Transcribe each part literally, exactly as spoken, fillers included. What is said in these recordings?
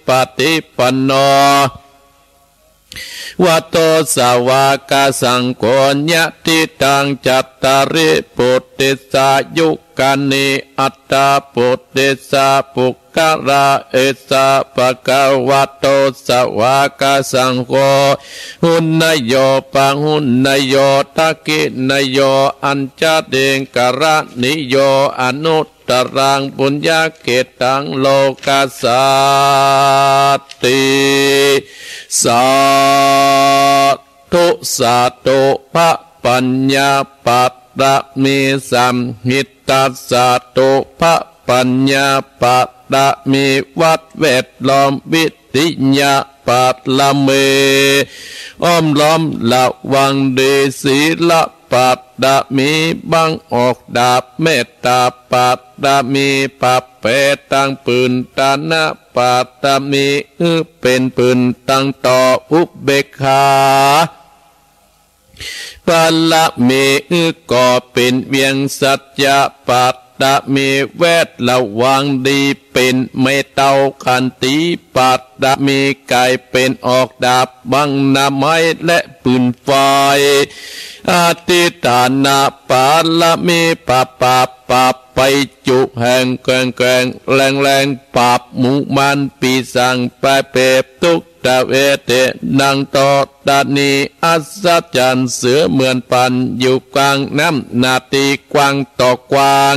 ปฏิปันโน ภะคะวะโต สาวกสังโฆ ยะถิตัง จัตตาริ ปุริสายุคานิ อัตถะ ปุริสะปุคคละ เอสะ ภะคะวะโต สาวกสังโฆ หุนนโย ปะหุนนโย ทักขินโย อัญชลีกรณีโย อนุตตรัง ปุญญะเขตตัง โลกัสสาติ สาธุ สาธุ พระปัญญาปาระมี สัมหิตตา สาธุ พระปัญญาปาระมี วัดแวดล้อม วิริยะปาระมี อ้อมล้อมระวังดี ศีลปาระมี บังออกดาบ เมตตาปาระมี ปราบแผลตังปืน ทานะปาระมี หื้อเป๋นปืนตังต่อ อุเบกขาปาระมี หื้อก่อเป๋นเวียง สัจจะปาระมี แวดระวังดี เป๋นไม้เต๊า ขันติปาระมี ก๋ายเป๋นออกดาบ บังหน้าไม้และปืนไฟ อธิฏฐานะปาระมี ปราบปราบปราบภัยจุแห่งแกว่งแกว่งแรงแรง ปราบหมู่มารปีศาจภัยเปรต ทุกขเวทนา นังธรณี อัศจรรย์เสือเหมือนปาน อยู่กลางน้ำ นาทีกว้างต่อกว้าง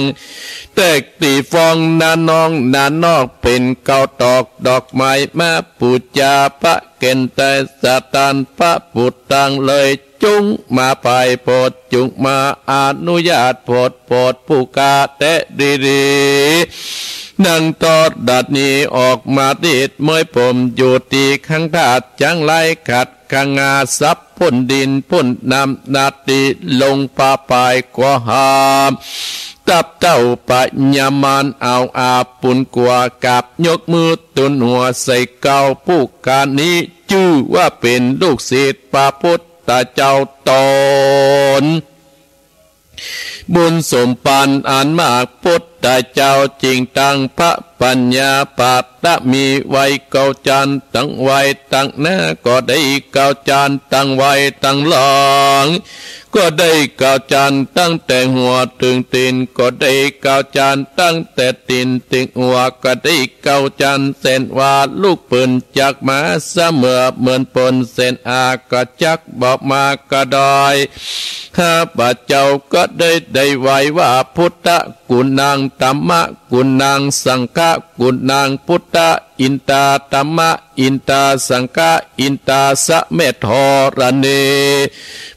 แตกตี้ฟอง หน้านองหน้านอก เป๋นเก๊าตอกดอกไม้ มาปู๋จาพระแก่นไตร สถานพระพุทธตังเลย จุ่งมาปายโผด จุ่งมาอนุญาตโผด โผดผู้ข้าแต๊ดีๆ นังธรณี ออกมาเตียดเมยผม อยู่ตี้ข้างธาตุจังไร ขัดขงาสับพ้นดินพ้นน้ำ นาทีลงปาปายก็หาม ตับเต้าปะยามาร เอาอาบปุนกัว กราบยกมือตูนหัวใส่เก๊า ผู้ข้านี้จื้อว่าเป๋นลูกศิษย์พระพุทธเจ้าต๋น บุญสมภารอันมาก พุทธเจ้าจึงตั้งพระปัญญาปาระมีไว้ เก๊าจานตังไว้ ตังหน้าก็ดี เก๊าจานตังไว้ตังหลังก็ดี เก๊าจานตั้งแต่หัวเถิงตี๋นก็ดี เก๊าจานตั้งแต่ตี๋นเถิงหัวก็ดี เก๊าจานเส้นว่าลูกปืนจักมา เสมอเหมือนปนเส้นอากาศจักบอกมากระดอย ข้าพเจ้าก็ได้ได้ไหว้ว่า พุทธกุณัง ธัมมกุณัง สังฆกุณัง พุทธอินตา ธัมมอินตา สังฆอินตา สะแม่ธรณี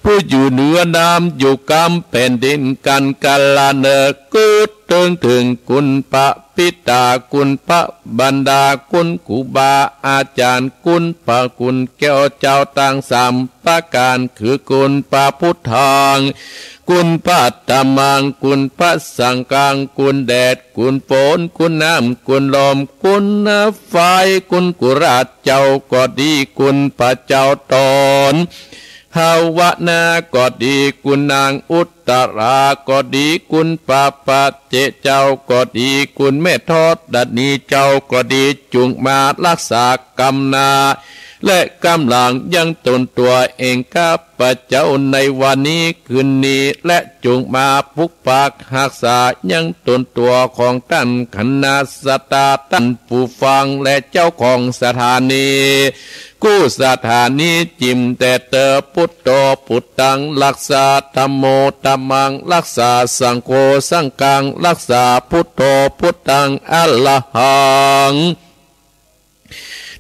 ผู้อยู่เหนือน้ำอยู่กำแผ่นดิน กันกาลาเนิก กึ๊ดเถิงเถิงคุณพระปิดา คุณพระบรรดา คุณครูบาอาจารย์ คุณพระคุณแก้วเจ้าตังสามประก๋าน คือคุณพระพุทธัง คุณพระธัมมัง คุณพระสังฆัง คุณแดด คุณฝน คุณน้ำ คุณลม คุณไฟ คุณกุราชเจ้าก็ดี คุณพระเจ้าต๋น ภาวนาก็ดี คุณนางอุตตราก็ดี คุณพระปัจเจกเจ้าก็ดี คุณแม่ธรณีเจ้าก็ดี จุ่งมารักษากำหน้าและกำหลังยังตนตั๋วเอง ข้าพเจ้าในวันนี้คืนนี้ และจุ่งมาปกปักฮักษายังตนตั๋วของต้านคณะสัตยา ต้านผู้ฟังและเจ้าของสถานี กู้สถานีจิ่มแต่เตอ พุทโธพุทธัง รักษา ธัมโม ธัมมัง รักษา สังโฆ สังฆัง รักษา พุทโธพุทธัง อะระหัง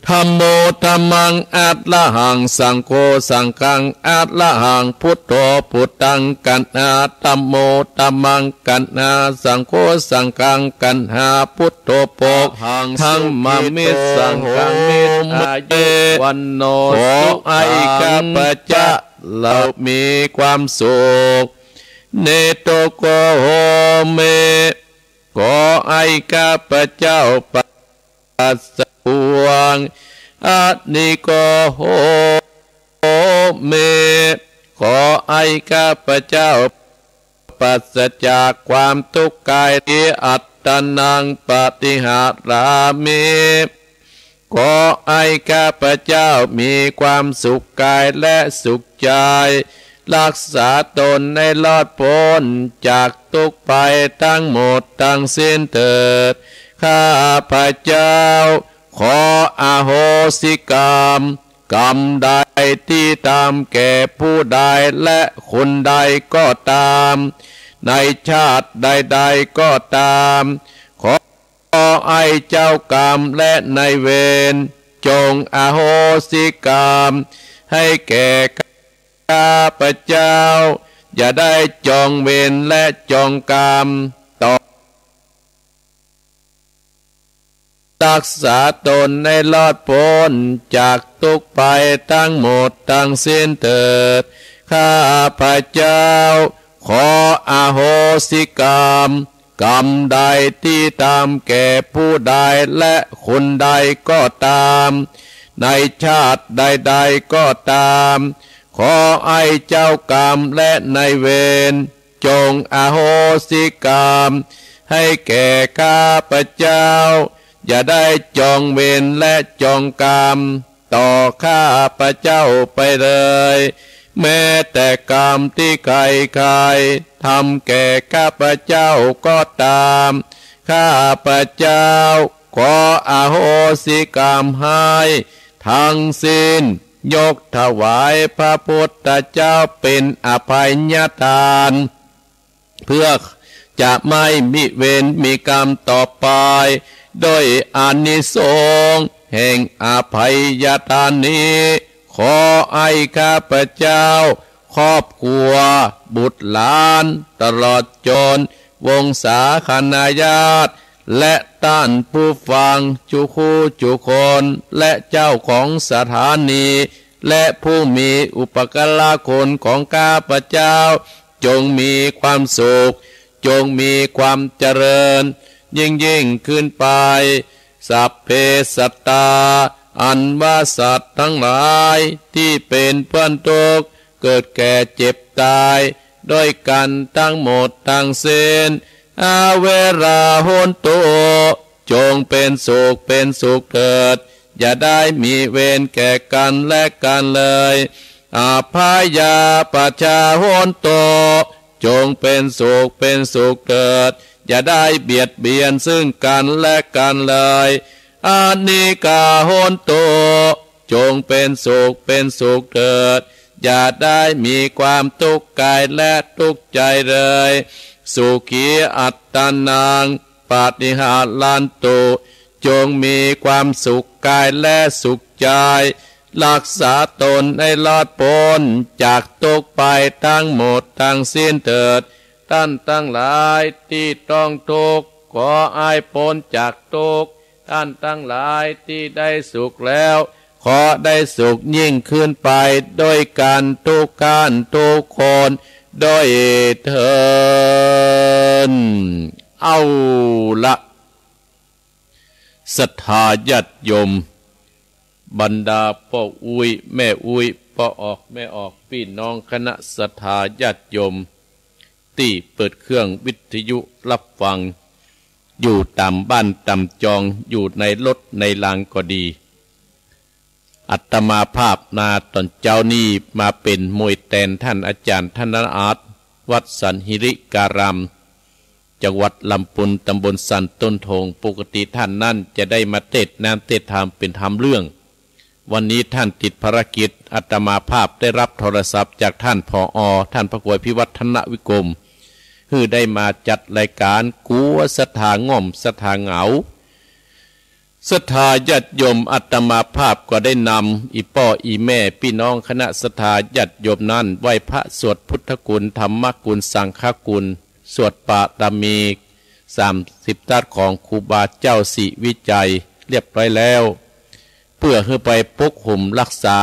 ธัมโม ธัมมัง อะระหัง สังโฆ สังฆัง อะระหัง พุทโธพุทธัง กัณหา ธัมโม ธัมมัง กัณหา สังโฆ สังฆัง กัณหา พุทโธ โภคหัง ธัมมามิ สังฆามิ อายุ วันโน ขอให้ข้าพเจ้ามีความสุข เนโตโกโหเม ขอให้ข้าพเจ้าปราศจากบ่วง อนิโกโหเม ขอให้ข้าพเจ้าปราศจากความทุกข์กาย ติอัตตานังปฏิหารามิ ขอให้ข้าพเจ้ามีความสุขกายและสุขใจ รักษาตนให้รอดพ้นจากทุกข์ภัยทั้งหมดทั้งสิ้นเถิด ข้าพเจ้าขออโหสิกรรม กรรมใดที่ทำแก่ผู้ใดและคนใดก็ตาม ในชาติใดๆ ก็ตาม ขอให้เจ้ากรรมและนายเวรจงอโหสิกรรม ให้แก่ข้าพเจ้า อย่าได้จองเวรและจองกรรมต่อ รักษาตนให้รอดพ้นจากทุกข์ภัยทั้งหมดทั้งสิ้นเถิด ข้าพเจ้าขออโหสิกรรม กรรมใดที่ทำแก่ผู้ใดและคนใดก็ตาม ในชาติใดๆ ก็ตาม ขอให้เจ้ากรรมและนายเวร จงอโหสิกรรม ให้แก่ข้าพเจ้า อย่าได้จองเวรและจองกรรม ต่อข้าพเจ้าไปเลย แม้แต่กรรมที่ใครๆ ทำแก่ข้าพเจ้าก็ตาม ข้าพเจ้าขออโหสิกรรมให้ทั้งสิ้น ยกถวายพระพุทธเจ้าเป็นอภัยทาน เพื่อจะไม่มีเวรมีกรรมต่อไป ด้วยอานิสงส์แห่งอภัยทานนี้ ขอให้ข้าพเจ้า ครอบครัว บุตรหลาน ตลอดจนวงศาคณาญาติ และต้านผู้ฟังจุคู่จุคน และเจ้าของสถานี และผู้มีอุปการะคุณของข้าพเจ้า จงมีความสุข จงมีความเจริญยิ่งๆ ขึ้นไป สัพเพสัตตา อันว่าสัตว์ทั้งหลายที่เป็นเพื่อนทุกข์ เกิดแก่เจ็บตาย ด้วยกันทั้งหมดทั้งสิ้น อเวรา โหนตุ จงเป็นสุขเป็นสุขเถิด อย่าได้มีเวรแก่กันและกันเลย อพยาปัชชา โหนตุ จงเป็นสุขเป็นสุขเถิด อย่าได้เบียดเบียนซึ่งกันและกันเลย อนิกา โหนตุ จงเป็นสุขเป็นสุขเถิด อย่าได้มีความทุกข์กายและทุกข์ใจเลย สุขีอัตตานัง ปาฏิหารันตุ จงมีความสุขกายและสุขใจ รักษาตนให้รอดพ้นจากทุกข์ภัยทั้งหมดทั้งสิ้นเถิด ท่านทั้งหลายที่ต้องทุกข์ ขอให้พ้นจากทุกข์ ท่านทั้งหลายที่ได้สุขแล้ว ขอได้สุขยิ่งขึ้นไปด้วยกันทุกท่านทุกคนด้วยเทอญ เอาละ ศรัทธาญาติโยม บรรดาป้ออุ๊ยแม่อุ๊ย ป้อออกแม่ออก ปี้น้องคณะศรัทธาญาติโยม ตี้เปิดเครื่องวิทยุฮับฟัง อยู่ต๋ามบ้านต๋ามจอง อยู่ในรถในรางก็ดี อาตมาภาพนาต๋อนเจ๊านี้มาเป๋นมวยแตนต้านอาจ๋ารย์ธนอาจ วัดสันหิริการาม จังหวัดลำปูน ต๋ำบลสันต้นโทง ปกติต้านนั้นจะได้มาเตสน์น้ำเตสน์ธรรมเป๋นธรรมเรื่อง วันนี้ต้านติดภารกิจ อาตมาภาพได้ฮับโทรศัพท์จากต้าน ผอ ต้านพระครูอภิวัฒนวิกรม หื้อได้มาจัดรายก๋าน กั๋วศรัทธาง่อมศรัทธาเหงา ศรัทธาญาติโยม อาตมาภาพก็ได้นำอี่ป้ออี่แม่ปี้น้องคณะศรัทธาญาติโยมนั้น ไหว้พระสวดพุทธคุณ ธรรมคุณ สังฆคุณ สวดปารมีสามสิบทัศน์ของครูบาเจ้าศรีวิชัยเรียบร้อยแล้ว เปื้อหื้อไปปกห่มฮักษา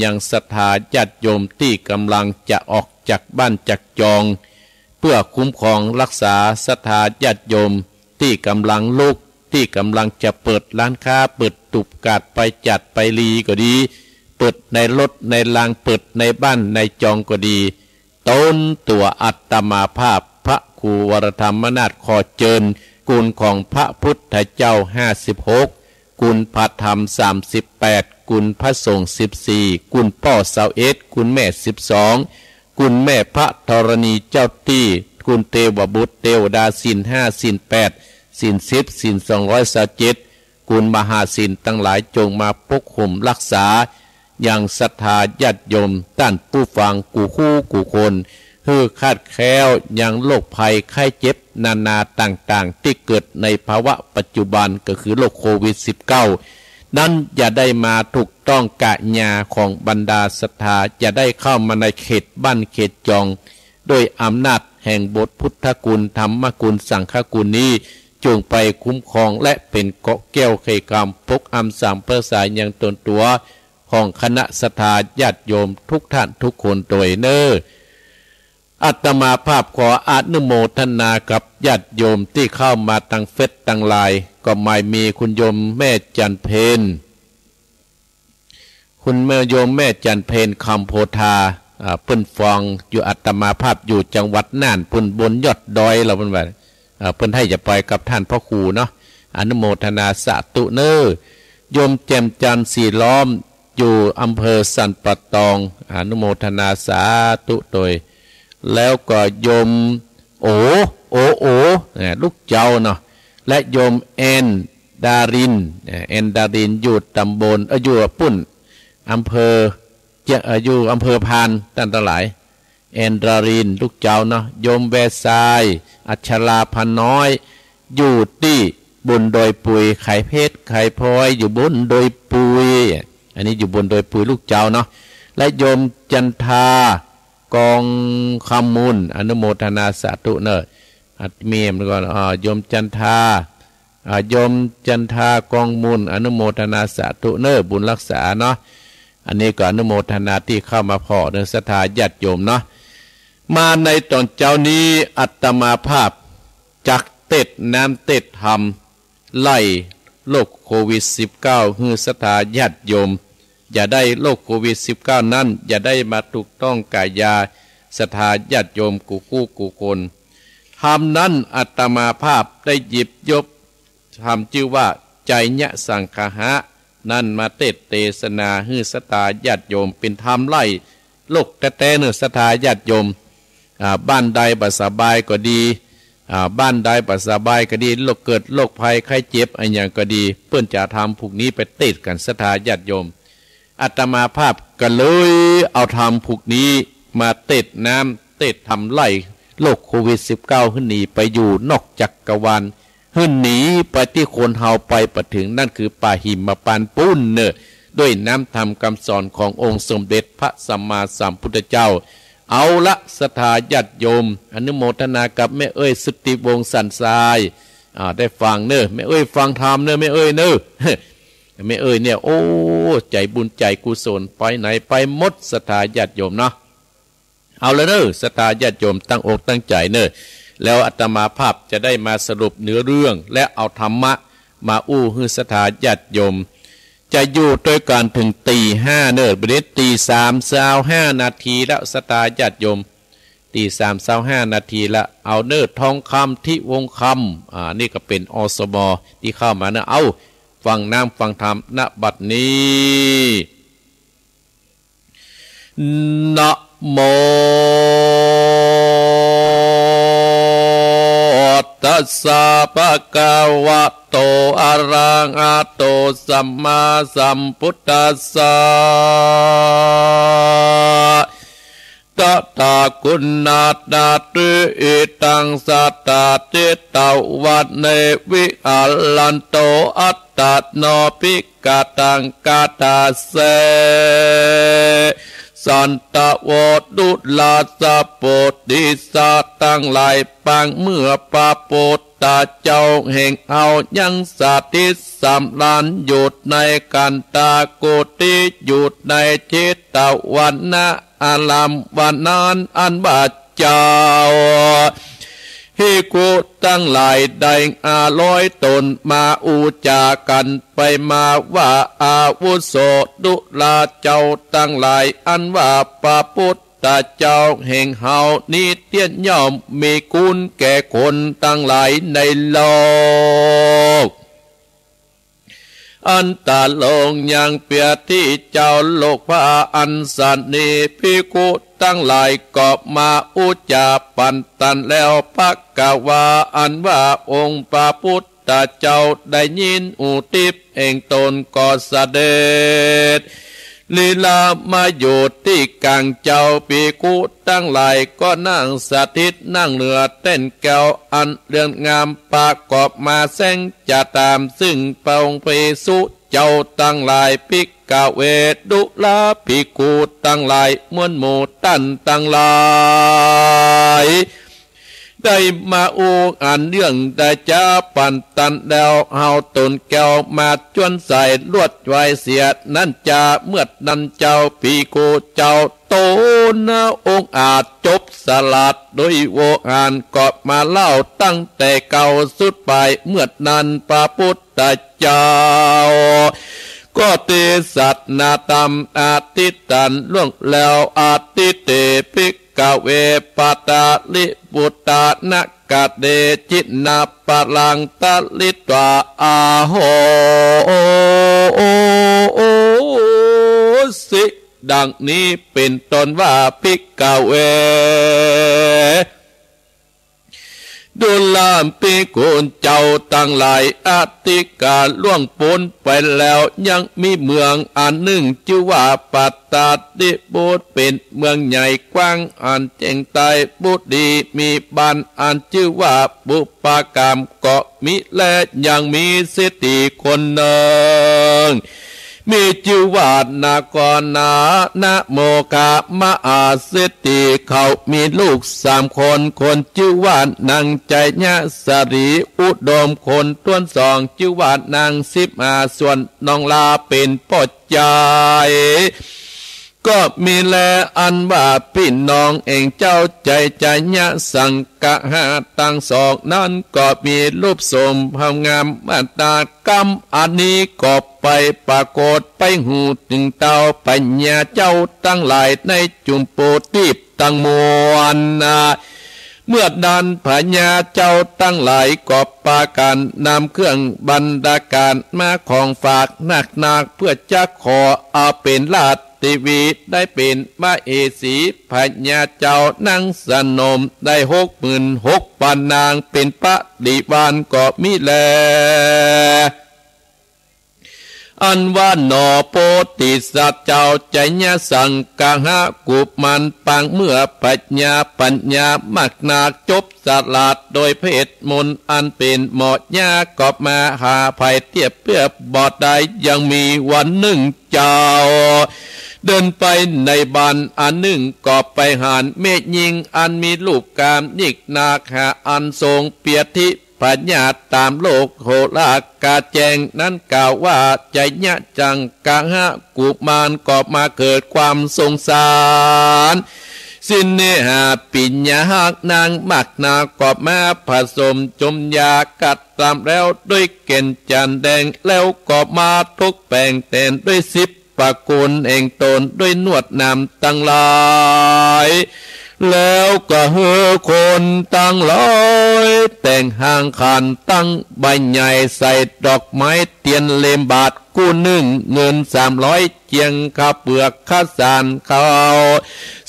ยังศรัทธาญาติโยมตี้ก่ำลังจะออกจากบ้านจากจอง เปื้อคุ้มครองฮักษาศรัทธาญาติโยมตี้ก่ำลังลุก ตี้ก่ำลังจะเปิดร้านค้า เปิดตูบกาด ไปจ๋าดไปรีก็ดี เปิดในรถในราง เปิดในบ้านในจองก็ดี ต๋นตั๋วอาตมาภาพ พระครูวรธรรมนาถ ขอเจิญคุณของพระพุทธเจ้าห้าสิบหก คุณพระธรรมสามสิบแปด คุณพระสงฆ์สิบสี่ คุณป้อซาวเอ็ด คุณแม่สิบสอง คุณแม่พระธรณีเจ้าตี้ คุณเตวบุตรเตวดา ศีลห้า ศีลแปด ศีลสิบ ศีลสองร้อยซาวเจ็ด คุณมหาศีลตังหลายจงมาปกคุมรักษา ยังศรัทธาญาติโยมต้านผู้ฟังกู้คู่กู้คน หื้อคลาดแคล้วยังโรคภัยไข้เจ็บนานาต่างๆ ตี้เกิดในภาวะปัจจุบันก็คือโรคโควิดสิบเก้า นั้นอย่าได้มาถูกต้องกะยาของบรรดาศรัทธา อย่าได้เข้ามาในเขตบ้านเขตจอง ด้วยอำนาจแห่งบทพุทธคุณ ธรรมคุณ สังฆคุณนี้ จงไปคุ้มครองและเป๋นเกราะแก้วไขกรรม ปกอำสามประสายังตนตั๋ว ของคณะศรัทธาญาติโยมทุกท่านทุกคนโตยเน่อ อาตมาภาพขออนุโมทนากับญาติโยมตี้เข้ามาตางเฟซตางไลน์ ก็หมายมีคุณโยมแม่จันเพ็ญ คุณแม่โยมแม่จันเพ็ญ คำโพธา อ่า เปิ้นฟังอยู่ อาตมาภาพอยู่จังหวัดน่าน เปิ้นบนยอดดอยแล้วเปิ้นว่า อ่า เปิ้นใค่จะไปกับท่านพระครูเนาะ อนุโมทนาสาธุเน่อ โยมแจ่มจันทร์ สีล้อม อยู่อำเภอสันป่าตอง อนุโมทนาสาธุโตย แล้วก็โยมโอ โอ โอ เอ่อ ลูกเจ้าเนาะ และโยมแอนดาริน เอ่อ แอนดาริน อยู่ตำบล เอ่อ อยู่ปุ้น อำเภอ เจียง เอ่อ อยู่อำเภอพาน ต้านตังหลาย แอนดาริน ลูกเจ้าเนาะ โยมแวทราย อัชราพาน้อย อยู่ตี้บนดอยปุย ขายเพชรขายพลอยอยู่บนดอยปุย อันนี้อยู่บนดอยปุยลูกเจ้าเนาะ และโยมจันทา กองคำมูล อนุโมทนาสาธุเน่อ อัดเมียมก่อน อ่า โยมจันทา อ่า โยมจันทากองมูล อนุโมทนาสาธุเน่อ บุญรักษาเนาะ อันนี้ก็อนุโมทนาตี้เข้ามาผ่อเน่อ ศรัทธาญาติโยมเนาะ มาในต๋อนเจ๊านี้อาตมาภาพจักเตสน์น้ำเตสน์ธรรม ไล่โรคโควิดสิบเก้า หื้อศรัทธาญาติโยม อย่าได้โรคโควิดสิบเก้านั้น อย่าได้มาถูกต้องกะยาศรัทธาญาติโยมกู้คู่กู้คน ธรรมนั้นอาตมาภาพได้หยิบยกธรรมจื้อว่า ไจยสังคหะ นั้นมาเตสน์เตสนาหื้อศรัทธาญาติโยม เป๋นธรรมไล่โรคแต๊ๆ เน่อศรัทธาญาติโยม อ่า บ้านใดบ่สบายก็ดี อ่า บ้านใดบ่สบายก็ดี โรคเกิดโรคภัยไข้เจ็บอะหยังก็ดี เปิ้นจะธรรมผูกนี้ไปเตสน์กั๋นศรัทธาญาติโยม อาตมาภาพก็เลยเอาธรรมผูกนี้มาเตสน์น้ำเตสน์ธรรมไล่โรคโควิดสิบเก้าหื้อหนีไปอยู่นอกจักรวาล หื้อหนีไปตี้คนเฮาไปบ่เถิง นั้นคือป่าหิมพานต์ปู๊นเน่อ ด้วยน้ำธรรมกำสอนขององค์สมเด็จพระสัมมาสัมพุทธเจ้า เอาละศรัทธาญาติโยม อนุโมทนากับแม่เอ้ยสุทธิวงศ์สันทราย อ่า ได้ฟังเน่อ แม่เอ้ยฟังธรรมเน่อ แม่เอ้ยเน่อ แม่เอ้ยเนี่ย โอ้ ใจ๋บุญใจ๋กุศล ไปไหนไปหมดศรัทธาญาติโยมเนาะ เอาละเน่อ ศรัทธาญาติโยมตั้งอกตั้งใจ๋เน่อ แล้วอาตมาภาพจะได้มาสรุปเนื้อเรื่อง และเอาธรรมะมาอู้หื้อศรัทธาญาติโยม จะอยู่ตวยกั๋นเถิงตี๋ห้าเน่อ บัดนี้ตี๋สามซาวห้านาทีแล้วศรัทธาญาติโยม ตี๋สามซาวห้านาทีละ เอาเน่อ ทองคำ ทิวงศ์คำ อ่า นี่ก็เป๋น อสม ตี้เข้ามาเน่อ เอ้า ฟังน้ำฟังธรรม ณ บัดนี้ นะโม ตัสสะ ภะคะวะโต อะระหะโต สัมมาสัมพุทธัสสะ ตถาคุณานาติ อิทัง สัตถาทิฏฐาวะเน วิหารันโต อัตตาโน ภิกขะตัง คัจฉาเส สันตะโว ทุลาสะ โพธิสัตว์ตังหลาย ปางเมื่อพระพุทธเจ้าแห่งเฮายังสถิตสำราญอยู่ในคันธกุฏิ อยู่ในเชตวันนะ อารามวันนั้น อันว่าเจ้าภิกขุตังหลายได้ห้าร้อยต๋น มาอู้จ๋ากั๋นไปมาว่า อาวุโส ทุลาเจ้าตังหลาย อันว่าพระพุทธเจ้าแห่งเฮานี้เตี้ยย่อมมีคุณแก่คนตังหลายในโลก อันต๋าลงยังเปียรตี้เจ้าโลกผ้าอันสะเน่ห์ ภิกขุตังหลายก็มาอู้จ๋าปันตันแล้ว ภควา อันว่าองค์พระพุทธเจ้าได้ยินหูทิพย์แห่งต๋นก็เสด็จ ลีลามาอยู่ตี้ก๋างเจ้า ภิกขุตังหลายก็นั่งสถิตนั่งเหนือแต้นแก้วอันเลือนงาม ประกอบมาแสงจะถามซึ่งพระองค์ภิกษุเจ้าตังหลาย ภิกขเว ดูราภิกขุตังหลาย มวลหมู่ต้านตังหลาย ได้มาอู้อันเรื่องได้จ๋าปันตันแล้ว เฮาตูนแก้วมาจวนใส่ลวดไว้เสียนั้นจา เมื่อนั้นเจ้าภิกขุเจ้าต๋นองค์อาจจบสลาดโดยโวหารก็มาเล่าตั้งแต่เก๊าสุดปลาย เมื่อนั้นพระพุทธเจ้า ก็เตสนาธรรมอธิษฐานล่วงแล้ว อธิเต ภิกขเว ปตาลีปุตตา นคเต จินนาปะรัง ตริตวา อาโหสิ ดังนี้เป๋นต้นว่า ภิกขเว ดูราภิกขุเจ้าตังหลาย อธิการล่วงป๊นไปแล้ว ยังมีเมืองอันนึ่งจื้อว่าปัตตาลีปุตร เป๋นเมืองใหญ่กว้างอันแจ้งใต้ บุรี มีบ้านอันจื้อว่าปุปปากาม ก็มีแล ยังมีเศรษฐีคนนึ่ง มีจื้อว่านครนา นโมคามหาเศรษฐี เขามีลูกสามคน คนจื้อว่านางไชยสาลี อุดมคนต้นสอง จื้อว่านางสิมหา ส่วนน้องลาเป๋นป้อใจ๋ ก็มีแล อันว่าปี้น้องแห่งเจ้าไชยสังคหะตังสองนั้น ก็มีรูปโสมงามมาตากรรม อันนี้ก็ไปปรากฏไปฮู้เถิงเต้าพญาเจ้าตังหลาย ในจุมปูตีปตังมวลนา เมื่อนั้นพญาเจ้าตังหลายก็ปากั๋นนำเครื่องบรรณาการมาของฝากนักๆ เปื้อจะขอเอาเป๋นราชเทวี ได้เป๋นมเหสี พญาเจ้านังสนมได้หกหมื่นหกปันนาง เป๋นปริวารก็มีแล อันว่าหนอโพธิสัตว์เจ้าไชยสังคหะกุมาร ปางเมื่อพญาปัญญามากนัก จบสลาดโดยเวทมนต์อันเป๋นหมอยา ก็มาหาภัยเทียบเทียบบ่ได้ ยังมีวันนึ่งเจ้า เดินไปในบ้านอันนึ่ง ก็ไปหันแม่ญิงอันมีรูปงามยิ่งนัก หาอันทรงเปียรติ พญาต๋ามโลกโหราแจ้งนั้นกล่าวว่า ไชยสังคหะกุมารก็มาเกิดความสงสาร สิ้นเนหาปิญญาฮักนางมากนัก ก็มาผสมจมยากัดตามแล้วด้วยแก่นจันทน์แดง แล้วก็มาตกแต่งแตนด้วยสิบ ประโคนแห่งต๋นด้วยนวดหนามตังหลาย แล้วก็หื้อคนตังหลายแต่งหางขันตั้งใบใหญ่ ใส่ดอกไม้เตียนเล่มบาทกู้นึ่ง เงินสามร้อยเจียง ข้าวเปลือกข้าวสารข้าว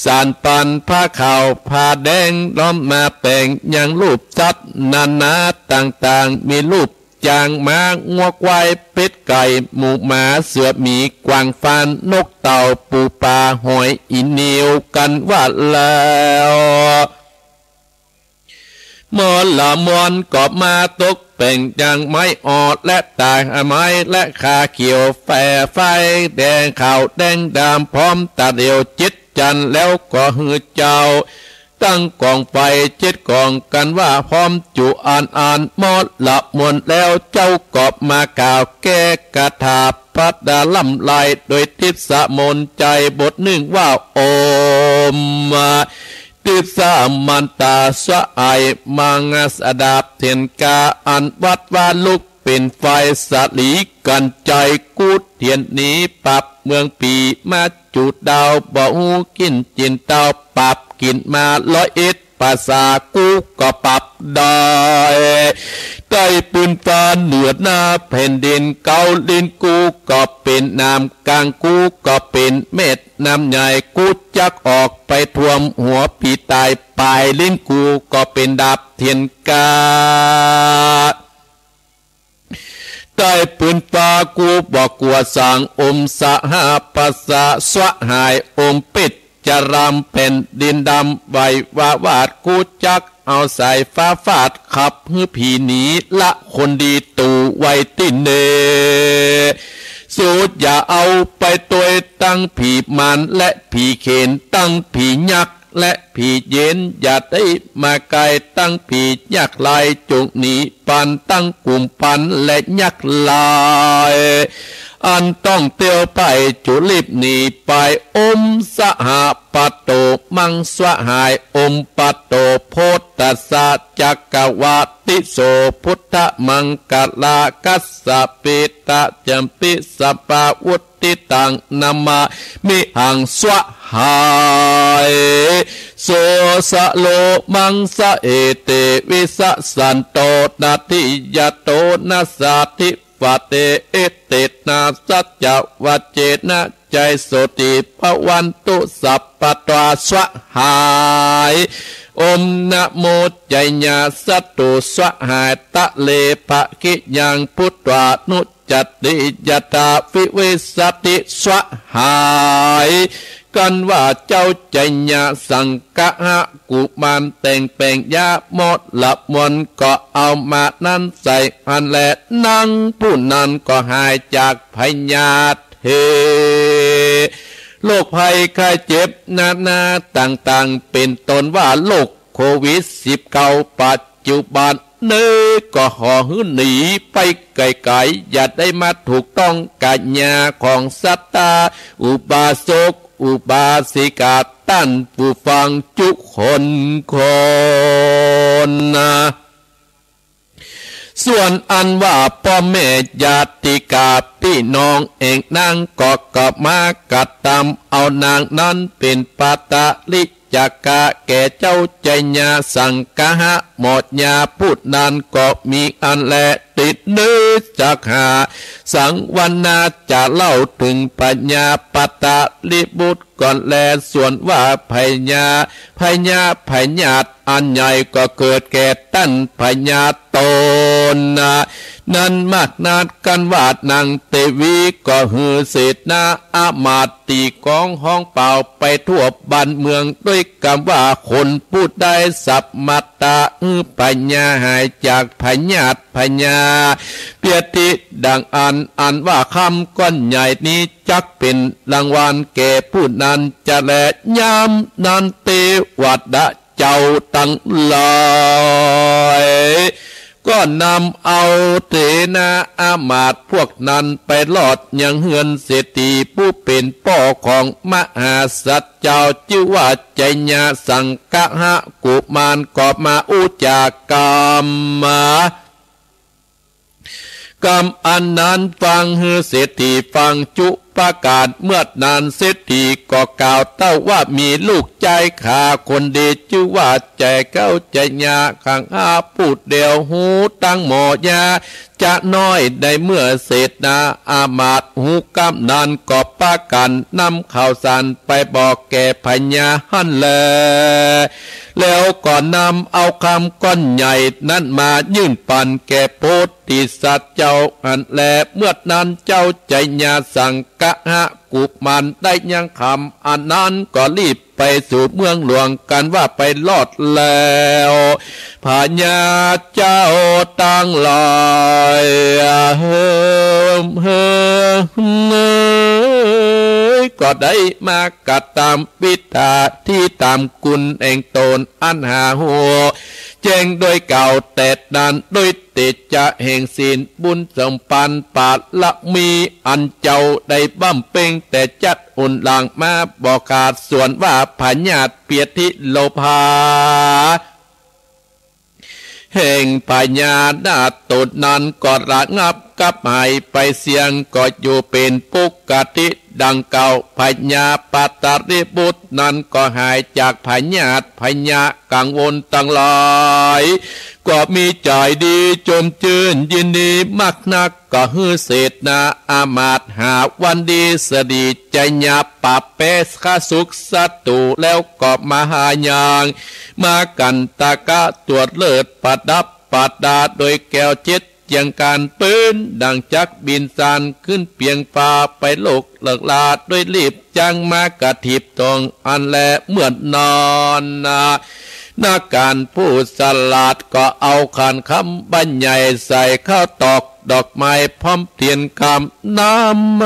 สารปัน ผ้าขาวผ้าแดง ล้อมมาแป๋งยังรูปสัตว์นานาต่างๆ มีรูป จ้างม้างัวควายเป็ดไก่หมูหมาเสือหมีกวางฟานนกเต่าปูปลาหอยอินทรีกั๋นว่าแล้ว มอลมอนก็มาตกแต่งยังไม้อ่อและตาไม้และคาเขียวแฝไฟแดงขาวแดงดำพร้อมตะเหลียวเจ็ดจันทร์แล้วก็หื้อเจ้า ตั้งก๋องไฟเจ็ดก๋องกั๋นว่าพร้อมจุอันอัน มอลมอนแล้วเจ้าก็มากล่าวแก้คาถาพัดดาล่ำไลโดยทิพย์สะมนต์ใจ๋บทนึ่งว่า โอม ทิพย์สะมันตาสะไอมังสะดาบเถียนกาอันวัดว่าลุกเป๋นไฟสะหลีกั๋นใจ๋กู้เถียนหนีปับเมืองผีมา จุดาวบ่ฮู้กิ๋นจิ๋นเต้าปับกิ๋นมาร้อยเอ็ดภาษากู้ก็ปับได้ แต ใต้ปืนฟ้าเหนือหน้าแผ่นดิน เก๊าลิ้นกูก็เป๋นน้ำ ก๋างกูก็เป๋นแม่น้ำใหญ่ กูจักออกไปท่วมหัวปี้ต๋าย ป๋ายลิ้นกูก็เป๋นดาบเทียนกล้า ใต้ปืนฟ้ากูบ่กั๋วสาง อมสหประชาสหาย อมเปชฌาราม แผ่นดินดำ ไหววาวาด กูจักเอาสายฟ้าฟาด ขับหื้อผีหนี ละคนดีตู่ไว้ตี้เน่ สูอย่าเอาไปตวย ตึงผีมารและผีเขน ตึงผียักษ์และผีเยน อย่าได้มาใก้ ตึงผียักษ์ลาย จงหนีปัน ตึงกุมปันและยักษ์ลาย อันต้องเตียวไป จุรีบหนีไป อมสหปโต มังสหาย อมปโต โพธัสสะ จักกวาติโส พุทธมังคลา คัสสะปิตะ จัมปิสัพพะ วุตติตัง นะมามิหัง สหาย โสสะโลมังสะเอเต วิสะสันโต นาทิยะโต นะสาธิ วะเต เอเตนะ สัจจวัจเจนะ ใจ๋โสติภะวันตุ สัพพะตวา สหาย อมนะโม ใจ๋ญาสัตตุ สหาย ตะเลภะคิยัง ภุตวานุจจติ ยัตถาวิเวสสะติ สหาย กันว่าเจ้าใจ๋ญาสังคะหะกุมาร แต่งแป๋งยาหมอละมวล ก็เอามานั้นใส่หั้นแล นางผู้นั้นก็หายจากพยาธิ โรคภัยไข้เจ็บนานาต่างๆ เป๋นต้นว่าโรคโควิดสิบเก้า ปัจจุบัน เน่อก็ขอหื้อหนีไปไก๋ๆ อย่าได้มาถูกต้องกับยาของศรัทธาอุบาสกอุบาสิกาต้านผู้ฟังจุคนคนนะ ส่วนอันว่าป้อแม่ญาติกาปี้น้องแอ่งนางก็ ก็มากระตำเอานางนั้นเป๋นปาตริ จักกะแก่เจ้าใจ๋ญาสังคะหะ หมอยาผู้นั้นก็มีอันแล ติดเนื้อจักหาสังวนา จะเล่าเถิงพญาปาตริบุตรก่อนแล ส่วนว่าพญา พญาพยาธิอันใหญ่ก็เกิดแก่ต้านพญาตนนะ นั้นมากนัก กันว่านางเตวีก็หื้อเสนาอามาตย์ตีกลองฮ้องเป่าไปทั่วบ้านเมือง ด้วยกำว่าคนผู้ใดสามารถหื้อพญาหายจากพยาธิพยาเปียธิดังอั้น อันว่าคำก้อนใหญ่นี้จักเป๋นรางวัลแก่ผู้นั้นจะแล ยามนั้นเตวดา เจ้าตังหลาย ก็นำเอาเสนาอามาตย์พวกนั้นไปลอดยังเฮือนเศรษฐีผู้เป๋นป้อของมหาสัตว์เจ้า จื้อว่าใจ๋ญาสังคะหะกุมาร ก็มาอู้จ๋ากำมา กำอันนั้นฟัง หื้อเศรษฐีฟังจุประก๋าน เมื่อนั้นเศรษฐีก็กล่าวเต้าว่า มีลูกใจ๊ข้าคนดี จื้อว่าใจ๋แก้วใจ๋ญา ข้างหาผู้เดียวฮู้ตังหมอยา จะน้อย ในเมื่อเสนาอามาตย์ฮู้กำนั้นก็ปากั๋นนำข่าวสารไปบอกแก่พญาหั้นแล แล้วก็นำเอาคำก้อนใหญ่นั้นมายื่นปันแก่โพธิสัตว์เจ้าหั้นแล เมื่อนั้นเจ้าใจ๋ญาสังคะหะกุมารได้ยังคำอันนั้นก็รีบไปสู่เมืองหลวง กันว่าไปลอดแล้ว พญาเจ้าตังหลาย เฮิมเฮิมเนย ก็ได้มากระตำวิชาที่ต๋ามกุณแห่งต๋นอันหาฮู้แจ้งโดยเก่าแต่นั้น ด้วยเตจะแห่งศีลบุญสมปันปารมีอันเจ้าได้บำเพ็งแต่จัดอุนหลังมาบ่ขาด ส่วนว่าพยาธิเปียธิโลภา แห่งพญานาคต๋นนั้นก็ระงับกับหายไปเสี้ยง ก็อยู่เป๋นปกติดังเก่า พญาปาตริบุตรนั้นก็หายจากพยาธิพยากังวลตังหลาย ก็มีใจ๋ดีจมจื้นยินดีมากนัก ก็หื้อเสนาอามาตย์หาวันดีสะดี ไชยะปะแปะข้าศึกศัตรู๋ แล้วก็มหายาง มากันตะกะตรวจเลิศประดับประดาโดยแก้วเจ็ด เจียงก๋านปืน ดังจักรบินซานขึ้นเปียงฟ้าไปโลกเลิกลา โดยรีบจังมากระถิบตรงอันแลเมือดนอนนา นักก๋านผู้สลาดก็เอาขันคำบรรยายใส่ข้าวตอกดอกไม้พร้อมเตียนกำ นำ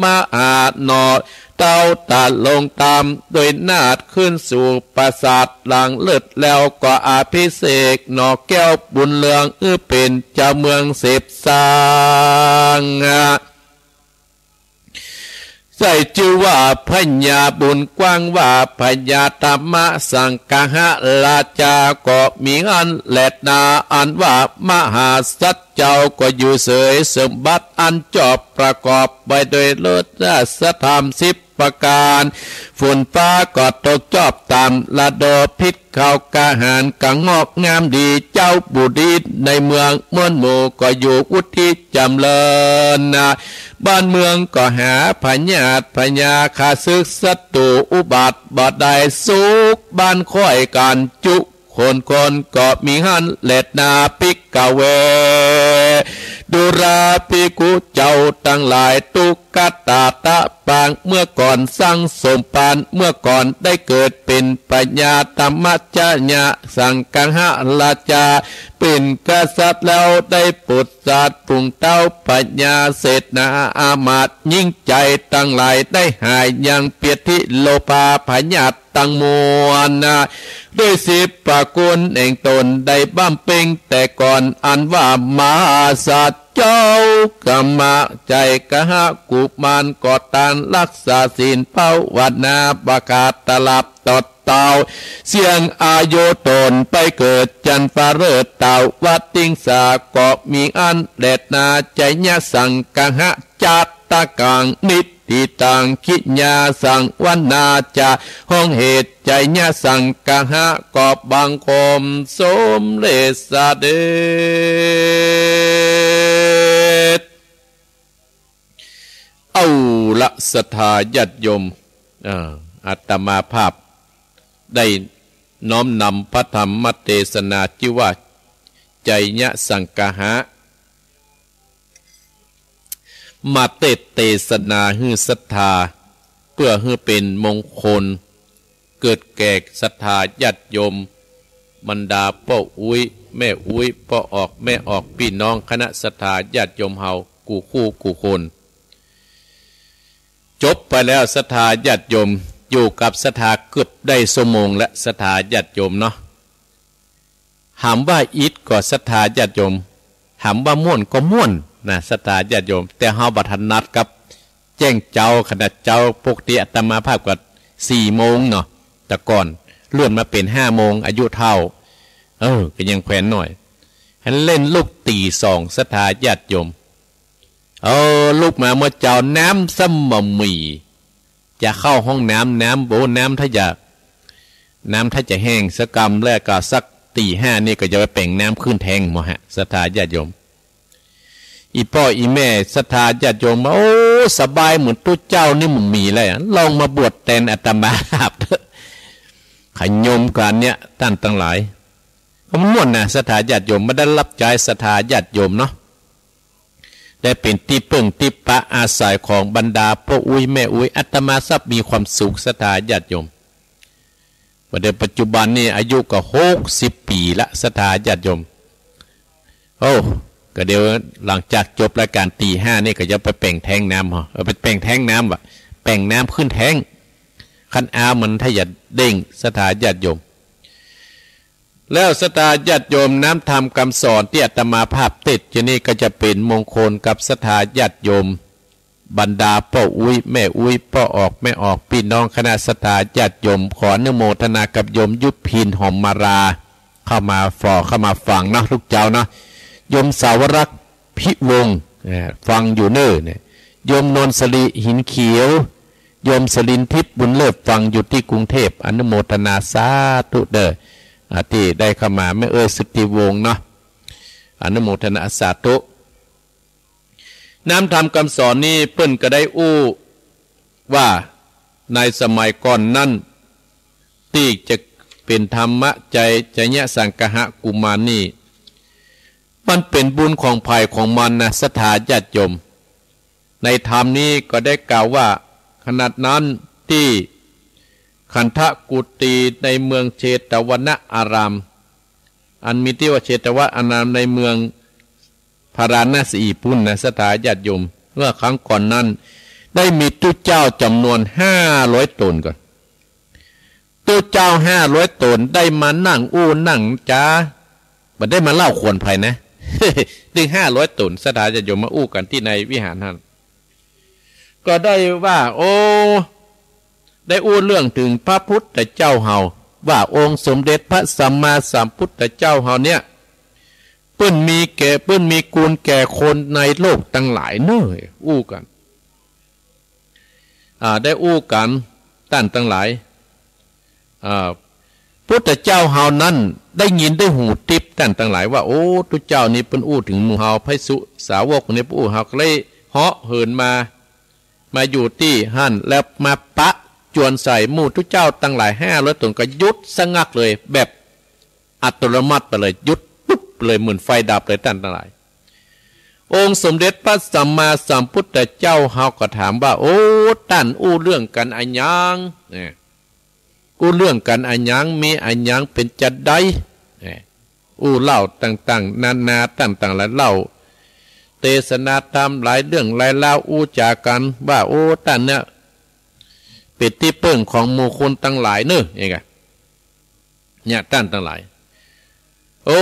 มาหาหน่อ เต้าตาลงตามโดยนาฏขึ้นสู่ปราสาทหลังเลิศ แล้วก็อภิเษกหน่อแก้วบุญเรือง หื้อเป๋นเจ้าเมืองสืบสร้าง ใส่จื้อว่าพญาบุญกว้าง ว่าพญาธรรมสังคหราชา ก็มีอันแลนา อันว่ามหาสัตว์เจ้าก็อยู่เสย สมบัติอันจอบประกอบไว้โดยเลิศราชธรรมสิบประก๋าน ฝนฟ้าก็ตกจอบต๋ามฤดู พิษข้าวกาหารก็งอกงามดี เจ้าบุตรีในเมืองมวลหมู่ก็อยู่อุทิศจ๋ำเริญนา บ้านเมืองก็หาพยาธิพยาข้าศึกศัตรู๋อุบัติบ่ได้ สุขบ้านค่อยก๋านจุ คนคนก็มีหั้นแลนา ภิกขเว ดูราภิกขุเจ้าตังหลาย ตุ๊กตาตะปางเมื่อก่อนสังสมปาน เมื่อก่อนได้เกิดเป๋นพญาธรรมชยะสังคหราชา เป๋นกษัตริย์แล้วได้โปรดสัตว์ฝูงเต้าพญาเสนาอามาตย์ หญิงใจ๋ตังหลายได้หายยังเปียดทิโลภาพยาธิ ตังมวลนา ด้วยสิบประคุณแห่งต๋นได้บำเพ็งแต่ก่อน อันว่ามหาสัตว์เจ้ากมะไชยคหกุมาร ก็ตานรักษาศีลภาวนาบ่ขาดตลับตอดเต้า เสี้ยงอายุต๋นไปเกิดจันทร์ฟ้าเลิศเต้าวัดติงสา ก็มีอันแลนา ไชยะสังคหะ จัตตะกังนิ ติตัง ขิยาสังวนาจะ ห้องเหตุไชยะสังคหะ ก็บังคมสมเร็จเสด็จ เอาละศรัทธาญาติโยม เอ่อ อาตมาภาพได้น้อมนำพระธรรมเตสนาจื้อว่าไชยะสังคหะ มาเตสน์เตสนาหื้อศรัทธา เปื้อหื้อเป๋นมงคล เกิดแก่ศรัทธาญาติโยม บรรดาป้ออุ๊ย แม่อุ๊ย ป้อออก แม่ออก ปี้น้องคณะศรัทธาญาติโยมเฮา กู้คู่กู้คน จบไปแล้วศรัทธาญาติโยม อยู่กับศรัทธาเกือบได้ชั่วโมงแล้วศรัทธาญาติโยมเนาะ หามว่าอิดก็ศรัทธาญาติโยม หามว่าม่วนก็ม่วนนะศรัทธาญาติโยม แต่เฮาบ่ถนัดกับแจ้งเจ๊า ขนาดเจ๊าปกติอาตมาภาพก็สี่โมงเนาะ แต่ก่อนเลื่อนมาเป๋นห้าโมง อายุเฒ่า เออ ก็ยังแขวนหน่อย หันเล่นลุกตี๋สองศรัทธาญาติโยม เออ ลุกมาเมื่อเจ๊าน้ำซ้ำบ่มี จะเข้าห้องน้ำ น้ำ โอ้ น้ำถ้าจะ น้ำถ้าจะแห้งสักกำ แล้วก็สักตี๋ห้านี่ก็จะไปแป๋งน้ำขึ้นแท้งหมดฮะ ศรัทธาญาติโยม อี่ป้ออี่แม่ศรัทธาญาติโยมว่า โอ้ สบายเหมือนตุ๊เจ้านี่บ่มีแล้ว ลองมาบวชแตนอาตมาภาพเถอะ ขยมก๋านเนี่ย ต้านตังหลาย ก็มันม่วนนะศรัทธาญาติโยม มาได้รับใจ๊ศรัทธาญาติโยมเนาะ ได้เป๋นตี้เปิ้งตี้ปะอาศัยของบรรดาป้ออุ๊ยแม่อุ๊ย อาตมาภาพมีความสุขศรัทธาญาติโยม ว่าเดี๋ยวปัจจุบันนี่อายุก็หกสิบปี๋ละศรัทธาญาติโยม โอ้ ก็เดี๋ยวหลังจากจบรายก๋านตี๋ห้านี่ก็จะไปแป๋งแท้งน้ำเหรอ เออ ไปแป๋งแท้งน้ำว่ะ แป๋งน้ำขึ้นแท้ง คันเอามันถ้าอย่าเด้งศรัทธาญาติโยม แล้วศรัทธาญาติโยม น้ำธรรมคำสอนตี้อาตมาภาพเตสน์อยู่นี่ก็จะเป๋นมงคลกับศรัทธาญาติโยม บรรดาป้ออุ๊ยแม่อุ๊ย ป้อออกแม่ออก ปี้น้องคณะศรัทธาญาติโยม ขออนุโมทนากับโยมยุพินหอมมาลา เข้ามาฝ่อเข้ามาฟังเนาะ ลูกเจ้าเนาะ โยมสาวรักษ์พิวงศ์ เอ่อ ฟังอยู่เน่อเนี่ย โยมนนท์สริหินเขียว โยมสลินทิพย์บุญเลิศ ฟังอยู่ตี้กรุงเทพฯ อนุโมทนาสาธุเด้อ อ่า ตี้ได้เข้ามา แม่เอื้อยสุทธิวงศ์เนาะ อนุโมทนาสาธุ นำธรรมกำสอนนี้เปิ้นก็ได้อู้ว่าในสมัยก่อนนั้น ตี้จะเป๋นธรรมะไชยะสังคหะกุมารนี้ มันเป๋นบุญของใผของมันนะ ศรัทธาญาติโยม ในธรรมนี้ก็ได้กล่าวว่า ขณะนั้นตี้ขันธกุฏีในเมืองเชตวนาราม อันมีตี้ว่าเชตวนารามในเมืองพาราณสีปุ้นนะ ศรัทธาญาติโยม เมื่อครั้งก่อนนั้น ได้มีตุ๊เจ้าจ๋ำนวนห้าร้อยต๋นก่อน ตุ๊เจ้าห้าร้อยต๋นได้มานั่งอู้นั่งจ๋า บ่ได้มาเล่าขวัญใผนะ ตึงห้าร้อยต๋น ศรัทธาญาติโยมมาอู้กั๋นตี้ในวิหารหั้น ก็ได้ว่า โอ้ ได้อู้เรื่องเถิงพระพุทธเจ้าเฮา ว่าองค์สมเด็จพระสัมมาสัมพุทธเจ้าเฮาเนี่ย เปิ้นมีแก่ เปิ้นมีกูณแก่คนในโลกตังหลายเน่อ อู้กั๋น อ่า ได้อู้กั๋น ต้านตังหลาย อ่า พุทธเจ้าเฮานั้นได้ยินได้หูทิพย์ ต้านตังหลาย ว่า โอ้ ตุ๊เจ้านี้เปิ้นอู้เถิงหมู่เฮาภิกษุสาวกนี้ เปิ้นอู้ เฮาก็เลยเหาะเหินมา มาอยู่ตี้หั้น แล้วมาปะจวนใส่หมู่ตุ๊เจ้าตังหลายห้าร้อยต๋น ก็หยุดสงักเลย แบบอัตโนมัติไปเลย หยุดปุ๊บเลย เหมือนไฟดับเลย ต้านตังหลาย องค์สมเด็จพระสัมมาสัมพุทธเจ้าเฮาก็ถามว่า โอ้ ต้านอู้เรื่องกั๋นอะหยัง เนี่ย อู้เรื่องกั๋นอะหยัง มีอะหยังเป๋นจาใด เนี่ย อู้เล่าต่างๆ นานา ต้านตังหลายเล่า เตสนาธรรมหลายเรื่องหลายราว อู้จ๋ากั๋นว่า โอ้ ต้านเนี่ย เป๋นตี้เปิ้งของหมู่คนตังหลายเน่อ อย่างเงี้ย เนี่ยต้านตังหลาย โอ้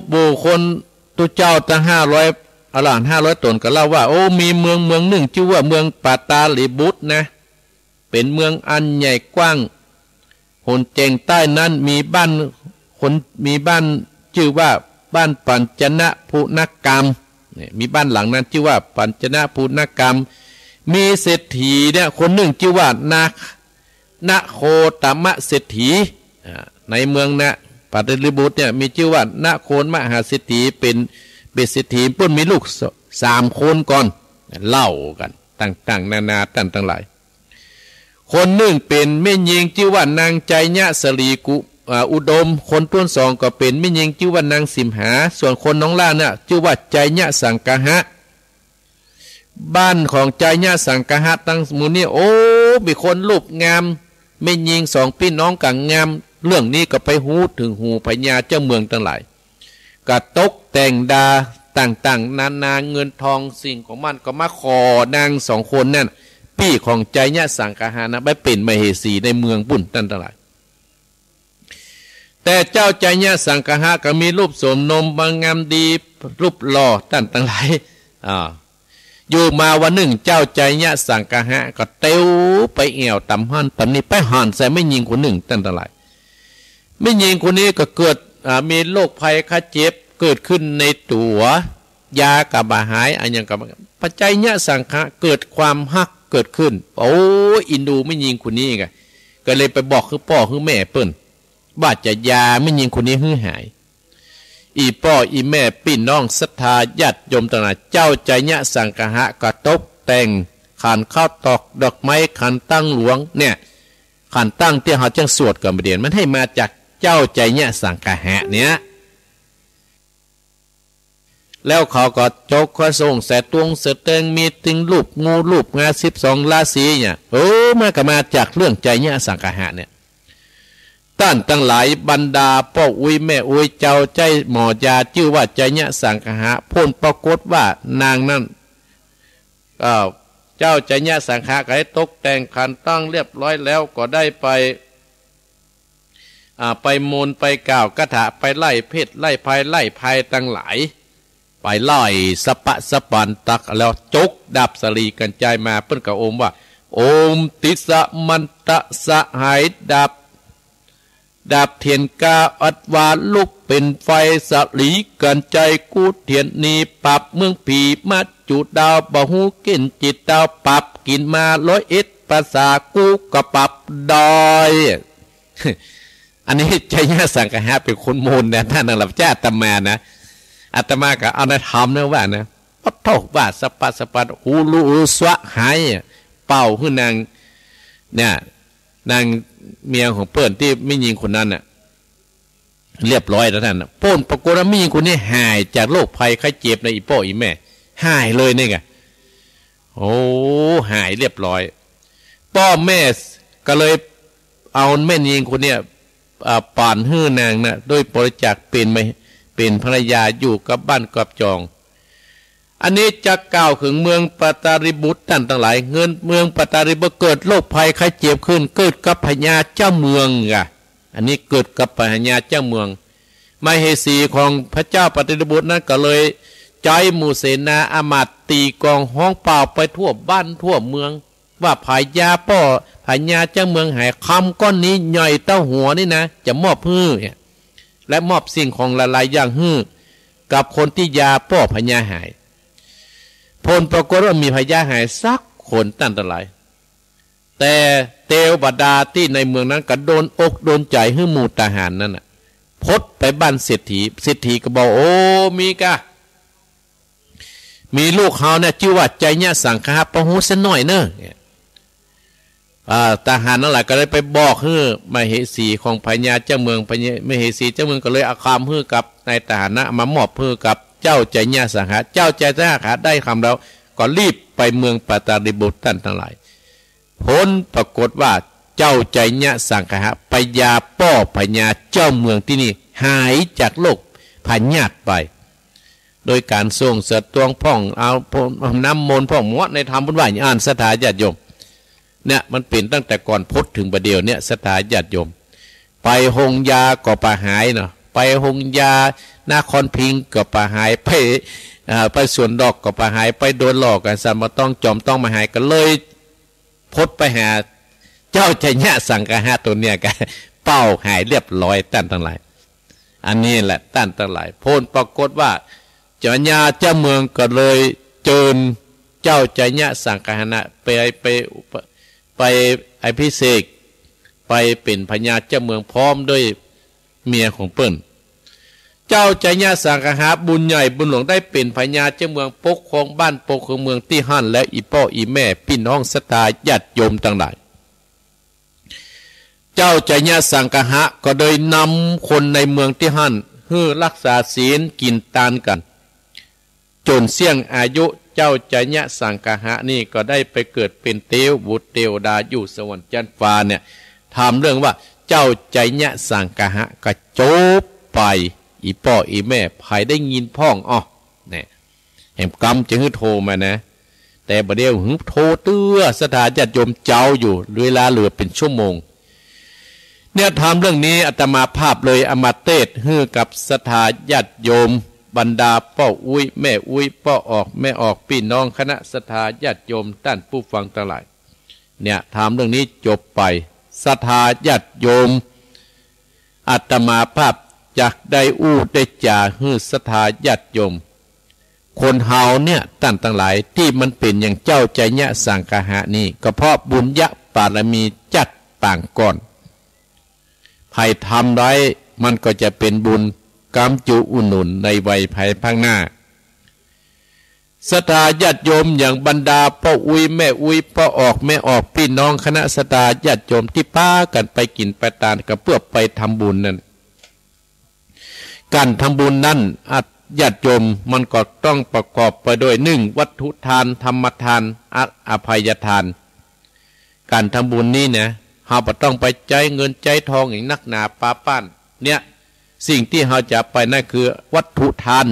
หมู่คนตุ๊เจ้าตังห้าร้อย อรหันต์ห้าร้อยต๋นก็เล่าว่า โอ้ มีเมืองเมืองนึ่งจื้อว่าเมืองปาตาลีบุตรนะ เป๋นเมืองอันใหญ่กว้าง หนแจ้งใต้นั้นมีบ้านคน มีบ้านจื้อว่าบ้านปัญจนปุณกรรม เนี่ย มีบ้านหลังนั้นจื้อว่าปัญจนปุณกรรม มีเศรษฐีเนี่ยคนนึ่งจื้อว่านา นโคตมะเศรษฐี อ่า ในเมืองนะ ปาตาลีบุตรเนี่ย มีจื้อว่านโคตมหาเศรษฐี เป๋น เป๋นเศรษฐี เปิ้นมีลูกส- สามคนก่อน เล่ากั๋นต่างๆ นานา ต้านตังหลาย คนนึ่งเป๋นแม่ญิงจื้อว่านางไชยสลีกุ อ่า อุดม คนต้นสองก็เป๋นแม่ญิงจื้อว่านางสิมหา ส่วนคนน้องล่าเนี่ย จื้อว่าไชยสังคหะ บ้านของไชยสังคหะตังหมู่นี้ โอ้ มีคนรูปงาม แม่ญิงสองปี้น้องก็งาม เรื่องนี้ก็ไปฮู้เถิงหูพญาเจ้าเมืองตังหลาย ก็ตกแต่งดาต่างๆ นานา เงินทองสิ่งของมั่นก็มาขอนางสองคนนั้น ปี้ของไชยสังคหะนะ ไปเป๋นมเหสีในเมืองปุ้น ต้านตังหลาย แต่เจ้าไชยสังคหะก็มีรูปโสมนมงามดี รูปหล่อ ต้านตังหลาย อ่า อยู่มาวันนึ่ง เจ้าไชยสังคหะก็เตียวไปแอ่วต๋ามหั้นต๋ามนี้ ไปหันใส่แม่ญิงคนนึ่ง ต้านตังหลาย แม่ญิงคนนี้ก็เกิด อ่า มีโรคภัยไข้เจ็บเกิดขึ้นในตั๋ว ยาก็บ่หาย อะหยังก็บ่ ปะไชยสังคหะเกิดความฮักเกิดขึ้น โอ้ เอ็นดูแม่ญิงคนนี้ไง ก็เลยไปบอกคือป้อคือแม่เปิ้น ว่าจะยาแม่ญิงคนนี้หื้อหาย อี่ป้ออี่แม่ปี้น้องศรัทธาญาติโยมตังหลาย เจ้าไชยสังคหะก็ตกแต่งขันข้าวตอกดอกไม้ขันตั้งหลวงเนี่ย ขันตั้งตี้เฮาจั้งสวดกั๋นบ่าเดี่ยว มันหื้อมาจากเจ้าไชยสังคหะเนี่ย แล้วเขาก็จกข้อส่งแสตวงแสแตง มีตึงรูปงูรูปงา สิบสองราศีเนี่ย เออ มันก็มาจากเรื่องไชยสังคหะเนี่ย ต้านตังหลาย บรรดาป้ออุ๊ยแม่อุ๊ย เจ้าใจ๊หมอยาจื้อว่าไชยสังคหะ ผลปรากฏว่านางนั้น เอ่อ เจ้าไชยสังคหะก็ได้ตกแต่งขันตั้งเรียบร้อยแล้ว ก็ได้ไป อ่า ไปมนต์ไปกล่าวคาถา ไปไล่เพชรไล่ภัยไล่ภัยตังหลาย ไปไล่สะปะสะปานตัก แล้วจกดาบสาลีกัญจายมา เปิ้นก็โอมว่า โอมติสมันตะสหายดาบ ดาบเถียนกาอัดวาลุกเป๋นไฟ สาลีกัญจายกู้เถียนนี้ ปราบเมืองผีมัจจุดาว บ่ฮู้เก้นจิตดาว ปราบกิ๋นมาร้อยเอ็ดภาษา กู้ก็ปราบได้ อันนี้ไชยสังคหะเป๋นคนโมนนะ ต้านตังหลาย บ่ใจ้อาตมานะ อาตมาก็เอาในธรรมนะว่านะ ปะโถ ว่าสะปัดสะปัด ฮูลูฮูสวะหาย เป่าหื้อนาง เนี่ย นางเมียของเปิ้นตี้แม่ญิงคนนั้นน่ะ เรียบร้อยแล้วนั่นน่ะ ผลปรากฏว่าแม่ญิงคนนี้หายจากโรคภัยไข้เจ็บนะ อี่ป้ออี่แม่ หายเลยนี่ไง โอ้ หายเรียบร้อย ป้อแม่ก็เลยเอาแม่ญิงคนเนี้ย อ่า ป๋านหื้อนางน่ะ โดยบริจาคเป๋นมา เป๋นภรรยาอยู่กับบ้านกับจอง อันนี้จะกล่าวเถิงเมืองปาตาลีบุตรต้านตังหลาย เมือง เมืองปาตาลีบุตรเกิดโรคภัยไข้เจ็บขึ้น เกิดกับพญาเจ้าเมืองอะ อันนี้เกิดกับพญาเจ้าเมือง มเหสีของพระเจ้าปาตาลีบุตรนั้นก็เลยใจ๊หมู่เสนาอามาตย์ตี๋กลองฮ้องเป่าไปทั่วบ้านทั่วเมือง ว่าผายาป้อพญาเจ้าเมืองหาย คำก้อนนี้ใหญ่เต้าหัวนี่นะ จะมอบหื้อ และมอบสิ่งของหลายๆ อย่างหื้อ กับคนตี้ยาป้อพญาหาย ผลปรากฏว่าบ่มีพญาหายสักคนต้านตังหลาย แต่เตวดาตี้ในเมืองนั้นก็โดนอกโดนใจ๋หื้อหมู่ทหารนั้นน่ะ พดไปบ้านเศรษฐี เศรษฐีก็บอก โอ้ มีก่ะ มีลูกเฮาเนี่ยจื้อว่าไชยสังคหะ ปะฮู้สักหน้อยเน่อ อ่า ทหารตังหลายก็เลยไปบอกหื้อมเหสีของพญาเจ้าเมือง พญา มเหสีเจ้าเมืองก็เลยเอาคำหื้อกับนายทหารนะ มามอบหื้อกับเจ้าไชยสังคหะ เจ้าไชยสังคหะได้คำแล้ว ก็รีบไปเมืองปาตาลีบุตรต้านตังหลาย ผลปรากฏว่าเจ้าไชยสังคหะไปยาป้อพญาเจ้าเมืองตี้นี่ หายจากโรคพยาธิไป โดยก๋านส่งสตวงพ่อง เอาน้ำมนต์พ่อง หมดในธรรมบุญว่าอ่าน ศรัทธาญาติโยม เนี่ย มันเป๋นตั้งแต่ก่อนพดเถิงบ่าเดี่ยวเนี่ย ศรัทธาญาติโยม ไปโฮงยาก็บ่หายเนาะ ไปโฮงยานครพิงค์ก็บ่หาย ไป เอ่อ ไปสวนดอกก็บ่หาย ไปดวนหล่อ ก๋านสันป่าตอง จอมตอง บ่หาย ก็เลยพดไปหาเจ้าไชยสังคหะตั๋วเนี่ย ก็เป่าหายเรียบร้อยต้านตังหลาย อันนี้แหละต้านตังหลาย ผลปรากฏว่าพญาเจ้าเมืองก็เลยเจิญเจ้าไชยสังคหะไป ไป ไปอภิเษก ไปเป๋นพญาเจ้าเมืองพร้อมด้วยเมียของเปิ้น เจ้าไชยสังคหะบุญใหญ่บุญหลวงได้เป๋นพญาเจ้าเมืองปกครองบ้านปกครองเมืองตี้หั้น แล้วอี่ป้ออี่แม่ปี้น้องศรัทธาญาติโยมตังหลาย เจ้าไชยสังคหะก็เลยนำคนในเมืองตี้หั้นหื้อรักษาศีลกิ๋นตานกั๋น จ๋นเสี้ยงอายุ เจ้าไชยสังคหะนี่ก็ได้ไปเกิดเป๋นเตวบุตรเตวดาอยู่สวรรค์จั๊นฟ้าเนี่ย ถามเรื่องว่าเจ้าไชยสังคหะก็จบไป อี่ป้ออี่แม่ใผได้ยินพ่อง อ้อ เนี่ย แหมกำจะหื้อโทรมานะ แต่บ่าเดี่ยวหื้อโทรเตื้อศรัทธาญาติโยมเจ้าอยู่ เวลาเหลือเป๋นชั่วโมง เนี่ย ถามเรื่องนี้อาตมาภาพเลยเอามาเตสน์หื้อกับศรัทธาญาติโยม บรรดาป้ออุ๊ยแม่อุ๊ย ป้อออกแม่ออก ปี้น้องคณะศรัทธาญาติโยมต้านผู้ฟังตังหลาย เนี่ย ถามเรื่องนี้จบไป ศรัทธาญาติโยม อาตมาภาพจักได้อู้ได้จ๋าหื้อศรัทธาญาติโยม คนเฮาเนี่ยต้านตังหลาย ตี้มันเป๋นอย่างเจ้าไชยสังคหะนี่ ก็เพราะบุญญาบารมีจั๊ดปางก่อน ใผทำไว้มันก็จะเป๋นบุญ ก๋ำจูอุดหนุนในวัยภายภาคหน้า ศรัทธาญาติโยมอย่างบรรดาป้ออุ๊ยแม่อุ๊ย ป้อออกแม่ออก ปี้น้องคณะศรัทธาญาติโยมตี้ปากั๋นไปกิ๋นไปตานกั๋นเปื้อไปทำบุญนั้น ก๋านทำบุญนั้น อ่ะ ญาติโยม มันก็ต้องประกอบไปด้วย นึ่ง วัตถุทาน ธรรมทาน อ- อภัยทาน ก๋านทำบุญนี้นะ เฮาบ่ต้องไปใจ๊เงินใจ๊ทองอย่างนักหนาปาป้าน เนี่ย สิ่งตี้เฮาจะไปนั่นคือวัตถุทาน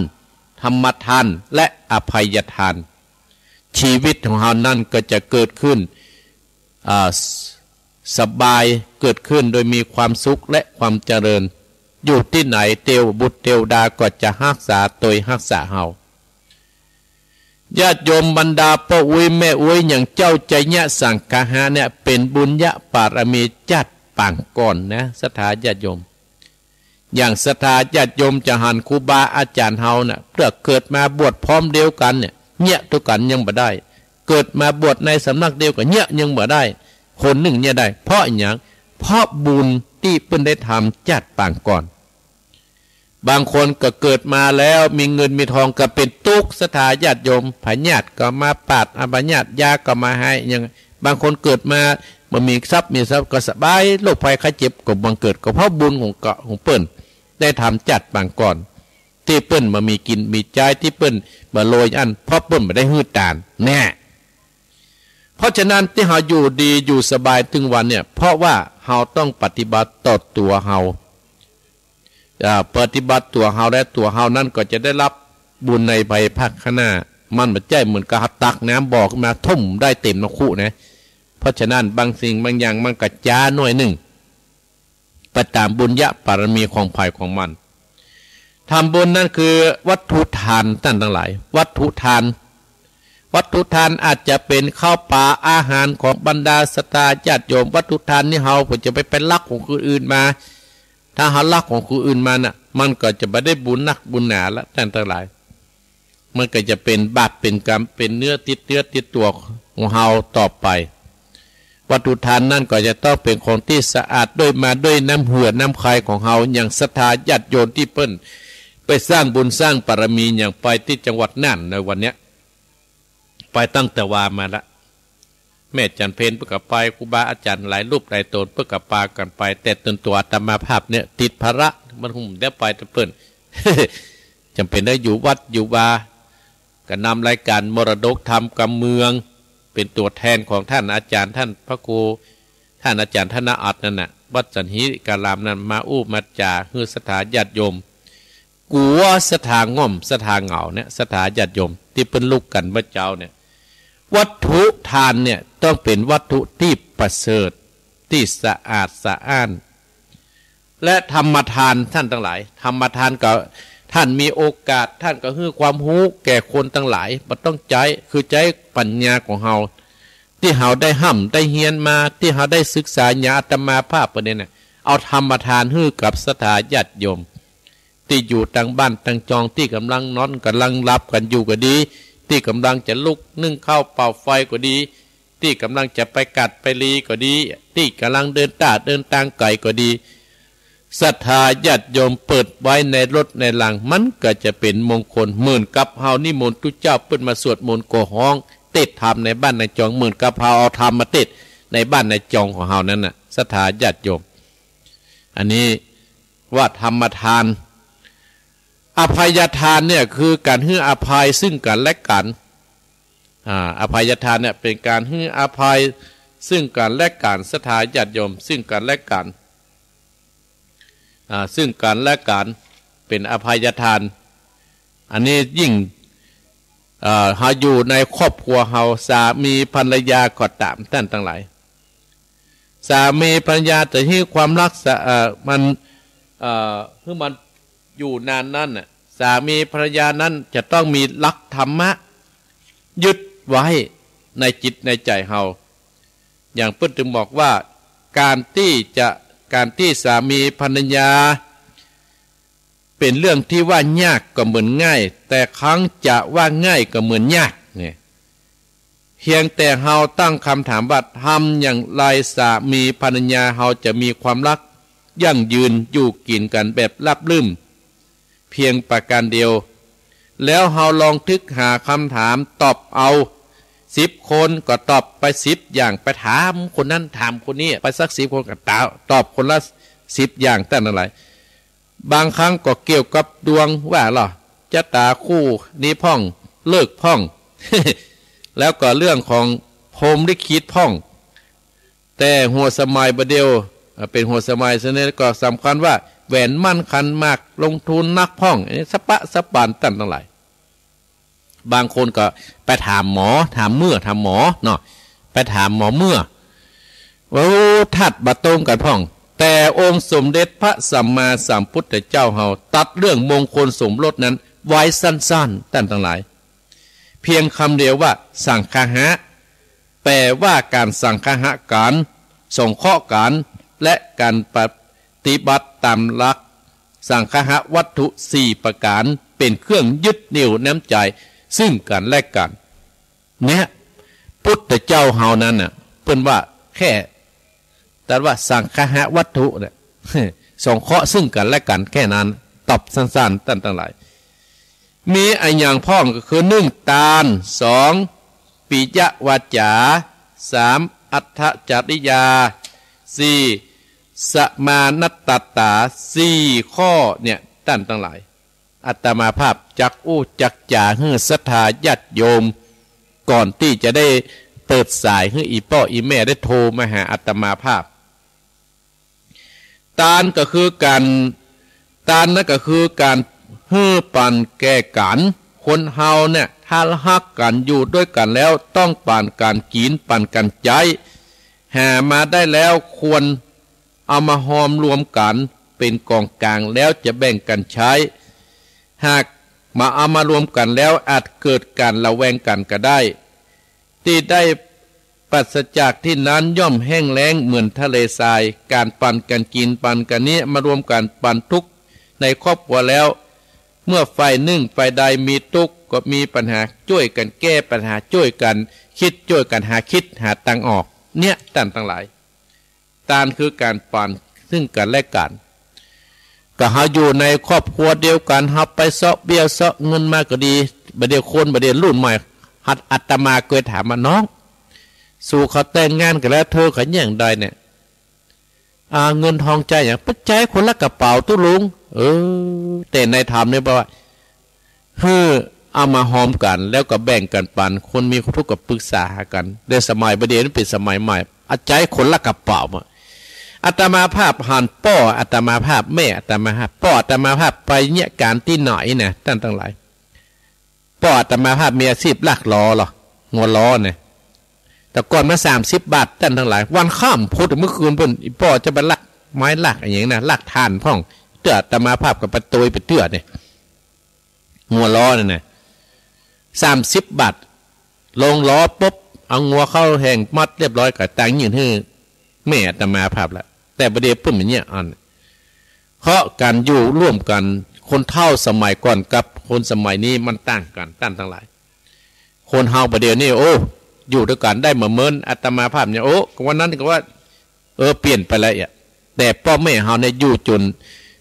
ธรรมทาน และอภัยทาน ชีวิตของเฮานั้นก็จะเกิดขึ้น อ่า ส- สบาย เกิดขึ้นโดยมีความสุขและความเจริญ อยู่ตี้ไหนเตวบุตรเตวดาก็จะฮักษาตวยฮักษาเฮา ญาติโยมบรรดาป้ออุ๊ยแม่อุ๊ย อย่างเจ้าไชยสังคหะเนี่ย เป๋นบุญญาบารมีจั๊ดปางก่อนนะ ศรัทธาญาติโยม อย่างศรัทธาญาติโยมจะหันครูบาอาจ๋ารย์เฮาน่ะ เปื้อเกิดมาบวชพร้อมเดียวกั๋นเนี่ย เยียะตวยกั๋นยังบ่ได้ เกิดมาบวชในสำนักเดียวกั๋นเยียะยังบ่ได้ คนนึ่งเยียะได้ เพราะอะหยัง เพราะบุญตี้เปิ้นได้ทำจาติปางก่อน บางคนก็เกิดมาแล้วมีเงินมีทองก็เป๋นตุ๊กข์ ศรัทธาญาติโยม พยาธิก็มา ปาดอัปยาต ยาก็มาหาย อย่างบางคนเกิดมาบ่มีทรัพย์ มีทรัพย์ก็สบาย โรคภัยไข้เจ็บก็บังเกิด ก็เพราะบุญของเก่าของเปิ้นได้ทำจาติปางก่อน ตี้เปิ้นบ่มีกิ๋นมีใจ๊ ตี้เปิ้นบ่รวยอั้น เพราะเปิ้นบ่ได้หื้อตานแน่ เพราะฉะนั้นตี้เฮาอยู่ดีอยู่สบายตึงวันเนี่ย เพราะว่าเฮาต้องปฏิบัติต่อตั๋วเฮา อ่า ปฏิบัติตั๋วเฮา และตั๋วเฮานั้นก็จะได้รับบุญในภายภาคข้างหน้า มันบ่ใจ้เหมือนกับตักน้ำบ่อขึ้นมาทุ่มได้เต็มน้ำคุนะ เพราะฉะนั้นบางสิ่งบางอย่างมันก็จ๊าหน่อยนึ่ง ไปต๋ามบุญญาบารมีของใผของมัน ทำบุญนั้นคือวัตถุทานต้านตังหลาย วัตถุทาน วัตถุทานอาจจะเป๋นข้าวป๋าอาหารของบรรดาศรัทธาญาติโยม วัตถุทานนี่เฮาบ่จะไป ไปลักของคนอื่นมา ถ้าเฮาลักของคนอื่นมาน่ะ มันก็จะบ่ได้บุญนักบุญหนาละต้านตังหลาย มันก็จะเป๋นบาปเป๋นกรรม เป๋นเนื้อติดเนื้อติดตั๋วของเฮาต่อไป วัตถุทานนั้นก็จะต้องเป๋นของตี้สะอาด ด้วยมาด้วยน้ำเหื่อน้ำใคของเฮา อย่างศรัทธาญาติโยมตี้เปิ้นไปสร้างบุญสร้างบารมี อย่างไปตี้จังหวัดน่านในวันเนี้ย ไปตั้งแต่วามาละ แม่จันเพ็ญเปิ้นก็ไป ครูบาอาจ๋ารย์หลายรูปหลายต๋นเปิ้นก็ปากั๋นไป แต่ต๋นตั๋วอาตมาภาพเนี่ยติดภาระ มันคงบ่ได้ไปตวยเปิ้น จ๋ำเป๋นได้อยู่วัดอยู่วา ก็นำรายก๋านมรดกธรรมกำเมือง เป๋นตั๋วแทนของต้านอาจ๋ารย์ ต้านพระครู ต้านอาจ๋ารย์ธนอัตถ์นั่นน่ะ วัดสันหิการามนั่น มาอู้มาจ๋าหื้อศรัทธาญาติโยม กั๋วศรัทธาง่อม ศรัทธาเหงาเนี่ย ศรัทธาญาติโยมตี้เปิ้นลุกกั๋นเมื่อเจ๊าเนี่ย วัตถุทานเนี่ยต้องเป๋นวัตถุตี้ประเสริฐ ตี้สะอาดสะอ้าน และธรรมทานต้านตังหลาย ธรรมทานก็ ต้านมีโอกาส ต้านก็หื้อความฮู้แก่คนตังหลาย บ่ต้องใจ๊ คือใจ๊ปัญญาของเฮา ตี้เฮาได้ฮ่ำได้เฮียนมา ตี้เฮาได้ศึกษา อย่างอาตมาภาพเปิ้นเนี่ยน่ะ เอาธรรมทานหื้อกับศรัทธาญาติโยม ตี้อยู่ตังบ้านตังจอง ตี้ก่ำลังนอนก่ำลังหลับกั๋นอยู่ก็ดี ตี้ก่ำลังจะลุกนึ่งข้าวเป่าไฟก็ดี ตี้ก่ำลังจะไปกัดไปลีก็ดี ตี้ก่ำลังเดินต้าเดินตางไก๋ก็ดี ศรัทธาญาติโยมเปิดไว้ในรถในราง มันก็จะเป๋นมงคล เหมือนกับเฮานิมนต์ตุ๊เจ้าเปิ้นมาสวดมนต์ก็ฮ้อง เตศน์ธรรมในบ้านในจอง เหมือนกับเฮาเอาธรรมมาเตศน์ในบ้านในจองของเฮานั้นน่ะ ศรัทธาญาติโยม อันนี้ว่าธรรมทาน อภัยทานเนี่ยคือก๋านหื้ออภัยซึ่งกั๋นและกั๋น อ่า อภัยทานเนี่ยเป๋นก๋านหื้ออภัยซึ่งกั๋นและกั๋น ศรัทธาญาติโยม ซึ่งกั๋นและกั๋น อ่า ซึ่งกั๋นและกั๋น เป๋นอภัยทาน อันนี้ยิ่ง เอ่อ เฮาอยู่ในครอบครัวเฮา สามีภรรยาก็ต๋ามต้านตังหลาย สามีภรรยาจะหื้อความฮักสะ เอ่อ มัน เอ่อ หื้อมันอยู่นานนั้นน่ะ สามีภรรยานั้นจะต้องมีหลักธรรมะยึดไว้ในจิตในใจ๋เฮา อย่างเปิ้นตึงบอกว่า ก๋านตี้จะ ก๋านตี้สามีภรรยา เป๋นเรื่องตี้ว่ายากก็เหมือนง่าย แต่ครั้นจะว่าง่ายก็เหมือนยากเนี่ย เพียงแต่เฮาตั้งคำถามว่า ทำอย่างไรสามีภรรยาเฮาจะมีความฮักยั่งยืน อยู่กิ๋นกั๋นแบบราบรื่นเพียงประการเดียว แล้วเฮาลองตึกหาคำถามตอบเอา สิบคนก็ตอบไปสิบอย่าง ไปถามคนนั้นถามคนนี้ไปสักสิบคนก็ตอบ ตอบคนละสิบอย่างต้านตังหลาย บางครั้งก็เกี่ยวกับดวงว่าล่ะ จะต๋าคู่นี้พ่อง ฤกษ์พ่อง แล้วก็เรื่องของพรหมลิขิตพ่อง แต่หัวสมัยบ่าเดี่ยว อ่า เป๋นหัวสมัยเสียเนี่ยก็สำคัญว่าแหวนหมั้นขันหมาก ลงทุนนักพ่อง อันนี้สะปะสะปานต้านตังหลาย บางคนก็ไปถามหมอ ถามเมื่อ ถามหมอเนาะ ไปถามหมอเมื่อ โอ้ ธาตุบ่ตรงกั๋นพ่อง แต่องค์สมเด็จพระสัมมาสัมพุทธเจ้าเฮาตรัสเรื่องมงคลสมรสนั้นไว้สั้นๆ ต้านตังหลาย เพียงคำเดียวว่า สังคหะ แป๋ว่าก๋านสังคหะกั๋น สงเคราะห์กั๋น และก๋านปฏิบัติต๋ามหลักสังคหะวัตถุสี่ประก๋าน เป๋นเครื่องยึดเหนี่ยวน้ำใจ๋ซึ่งกั๋นและกั๋น เนี่ย พุทธเจ้าเฮานั้นน่ะ เปิ้นว่าแค่ ตรัสว่าสังคหวัตถุเนี่ย สงเคราะห์ซึ่งกั๋นและกั๋นแค่นั้น ตอบสั้นๆ ต้านตังหลาย มีอะหยังพ่องก็คือ นึ่ง ตาน สอง ปิยวาจา สาม อัตถจริยา สี่ สมานัตตา สี่ข้อเนี่ย ต้านตังหลาย อาตมาภาพจักอู้จักจ๋าหื้อศรัทธาญาติโยม ก่อนตี้จะได้เปิดสายหื้ออี่ป้ออี่แม่ได้โทรมาหาอาตมาภาพ ตานก็คือก๋าน ตานนั้นก็คือก๋านหื้อปั๋นแก่กั๋น คนเฮาเนี่ย ถ้าฮักกั๋นอยู่ตวยกั๋นแล้ว ต้องปั๋นกั๋นกิ๋น ปั๋นกั๋นใจ๊ หามาได้แล้วควรเอามาฮอมรวมกั๋นเป๋นก๋องก๋าง แล้วจะแบ่งกั๋นใจ๊ หากบ่เอามารวมกั๋นแล้วอาจเกิดก๋านระแวงกั๋นก็ได้ ตี้ได้ปราศจากตี้นั้นย่อมแห้งแล้งเหมือนทะเลทราย ก๋านปั๋นกั๋นกิ๋นปั๋นกั๋นนี้มารวมกั๋นปั๋นตุ๊กข์ในครอบครัวแล้ว เมื่อฝ่ายนึ่งฝ่ายใดมีตุ๊กข์ก็มีปัญหาจ้วยกั๋นแก้ปัญหา จ้วยกั๋นกึ๊ด จ้วยกั๋นหากึ๊ดหาตางออก เนี่ย ต้านตังหลาย ตานคือก๋านปั๋นซึ่งกั๋นและกั๋น ก็เฮาอยู่ในครอบครัวเดียวกั๋น เฮาไปเซาะเบี้ยเซาะเงินมาก็ดี บ่าเดี่ยวคน บ่าเดี่ยวรุ่นใหม่ หัด อาตมาเกยถามว่า น้อง สูเขาแต่งงานกั๋นแล้ว เธอเขาแย่งใดเนี่ย อ่า เงินทองใจ๊หยัง ไปใจ๊คนละกระเป๋าตุ๊ลุง เออ แต่ในธรรมเนี่ยบอกว่า หื้อเอามาฮอมกั๋น แล้วก็แบ่งกั๋นปั๋น คนมีตุ๊กข์ก็ปรึกษาหากั๋น แต่สมัยบ่าเดี่ยวนี้เป๋นสมัยใหม่ เอาใจ๊คนละกระเป๋าอะ อาตมาภาพหันป้ออาตมาภาพ แม่อาตมาภาพ ป้ออาตมาภาพไปเยียะก๋านตี้ไหนนะ ต้านตังหลาย ป้ออาตมาภาพมีอาชีพลากล้อเหรอ หัวล้อเนี่ย แต่ก่อนมันสามสิบบาท ต้านตังหลาย วันค่ำพุธ เมื่อคืนปู๊น อี่ป้อจะไปลักไม้ลักอะหยังนะ ลักถ่านพ่อง เตื้ออาตมาภาพก็ไปโตยไปเตื้อเนี่ย หัวล้อเนี่ยนะ สามสิบบาท ลงล้อปุ๊บ เอางัวเข้าแห่งมัดเรียบร้อย ก็ตางยื่นหื้อแม่อาตมาภาพละ แต่บ่าเดี่ยวปู๊นมันเยียะอัน เพราะก๋านอยู่ร่วมกั๋น คนเฒ่าสมัยก่อนกับคนสมัยนี้มันต่างกั๋น ต้านตังหลาย คนเฮาบ่าเดี่ยวนี้ โอ้ อยู่ตวยกั๋นได้บ่าเหมือนอาตมาภาพเนี่ย โอ้ ก็วันนั้นก็ว่า เออ เปลี่ยนไปแล้วเอีย แต่ป้อแม่เฮาเนี่ยอยู่จ๋น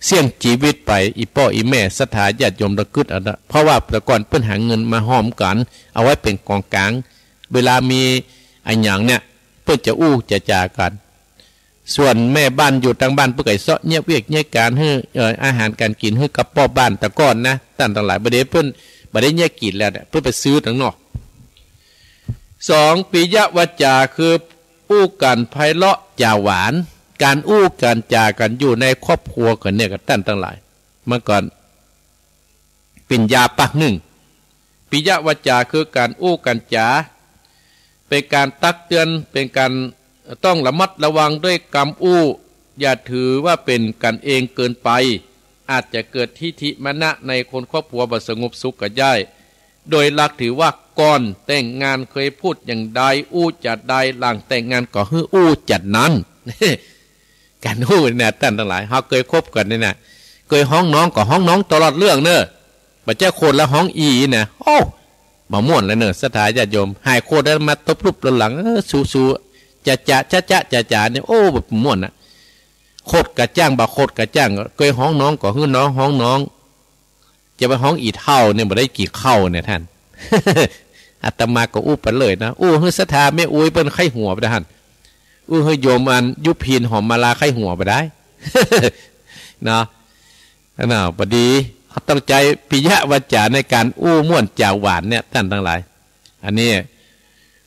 เสี้ยงจีวิตไป อี่ป้ออี่แม่ศรัทธาญาติโยมละกึ๊ดเอานะ เพราะว่าแต่ก่อนเปิ้นหาเงินมาฮอมกั๋น เอาไว้เป๋นก๋องก๋าง เวลามีอะหยังเนี่ย เปิ้นจะอู้จะจ๋ากั๋น ส่วนแม่บ้านอยู่ตางบ้าน เปิ้นก็เซาะเยียะเวียกเยียะก๋านหื้อ เอ่อ อาหารก๋านกิ๋นหื้อกับป้อบ้านแต่ก่อนนะ ต้านตังหลาย บ่าเดี่ยวเปิ้นบ่ได้เยียะกิ๋นแล้วเนี่ย เปิ้นไปซื้อตางนอก สอง ปิยวาจา คืออู้กั๋นไพเราะจ๋าหวาน ก๋านอู้กั๋นจ๋ากั๋นอยู่ในครอบครัวกั๋นเนี่ย กับต้านตังหลาย เมื่อก่อน เป๋นยาปากนึ่ง ปิยวาจา คือก๋านอู้กั๋นจ๋า เป๋นก๋านตักเตือน เป๋นก๋านต้องระมัดระวังด้วยกำอู้ อย่าถือว่าเป๋นกั๋นเองเกินไป อาจจะเกิดทิฐิมานะในคนครอบครัวบ่สงบสุขก็ได้ โดยหลักถือว่าก่อนแต่งงานเคยพูดอย่างใดอู้จะใด หลังแต่งงานก็หื้ออู้จะนั้น ก๋านอู้เนี่ย ต้านตังหลาย เฮาเกยคบกั๋นเนี่ยนะ เกยฮ้องน้องก็ฮ้องน้องตลอดเรื่องเน่อ บ่ใจ้คนละฮ้องอี่นะ โอ้ บ่ม่วนแล้วเน่อ ศรัทธาญาติโยม หายโคตรแล้วมาตบรูปหลัง เออ สูๆ จ๋าๆ จ๊ะๆ จ๋าๆ เนี่ย โอ้ บ่ม่วนนะ โคตรกระจ้าง บ่โคตรกระจ้าง เกยฮ้องน้องก็หื้อน้องฮ้องน้อง จะไปฮ้องอี่เฒ่าเนี่ย บ่ได้กี่เข้าเนี่ยต้าน อาตมาก็อู้ไปเลยนะ อู้หื้อศรัทธาแม่อุ๊ยเปิ้นใค่หัวไปนะหั้น อู้หื้อโยมอันยุพินหอมมาลาใค่หัวไปได้ เนาะ อันน่ะ พอดี ต้องใจ๊ปิยวาจาในก๋านอู้ม่วนจ๋าหวานเนี่ย ต้านตังหลาย อันนี้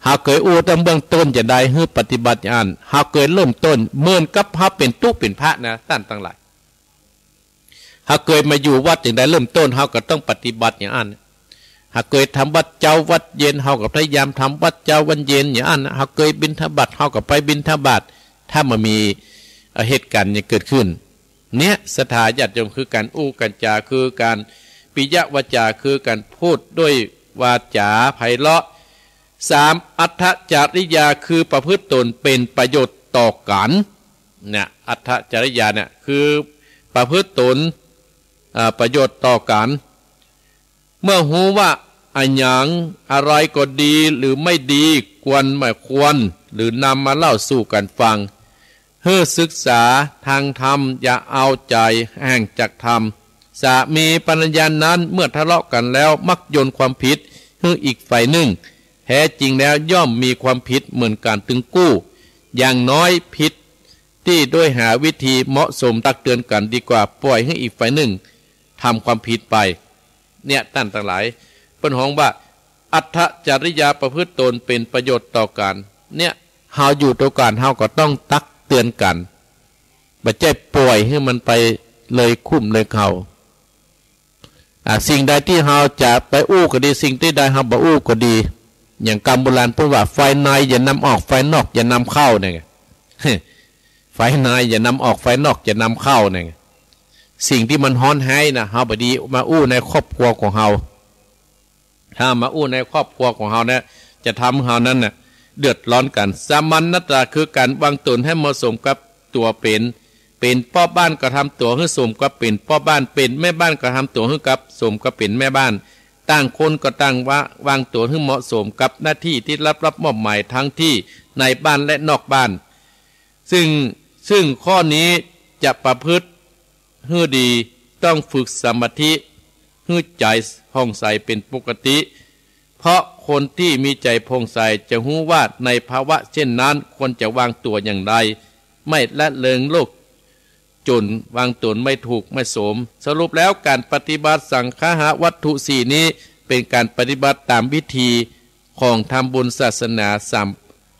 เฮาเกยอู้ตั้งเบื้องต้นจะใด หื้อปฏิบัติอย่างอั้น เฮาเกยเริ่มต้น เหมือนกับเฮาเป๋นตุ๊เป๋นพระนะ ต้านตังหลาย เฮาเกยมาอยู่วัดอย่างใด เริ่มต้นเฮาก็ต้องปฏิบัติอย่างอั้น เฮาเกยทำวัตรเจ๊าวัตรเย็น เฮาก็พยายามทำวัตรเจ๊าวัตรเย็นอย่างอั้น เฮาเกยบิณฑบาต เฮาก็ไปบิณฑบาต ถ้ามันมี เอ่อ เหตุก๋ารณ์อย่างเกิดขึ้น เนี่ย ศรัทธาญาติโยม คือก๋านอู้ก๋านจ๋า คือก๋าน ปิยวาจา คือก๋านพูดด้วยวาจ๋าไพเราะ สาม อัตถจริยา คือประพฤติตนเป๋นประโยชน์ต่อกั๋น เนี่ย อัตถจริยาเนี่ย คือประพฤติตน เอ่อ ประโยชน์ต่อกั๋น เมื่อฮู้ว่าอะหยังอะไรก็ดีหรือไม่ดี ควรไม่ควร หรือนำมาเล่าสู่กั๋นฟัง หื้อศึกษาตางธรรม อย่าเอาจ๋ายห่างจากธรรม สามีภรรยานั้นเมื่อทะเลาะกั๋นแล้วมักโยนความผิดหื้ออีกฝ่ายนึ่ง แท้จริงแล้วย่อมมีความผิดเหมือนกั๋นตึงกู้ อย่างน้อยผิดตี้โดยหาวิธีเหมาะสมตักเตือนกั๋นดีกว่าป่อยหื้ออีกฝ่ายนึ่งทำความผิดไป เนี่ยต้านตังหลาย เปิ้นฮ้องว่า อัตถจริยาประพฤติตนเป็นประโยชน์ต่อกั๋น เนี่ย เฮาอยู่ตวยกั๋น เฮาก็ต้องตักเตือนกั๋น บ่ใจ้ป่อยหื้อมันไปเลยคุ้มเลยเขา อ่า สิ่งใดตี้เฮาจะไปอู้ก็ดี สิ่งตี้ใดเฮาบ่อู้ก็ดี อย่างกำโบราณเปิ้นว่า ไฟในอย่านำออก ไฟนอกอย่านำเข้า เนี่ย ไฟในอย่านำออก ไฟนอกอย่านำเข้า เนี่ย สิ่งตี้มันฮ้อนแฮ้งนะ เฮาบ่ดีมาอู้ในครอบครัวของเฮา ถ้ามาอู้ในครอบครัวของเฮาเนี่ย จะทำหื้อเฮานั้นน่ะ เดือดร้อนกั๋น สมณตาคือก๋านวางตนหื้อเหมาะสมกับตั๋วเป๋น เป๋นป้อบ้านก็ทำตั๋วหื้อสมกับเป๋นป้อบ้าน เป๋นแม่บ้านก็ทำตั๋วหื้อกับสมกับเป๋นแม่บ้าน ต่างคนก็ต่างวะ วางตั๋วหื้อเหมาะสมกับหน้าตี้ตี้รับ รับมอบหมายตังตี้ในบ้านและนอกบ้าน ซึ่ง ซึ่งข้อนี้จะประพฤติหื้อดี ต้องฝึกสมาธิหื้อใจ๋ผ่องใสเป๋นปกติ เพราะคนตี้มีใจ๋ผ่องใสจะฮู้ว่าในภาวะเช่นนั้นควรจะวางตั๋วอย่างใด ไม่ละเลงโลกจ๋นวางตนไม่ถูกไม่สม สรุปแล้วก๋านปฏิบัติสังคหวัตถุสี่นี้เป๋นก๋านปฏิบัติต๋ามวิธีของธรรมบุญศาสนาสาม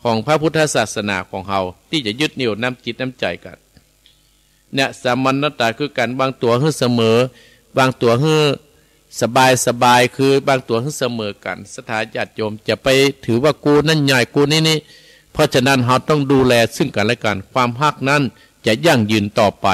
ของพระพุทธศาสนาของเฮา ตี้จะยึดเหนี่ยวน้ำจิตน้ำใจ๋กั๋น เนี่ย สมณตาคือก๋านวางตั๋วหื้อเสมอ วางตั๋วหื้อสบายสบาย คือวางตั๋วหื้อเสมอกั๋น ศรัทธาญาติโยม จะไปถือว่ากูนั้นใหญ่ กูนี้นี้ เพราะฉะนั้นเฮาต้องดูแลซึ่งกั๋นและกั๋น ความฮักนั้นจะยั่งยืนต่อไป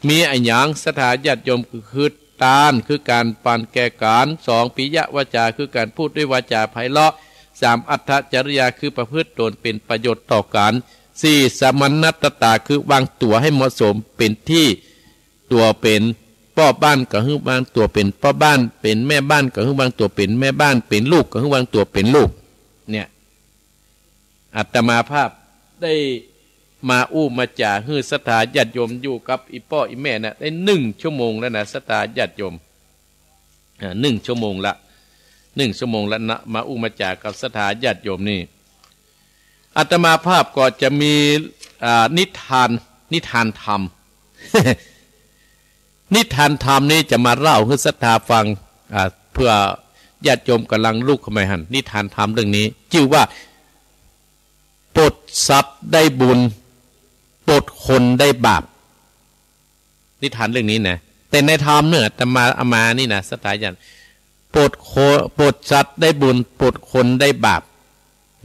มีอะหยัง ศรัทธาญาติโยม คือ คือ ตาน คือก๋านปานแก่กั๋น สอง ปิยวาจา คือก๋านพูดด้วยวาจาไพเราะ สาม อัตถจริยา คือประพฤติตนเป๋นประโยชน์ต่อกั๋น สี่ สมณตตา คือวางตั๋วหื้อเหมาะสม เป๋นตี้ตั๋วเป๋นป้อบ้านก็หื้อวางตั๋วเป๋นป้อบ้าน เป๋นแม่บ้านก็หื้อวางตั๋วเป๋นแม่บ้าน เป๋นลูกก็หื้อวางตั๋วเป๋นลูก เนี่ย อาตมาภาพได้มาอู้มาจ๋าหื้อศรัทธาญาติโยมอยู่กับอี่ป้ออี่แม่น่ะ ได้หนึ่งชั่วโมงแล้วนะ ศรัทธาญาติโยม อ่า หนึ่งชั่วโมงละ หนึ่งชั่วโมงละนะ มาอู้มาจ๋ากับศรัทธาญาติโยมนี่ อาตมาภาพก็จะมี อ่า นิทาน นิทานธรรม นิทานธรรมนี้จะมาเล่าหื้อศรัทธาฟัง อ่า เผื่อญาติโยมก่ำลังลุกขึ้นมาหั้น นิทานธรรมเรื่องนี้ จื้อว่า ปลดสัตว์ได้บุญ ปลดคนได้บาป นิทานเรื่องนี้นะ แต่ในธรรมเนี่ย อาตมาเอามานี่นะ ศรัทธาญาติ ปลดโค- ปลดสัตว์ได้บุญ ปลดคนได้บาป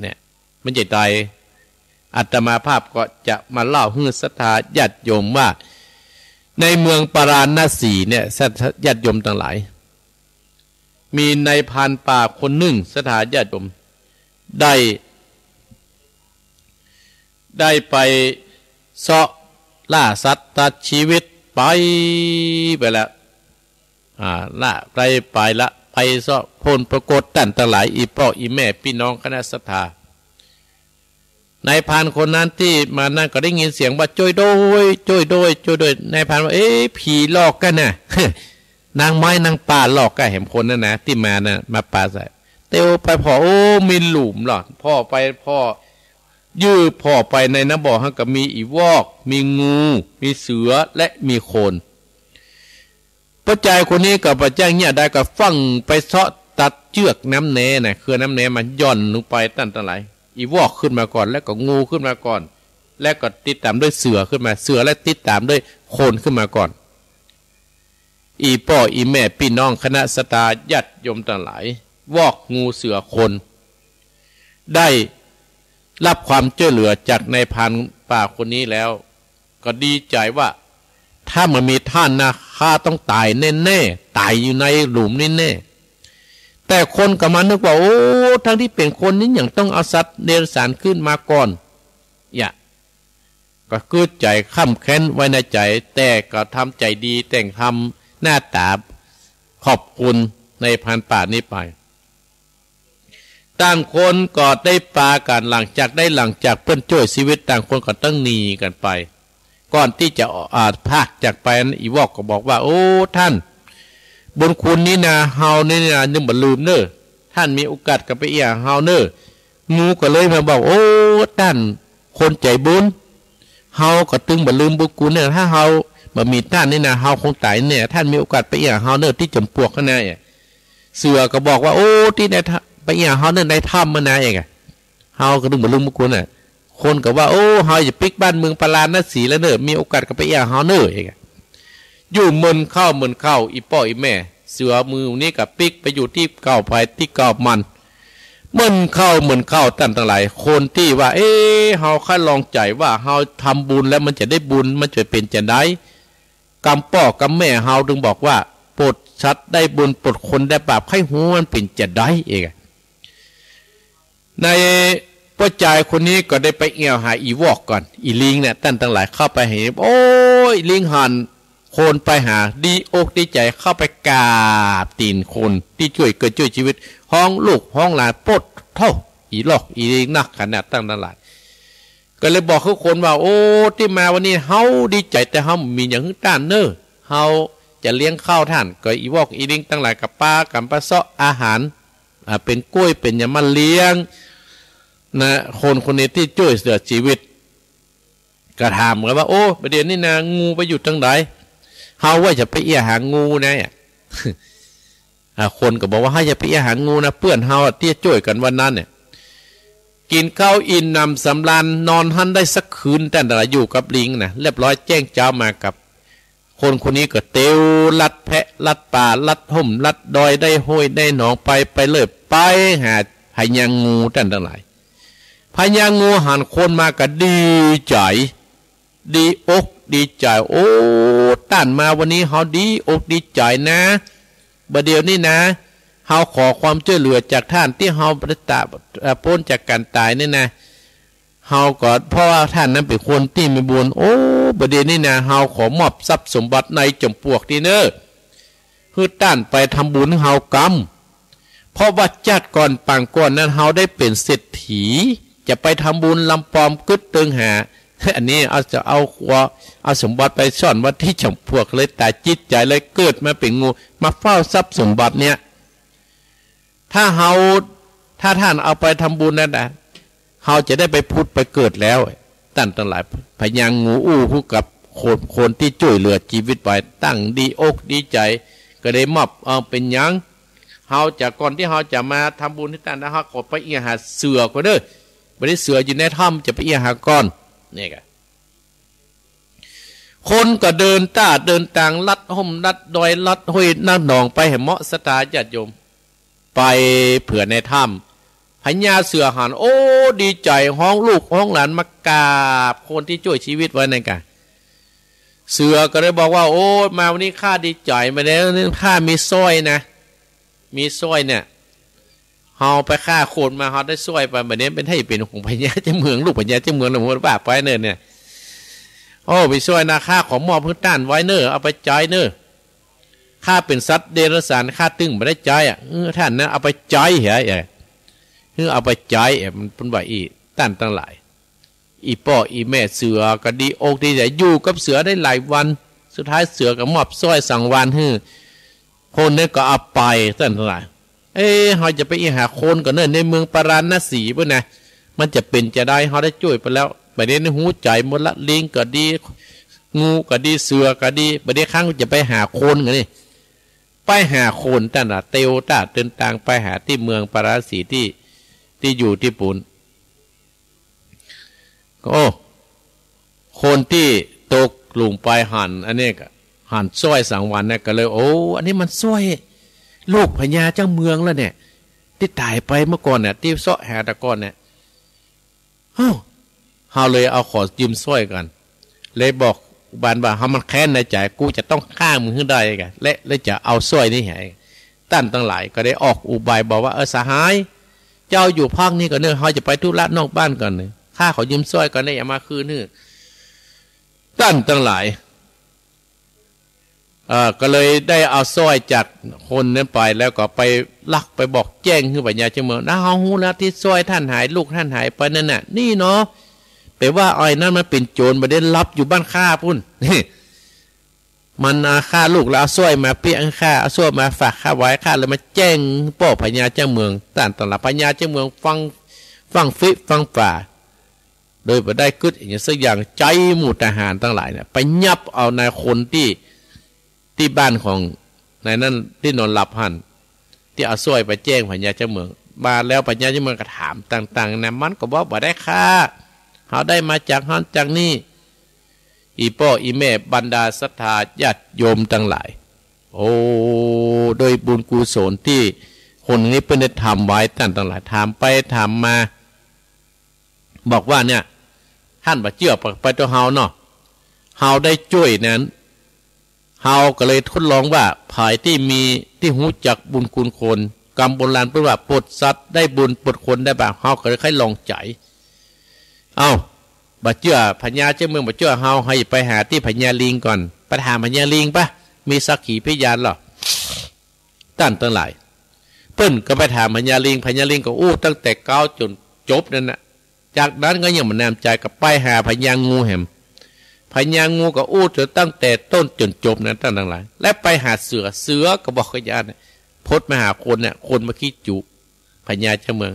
เนี่ย มันจะใด อาตมาภาพก็จะมาเล่าหื้อศรัทธาญาติโยมว่า ในเมืองปาราณสีเนี่ย ศรัทธาญาติโยมตังหลาย มีนายพรานป่าคนนึ่ง ศรัทธาญาติโยม ได้ ได้ไปเซาะล่าสัตว์ตัดชีวิต ไป ไปละ อ่า ล่า ไป ไปละ ไปเซาะ ผลปรากฏต้านตังหลาย อี่ป้ออี่แม่ ปี้น้องคณะศรัทธา นายพรานคนนั้นตี้มานั้นก็ได้ยินเสียงว่า จ้วยโดย จ้วยโดย จ้วยโดย นายพรานว่า เอ๊ะ ผีหลอกกั๋นน่ะ นางไม้นางป่าหลอกกั๋น แหมคนนั้นนะ ตี้มาน่ะ มาปาใส่ เตียวไปผ่อ โอ้ มีหลุมเหรอ ผ่อไป ผ่อ ยื้อผ่อไปในน้ำบ่อหั้นก็มีอี่วอก มีงู มีเสือ และมีโคลน ป้อจายคนนี้ก็บ่จ้างเยียะได้ ก็ฟั่งไปเซาะตัดเจื้อกน้ำแนน่ะ เคือน้ำแนมาหย่อนลงไปต้านตังหลาย อี่วอกขึ้นมาก่อน แล้วก็งูขึ้นมาก่อน แล้วก็ติดต๋ามด้วยเสือขึ้นมา เสือแล้วติดต๋ามด้วยโคลนขึ้นมาก่อน อี่ป้ออี่แม่ปี้น้องคณะศรัทธาญาติโยมตังหลาย วอก งู เสือ โคลน ได้รับความจ้วยเหลือจากนายพรานป่าคนนี้แล้ว ก็ดีใจ๋ว่า ถ้าบ่มีต้านนะ ข้าต้องต๋ายแน่ๆ ต๋ายอยู่ในหลุมนี้แน่ แต่คนก็มานึกว่า โอ้ ทั้งตี้เป๋นคนนี้ยังต้องเอาสัตว์เดรัจฉานขึ้นมาก่อน เยียะ ก็กึ๊ดใจ๋คับแค้นไว้ในใจ๋ แต่ก็ทำใจ๋ดี แต่งทำหน้าต๋าขอบคุณนายพรานป่านี้ไป ต่างคนก็ได้ปากั๋น หลังจากได้ หลังจากเปิ้นจ้วยชีวิต ต่างคนก็ต้องหนีกั๋นไป ก่อนตี้จะ อ่า พรากจากไปนั้น อี่วอกก็บอกว่า โอ้ ต้าน บุญคุณนี้นา เฮานี้นา ยังบ่ลืมเน่อ ต้านมีโอกาสก็ไปเอี้ยเฮาเน่อ งูก็เลยมาบอก โอ้ ต้านคนใจ๋บุญ เฮาก็ตึงบ่ลืมบุญคุณเน่อ ถ้าเฮาบ่มีต้านนี้นา เฮาคงต๋ายแน่ ต้านมีโอกาสไปเอี้ยเฮาเน่อ ตี้จ๋อมปลวกหั้นนา เสือก็บอกว่า โอ้ ตี้ไหน ไปเอี้ยเฮาเน่อ ในถ้ำหั้นนา เอกอะ เฮาก็ตึงบ่ลืมบุญคุณน่ะ คนก็ว่า โอ้ เฮาจะปิ๊กบ้านเมืองปาราณสีแล้วเน่อ มีโอกาสก็ไปเอี้ยเฮาเน่อ เอกอะ อยู่เมินเข้าเมินเข้า อี่ป้ออี่แม่ เสือหมู่นี้ก็ปิ๊กไปอยู่ตี้เก่าไปตี้เก่ามัน เมินเข้าเมินเข้า ต้านตังหลาย คนตี้ว่า เอ๊ะ เฮาใค่ลองใจ๋ว่าเฮาทำบุญแล้วมันจะได้บุญ มันจะเป๋นจาใด กำป้อกำแม่เฮาตึงบอกว่า ปลดสัตว์ได้บุญ ปลดคนได้บาป ใค่ฮู้มันเป๋นจาใด เอกอะ ในป้อจายคนนี้ก็ได้ไปเอี้ยวหาอี่วอกก่อน อี่ลิงเนี่ย ต้านตังหลาย เข้าไปเห็น โอ้ย ลิงหัน คนไปหา ดีอกดีใจ๋ เข้าไปกราบตี๋นคนตี้จ้วย เกิดจ้วยชีวิต ฮ้องลูกฮ้องหลาน โป๊ดโธ่ อี่ลอกอี่ลิงนักขนาด ต้านตังหลาย ก็เลยบอกคือคนว่า โอ้ ตี้มาวันนี้เฮาดีใจ๋ แต่เฮาบ่มีหยังหื้อต้านเน่อ เฮาจะเลี้ยงข้าวต้าน ก็อี่วอกอี่ลิงตังหลายก็ปากั๋นไปเซาะอาหาร อ่า เป๋นก้วยเป๋นหยังมาเลี้ยงนะ คนคนนี้ตี้จ้วยเสียจีวิต ก็ถามกั๋นว่า โอ้ บ่าเดี่ยวนี้นา งูไปอยู่ตางใด เฮาว่าจะไปเอี้ยหางูนะ อ่า คนก็บอกว่า เฮาจะไปเอี้ยหางูนะ เปื้อนเฮาอะ ตี้จ้วยกั๋นวันนั้นเนี่ย กิ๋นข้าวอิ่มหนำสำราญ นอนหั้นได้สักคืน ต้านตังหลาย อยู่กับลิงนะ เรียบร้อย แจ้งเจ๊ามากับ คนคนนี้ก็เตียวลัดแพะลัดป่าลัดฮ่มลัดดอย ได้ห้วยได้หนองไป ไปเลย ไปหาพญางู ต้านตังหลาย พญางูหันคนมาก็ดีใจ๋ ดีอกดีใจ๋ โอ้ ต้านมาวันนี้เฮาดีอกดีใจ๋นะ บ่าเดี่ยวนี้นะ เฮาขอความจ้วยเหลือจากต้าน ตี้เฮาปราศ เอ่อ ป๊นจากก๋านต๋ายนี่นะ เฮาก็ เพราะว่าต้านนั้นเป๋นคนตี้มีบุญ โอ้ บ่าเดี่ยวนี้นา เฮาขอมอบทรัพย์สมบัติในจ๋อมปลวกตี้เน่อ หื้อต้านไปทำบุญหื้อเฮากำ เพราะว่าจาติก่อนปางก่อนนั้น เฮาได้เป๋นเศรษฐี จะไปทำบุญลำปอมกึ๊ดเติงหา อันนี้เอา จะเอาขัว เอาสมบัติไปซ่อนไว้ตี้จ๋อมปลวก เลยต๋ายจิตใจ๋ เลยเกิดมาเป๋นงู มาเฝ้าทรัพย์สมบัติเนี่ย ถ้าเฮา ถ้าต้านเอาไปทำบุญนั้นนะ เฮาจะได้ไปผุดไปเกิดแล้ว ต้านตังหลาย พญางูอู้ฮู้กับคน คนตี้จ้วยเหลือจีวิตไว้ ตั้งดีอกดีใจ๋ ก็ได้มอบ เอา เป๋นหยัง เฮาจะ ก่อนตี้เฮาจะมาทำบุญหื้อต้านนะ เฮาขอไปเอี้ยหาเสือก่อนเน่อ บ่าเดี่ยวเสืออยู่ในถ้ำ จะไปเอี้ยหาก่อน นี่กะ คนก็เดินต้าเดินตาง ลัดฮ่มลัดดอย ลัดห้วยลัดหนองไป หื้อเหมาะศรัทธาญาติโยม ไปเผื่อในถ้ำ พญาเสือหัน โอ้ ดีใจ๋ ฮ้องลูกฮ้องหลานมากราบคนตี้จ้วยจีวิตไว้นั่นกะ เสือก็เลยบอกว่า โอ้ มาวันนี้ข้าดีใจ๋ มาแล้ว ข้ามีสร้อยนะ มีสร้อยเนี่ย เฮาไปฆ่าคนมา เฮาได้สร้อยไป บ่าเดี่ยวเป๋นไห้เป๋นของพญาเจ้าเมือง ลูกพญาเจ้าเมืองนะ หมู่บ้านไปเน่อเนี่ย โอ้ มีสร้อยนะ ข้าขอมอบหื้อต้านไว้เน่อ เอาไปใจ๊เน่อ ข้าเป๋นสัตว์เดรัจฉาน ข้าตึงบ่ได้ใจ๊อะ เออ ต้านนะ เอาไปใจ๊เหอะ เออ หื้อเอาไปใจ๊ เออ มันเป๋นว่าอี้ ต้านตังหลาย อี่ป้ออี่แม่เสือก็ดีอกดีใจ๋ อยู่กับเสือได้หลายวัน สุดท้ายเสือก็มอบสร้อยสังวาลหื้อ คนนั้นก็เอาไป ต้านตังหลาย เอ๊ะ เฮาจะไปเอี้ยหาคนก่อนเน่อ ในเมืองปาราณสีปุ้นนะ มันจะเป๋นจาใด เฮาได้จ้วยไปแล้ว บ่าเดี่ยวนี้ฮู้ใจ๋หมดละ ลิงก็ดี งูก็ดี เสือก็ดี บ่าเดี่ยวครั้นจะไปหาคนก่อนนี่ ไปหาคน ต้านตังหลาย เตียวต้าเดินตางไปหาตี้เมืองปาราณสีตี้ ตี้อยู่ตี้ปู๊น โอ้ คนตี้ตกหลุมไปหัน อันนี้กะ หันสร้อยสังวาลเนี่ย ก็เลย โอ้ อันนี้มันสร้อยลูกพญาเจ้าเมืองแล้วเนี่ย ตี้ต๋ายไปเมื่อก่อนเนี่ย ตี้เซาะหาแต่ก่อนเนี่ย เฮ้า เฮาเลยเอาขอยืมสร้อยก่อน เลยบอกอุบายว่า เฮามันแค้นในใจ๋ กูจะต้องฆ่ามึงหื้อได้กะ และ และจะเอาสร้อยนี้หื้อ ต้านตังหลายก็ได้ออกอุบายบอกว่า เออ สหาย เจ้าอยู่พักนี่ก่อนเน่อ เฮาจะไปธุระนอกบ้านก่อนเน่อ ข้าขอยืมสร้อยก่อนเน่อ เอามาคืนหื้อ ต้านตังหลาย เอ่อ ก็เลยได้เอาสร้อยจากคนนั้นไป แล้วก็ไปลักไปบอกแจ้งหื้อพญาเจ้าเมือง "นะ เฮาฮู้แล้วตี้สร้อยต้านหาย ลูกต้านหายไปนั่นน่ะ นี่เนาะ แต่ว่าไอ้นั้นมันเป๋นโจ๋ร บ่ได้ หลับอยู่บ้านข้าปู๊น มันเอาฆ่าลูกแล้วเอาสร้อยมาเปี้ยหื้อข้า เอาสร้อยมาฝากข้าไว้ ข้าเลยมาแจ้งป้อพญาเจ้าเมือง" ต้านตังหลาย พญาเจ้าเมืองฟัง ฟังฟิฟังฝ่า โดยบ่ได้กึ๊ดอะหยังสักอย่าง ใจ๊หมู่ทหารตังหลายเนี่ย ไปยับเอานายคนตี้ ตี้บ้านของนายนั้นตี้นอนหลับหั้น ตี้เอาสร้อยไปแจ้งพญาเจ้าเมือง มาแล้วพญาเจ้าเมืองก็ถามต่างๆ นานา มันก็บอก "บ่ได้ฆ่า เฮาได้มาจากหั้นจากนี่" อี่ป้ออี่แม่ บรรดาศรัทธาญาติโยมตังหลาย โอ้ โดยบุญกุศลตี้คนนี้เปิ้นได้ทำไว้ ต้านตังหลาย ถามไปถามมา บอกว่าเนี่ย ต้านบ่เจื้อไป ไปโตเฮาเนาะ เฮาได้จ้วยนั้น เฮาก็เลยทดลองว่า ใผตี้มี ตี้ฮู้จักบุญคุณคน กำโบราณเปิ้นว่า ปดสัตว์ได้บุญ ปดคนได้บาป เฮาก็เลยใค่ลองใจ๋ เอ้า บ่เจื้อ พญาเจ้าเมืองบ่เจื้อเฮา เฮาไปหาตี้พญาลิงก่อน ไปถามพญาลิงปะ มีสักขีพยานลอ ต้านตังหลาย เปิ้นก็ไปถามพญาลิง พญาลิงก็อู้ตั้งแต่เก๊าจ๋นจบนั้นน่ะ จากนั้นก็ยังบ่แน่ใจ๋ ก็ไปหาพญางูแหม พญางูก็อู้ตั้งแต่ต้นจ๋นจบนั้น ต้านตังหลาย และไปหาเสือ เสือก็บอกขะยานน่ะ พดมาหาคนเนี่ย คนมาคิดจุพญาเจ้าเมือง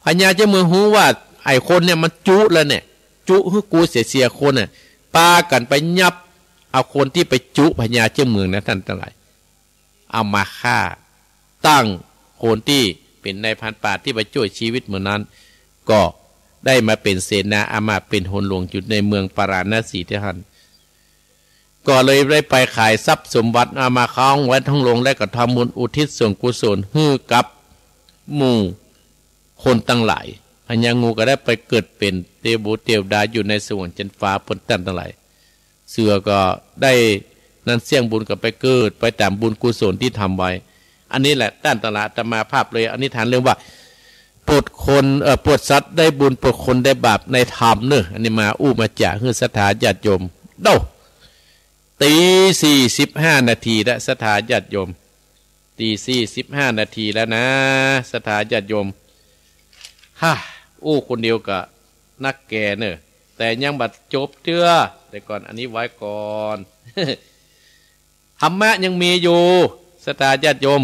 พญาเจ้าเมืองฮู้ว่าไอ้คนเนี่ยมันจุแล้วเนี่ย จุหื้อกูเสียๆ คนน่ะ ปากั๋นไปยับเอาคนตี้ไปจุพญาเจ้าเมืองนะ ต้านตังหลาย เอามาฆ่า ตั้งคนตี้เป๋นนายพรานป่าตี้ไปจ้วยชีวิตเมืองนั้น ก็ได้มาเป๋นเสนาอามาตย์ เป๋นหนหลวงอยู่ในเมืองปาราณสีตี้หั้น ก็เลยได้ไปขายทรัพย์สมบัติเอามาค้างไว้ทั้งหลวง และก็ทำบุญอุทิศส่วนกุศลหื้อกับหมู่คนตังหลาย พญางูก็ได้ไปเกิดเป๋นเตวบุตรเตวดาอยู่ในสวงจันทร์ฟ้า เปิ้นต้านตังหลาย เสือก็ได้นั้นเสี้ยงบุญก็ไปเกิดไปต๋ามบุญกุศลตี้ทำไว้ อันนี้แหละต้านตังหลาย อาตมาภาพเลยอนิทานเรื่องว่า ปดคน เอ่อ ปดสัตว์ได้บุญ ปดคนได้บาปในธรรมเน่อ อันนี้มาอู้มาจ๋าหื้อศรัทธาญาติโยม โด้ ตี๋สี่สิบห้านาทีแล้ว ศรัทธาญาติโยม ตี๋สี่สิบห้านาทีแล้วนะ ศรัทธาญาติโยม ฮ่า อู้คนเดียวก็นักแก่เน่อ แต่ยังบ่จบเตื้อ แต่ก่อน อันนี้ไว้ก่อน ธรรมะยังมีอยู่ ศรัทธาญาติโยม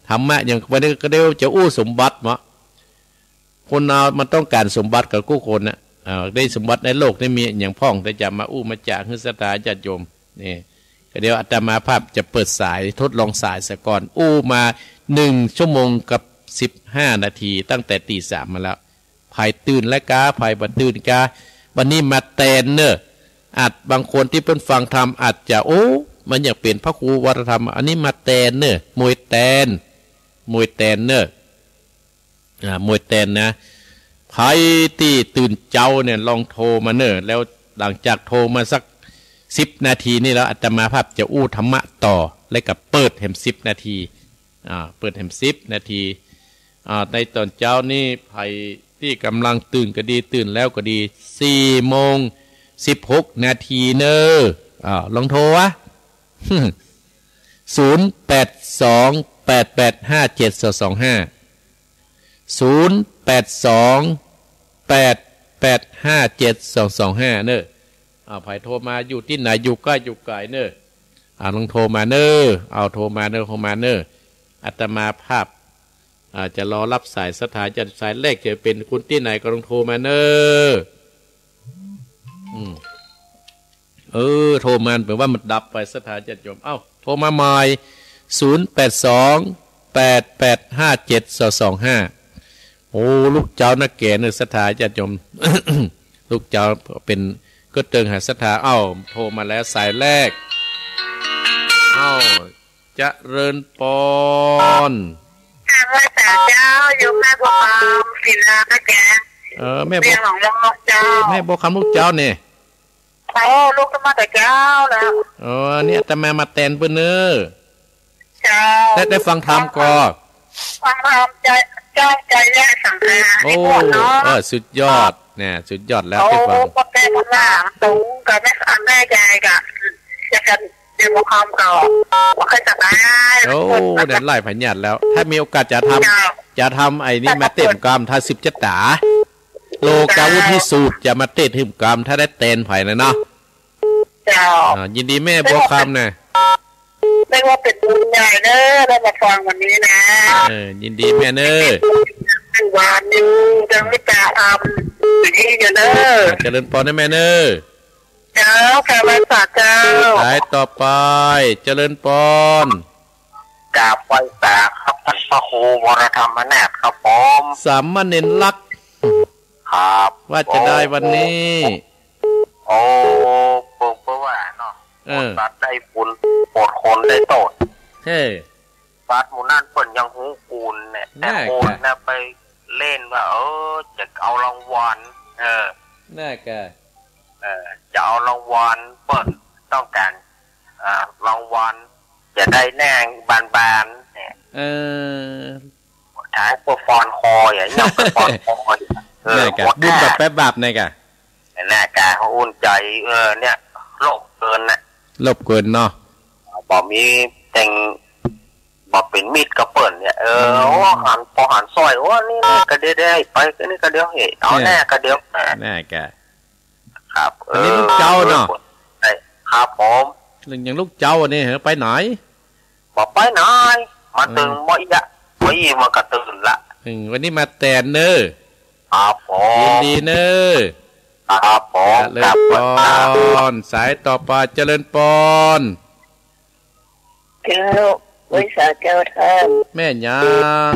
ธรรมะยัง วันนี้ก็เดี๋ยวจะอู้สมบัติเนาะ คนเฮามันต้องก๋านสมบัติกั๋นกู้คนน่ะ อ่า ได้สมบัติในโลกนี้มีอะหยังพ่อง แต่จะมาอู้มาจ๋าหื้อศรัทธาญาติโยม นี่ ก็เดี๋ยวอาตมาภาพจะเปิดสาย ทดลองสายเสียก่อน อู้มาหนึ่งชั่วโมงกับสิบห้านาที ตั้งแต่ตี๋สามมาแล้ว ใผตื่นแล้วกา ใผบ่ตื่นกา วันนี้มาแตนเน่อ อาจบางคนตี้เปิ้นฟังธรรมอาจจะ โอ้ มันอยากเป๋นพระครูวรธรรม อันนี้มาแตนเน่อ มวยแตน มวยแตนเน่อ อ่า มวยแตนนะ ใผตี้ตื่นเจ๊าเนี่ยลองโทรมาเน่อ แล้วหลังจากโทรมาสักสิบนาทีนี่แล้ว อาตมาภาพจะอู้ธรรมะต่อ และก็เปิดแหมสิบนาที อ่า เปิดแหมสิบนาที อ่า ในต๋อนเจ๊านี้ใผตี้ก่ำลังตื่นก็ดี ตื่นแล้วก็ดี สี่โมงสิบหกนาทีเน่อ อ่า ลองโทรวะ ศูนย์แปดสอง แปดแปดห้า เจ็ดสองสองห้า ศูนย์แปดสอง แปดแปดห้า เจ็ดสองสองห้า เน่อ อ่า ใผโทรมาอยู่ตี้ไหน อยู่ใก้อยู่ไก๋เน่อ อ่า ลองโทรมาเน่อ เอาโทรมาเน่อ โทรมาเน่อ อาตมาภาพ อ่า จะรอฮับสายศรัทธาญาติ สายแรกจะเป๋นคนตี้ไหนก็ลองโทรมาเน่อ อืม เออ โทรมา แป๋ว่ามันดับไป ศรัทธาญาติโยม เอ้า โทรมาใหม่ ศูนย์แปดสอง แปดแปดห้า เจ็ดสองสองห้า โอ้ ลูกเจ๊านักแก่เน่อ ศรัทธาญาติโยม ลูกเจ๊าเป๋นก็เติงหาศรัทธา เอ้า โทรมาแล้วสายแรก เอ้า เจริญปอน ค่ะ ไหว้สาเจ้า โยมแม่บัวคำ ศิลา นะแก เออ แม่บัว เวียงหนองมอกเจ้า แม่บัวคำลูกเจ๊าเนี่ย โอ้ ลูกจะมาแต่เจ๊าแล้ว เออ เนี่ย อาตมามาแตนเปิ้นเน่อ เจ้า ได้ ได้ฟังธรรมก่อ ฟังธรรม ใจ เจ้าใจแยกสังขาร โอ้ นิพนธ์เนาะ เออ สุดยอด เนี่ย สุดยอดแล้ว โอ้ ได้ฟัง พ่อแม่พ่อหลาน สูงกับแม่ แม่ยายกับ จะกัน เตรียมความเก่า ว่าใครจะได้ โอ้ นั่นไล่ผญาติแล้ว ถ้ามีโอกาสจะทำ เจ้า จะทำไอ้นี่มาเต้นกำ ถ้าสืบจะต๋า โลกาวุฒิสูตร จะมาเต้นหื้มกำ ถ้าได้แตนไผนะเนาะ เจ้า อ่า ยินดีแม่บัวคำนะ เรียกว่าเป็นบุญใหญ่เด้อ ได้มาฟังวันนี้นะ เออ ยินดีแม่เน้อ เป็นหวานอยู่ ยังไม่กล้าทำ อย่างนี้อยู่เด้อ อ่า เจริญปอนนะแม่เน้อ เจ้า ค่ะ ไหว้สาเจ้า สายต่อไป เจริญปอน กราบไหว้สาครับ ท่านพระครูวรธรรมนาถครับผม สามเณรลักษณ์ ครับ ว่าจะได้วันนี้ โอ้ เปิ้น เปิ้นว่าเนาะ เออ โปรดสัตว์ได้บุญ โปรดคนได้โต้ษ เฮ้ สัตว์หมู่นั้นเปิ้นยังฮู้กู๋นเนี่ย แต่ น่ากะ คนน่ะไปเล่นว่า เออ จะเอารางวัล เออ น่ากะ เออ จะเอารางวัล เปิ้นต้องก๋าน อ่า รางวัล จะได้แน่งบานๆ เนี่ย เออ ท้ายพวกฟอนคออย่างเงี้ย ไปฟอนคออย่างเงี้ย เออ น่ากะ หมด บุญแบบแป๊บบาปน่ากะ น่ากะ อุ่นใจ๋ เออ เนี่ย โลภเกินน่ะ โลภเกินเนาะ บ่มีแต่ง บ่เป๋นมิตรกับเปิ้นเนี่ย เออ อืม โอ้ หัน ปอหันซ้อย โอ้ นี่ นี่กะเดียวได้ไป นี่กะเดียวเฮ้ย เอา เนี่ย แน่กะเดียว น่ากะ ครับ อันนี้ลูกเจ้าเนาะ เออ ครับผม เรื่องอย่างลูกเจ้านี่เหรอ ไปไหน บ่ไปไหน มา เออ ตื่นบ่อี้อะ บ่อี้มันก็ตื่นละ อืม วันนี้มาแตนเน้อ ครับผม ยินดีเน้อ ครับผม เจริญปอน ครับ สายต่อไป เจริญปอน เจ้า ไหว้สาเจ้าท่าน แม่หยัง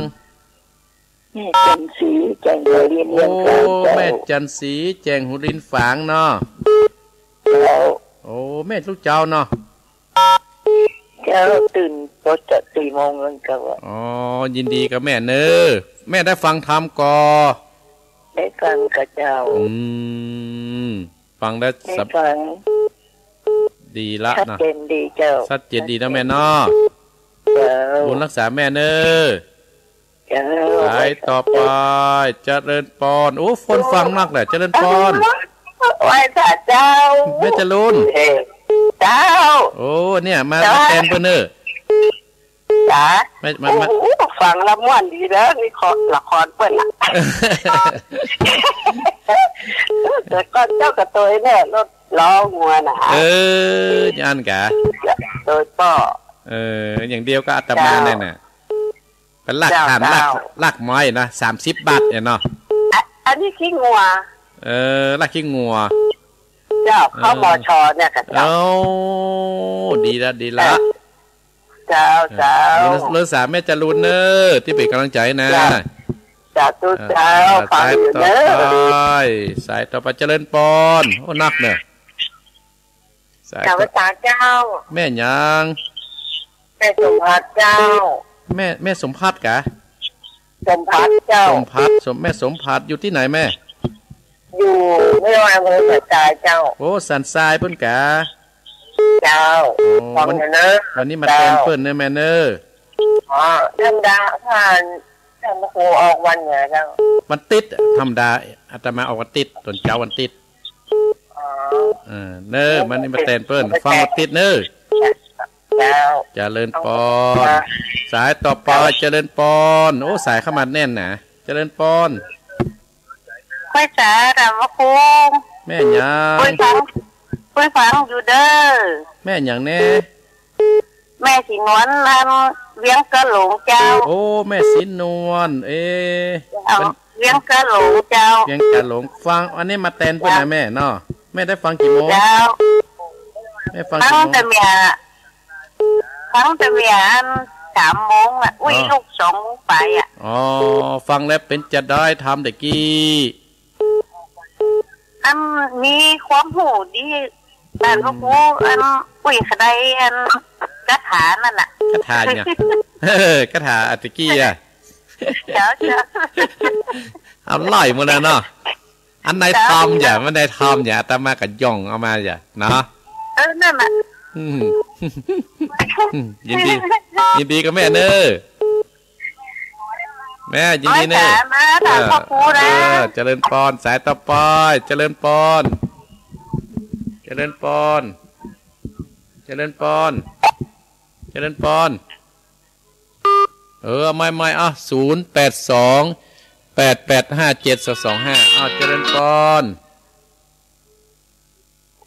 แม่จันทร์ศรี แจ้งหัวริน โอ้ เวียงฝางเจ้า แม่จันทร์ศรี แจ้งหัวรินฝางเนาะ เจ้า โอ้ แม่ลูกเจ้าเนาะ เจ้า ตื่นปกติสี่โมงแล้วเจ้า อ๋อ ยินดีกับแม่เน้อ แม่ได้ฟังธรรมก่อ ได้ฟังกับเจ้า อืม ฟังแล้ว ได้ฟัง ดีละนะ ชัดเจนดีเจ้า ชัดเจนดีนะแม่เนาะ เจ้า บุญรักษาแม่เน้อ เจ้า สายต่อไป เจริญปอน โอ้ คนฟังนักแหละ เจริญปอน ไหว้สาเจ้า แม่จรูน เออ เจ้า โอ้ เนี่ย มา เจ้า มาแตนเปิ้นเน้อ จ๋า แม่ มา มา โอ้โห ฟังละม่วนดีเด้อ นี่ขอ ละครเปิ้นน่ะ แต่ก่อนเจ้าก็โตยเนี่ย รถล้องัวน่ะ เออ อย่างนั้นกะ โตยป้อ เออ อย่างเดียวกับอาตมาเนี่ยน่ะ เจ้า เปิ้นลัก เจ้า หันลัก เจ้า ลักไม้นะ สามสิบบาทเนี่ยเนาะ อ่ะ อันนี้ขี้งัว เออ ลักขี้งัว เจ้า เข้า เออ มช เนี่ยค่ะเจ้า โอ้ ดีละ ดีละ เออ เจ้า เออ เจ้า บุญรักษาแม่จรูนเน้อ ตี้เป๋นก๋ำลังใจ๋นะ เจ้า สาธุเจ้า อ่า ฟังอยู่เน้อ สายต่อไป สายต่อไป เจริญปอน โอ้ นักเน้อ สาย กราบไหว้สาเจ้า แม่หยัง แม่สมภัทรเจ้า แม่ แม่สมภัทรกะ สมภัทรเจ้า สมภัทร สม แม่สมภัทร อยู่ตี้ไหนแม่ อยู่แม่ลอย อำเภอสันทรายเจ้า โอ้ สันทรายปู้นกะ เจ้า โอ้ ฟัง วัน อยู่เน้อ วันนี้มาแตนเปิ้นเน้อแม่เน้อ เจ้า อ๋อ ธรรมดาผ่าน ธรรมครูออกวันไหนเจ้า วันติ๊ด ธรรมดา อาตมาออกวันติ๊ด ต๋นเจ๊าวันติ๊ด อ๋อ เออ เน้อ วันนี้มาแตนเปิ้น ฟังวันติ๊ดเน้อ เจ้า เจริญปอน สายต่อไป เจริญปอน โอ้ สายเข้ามาแน่นนะ เจริญปอน ไหว้สาธรรมครู แม่หยัง ไหว้ฟัง ไหว้ฟังอยู่เน้อ แม่หยังแน่ แม่ศรีนวล อันเวียงกะโหลงเจ้า โอ้ แม่ศรีนวล เอ๊ะ เจ้า เปิ้น เวียงกะโหลงเจ้า เวียงกะโหลง ฟัง อันนี้มาแตนเปิ้นนะแม่เนาะ แม่ได้ฟังกี่โมง เจ้า แม่ฟังกี่โมง ฟังแต่เมีย ฟังแต่เมียอันสามโมงอะ อุ้ย อ๋อ ลูกสองโมงไปอะ อ๋อ ฟังแล้วเป๋นจะได้ธรรมตะกี้ อันมีความฮู้ดี อัน อืม พระครู อัน อุ้ย กะได้ อัน คาถานั่นน่ะ คาถาเนี่ย เออ คาถาอันตะกี้อะ เจ้า เจ้า เอาไล่หมดแล้วเนาะ อันไหนธรรมอย่า เจ้า อันไหนธรรมอย่า อาตมาก็ย่องเอามาอย่า เนาะ เออ นั่นน่ะ อืม อืม ยินดี ยินดีกับแม่เน้อ แม่ยินดีเน้อ มาจ้ะ มาจ้ะ เออ พ่อครูนะ เออ เจริญปอน สายต่อไป เจริญปอน เจริญปอน เจริญปอน เจริญปอน เออ เอาใหม่ ใหม่ อ่ะ ศูนย์แปดสอง แปดแปดห้าเจ็ดสองสองห้า อ้าว เจริญปอน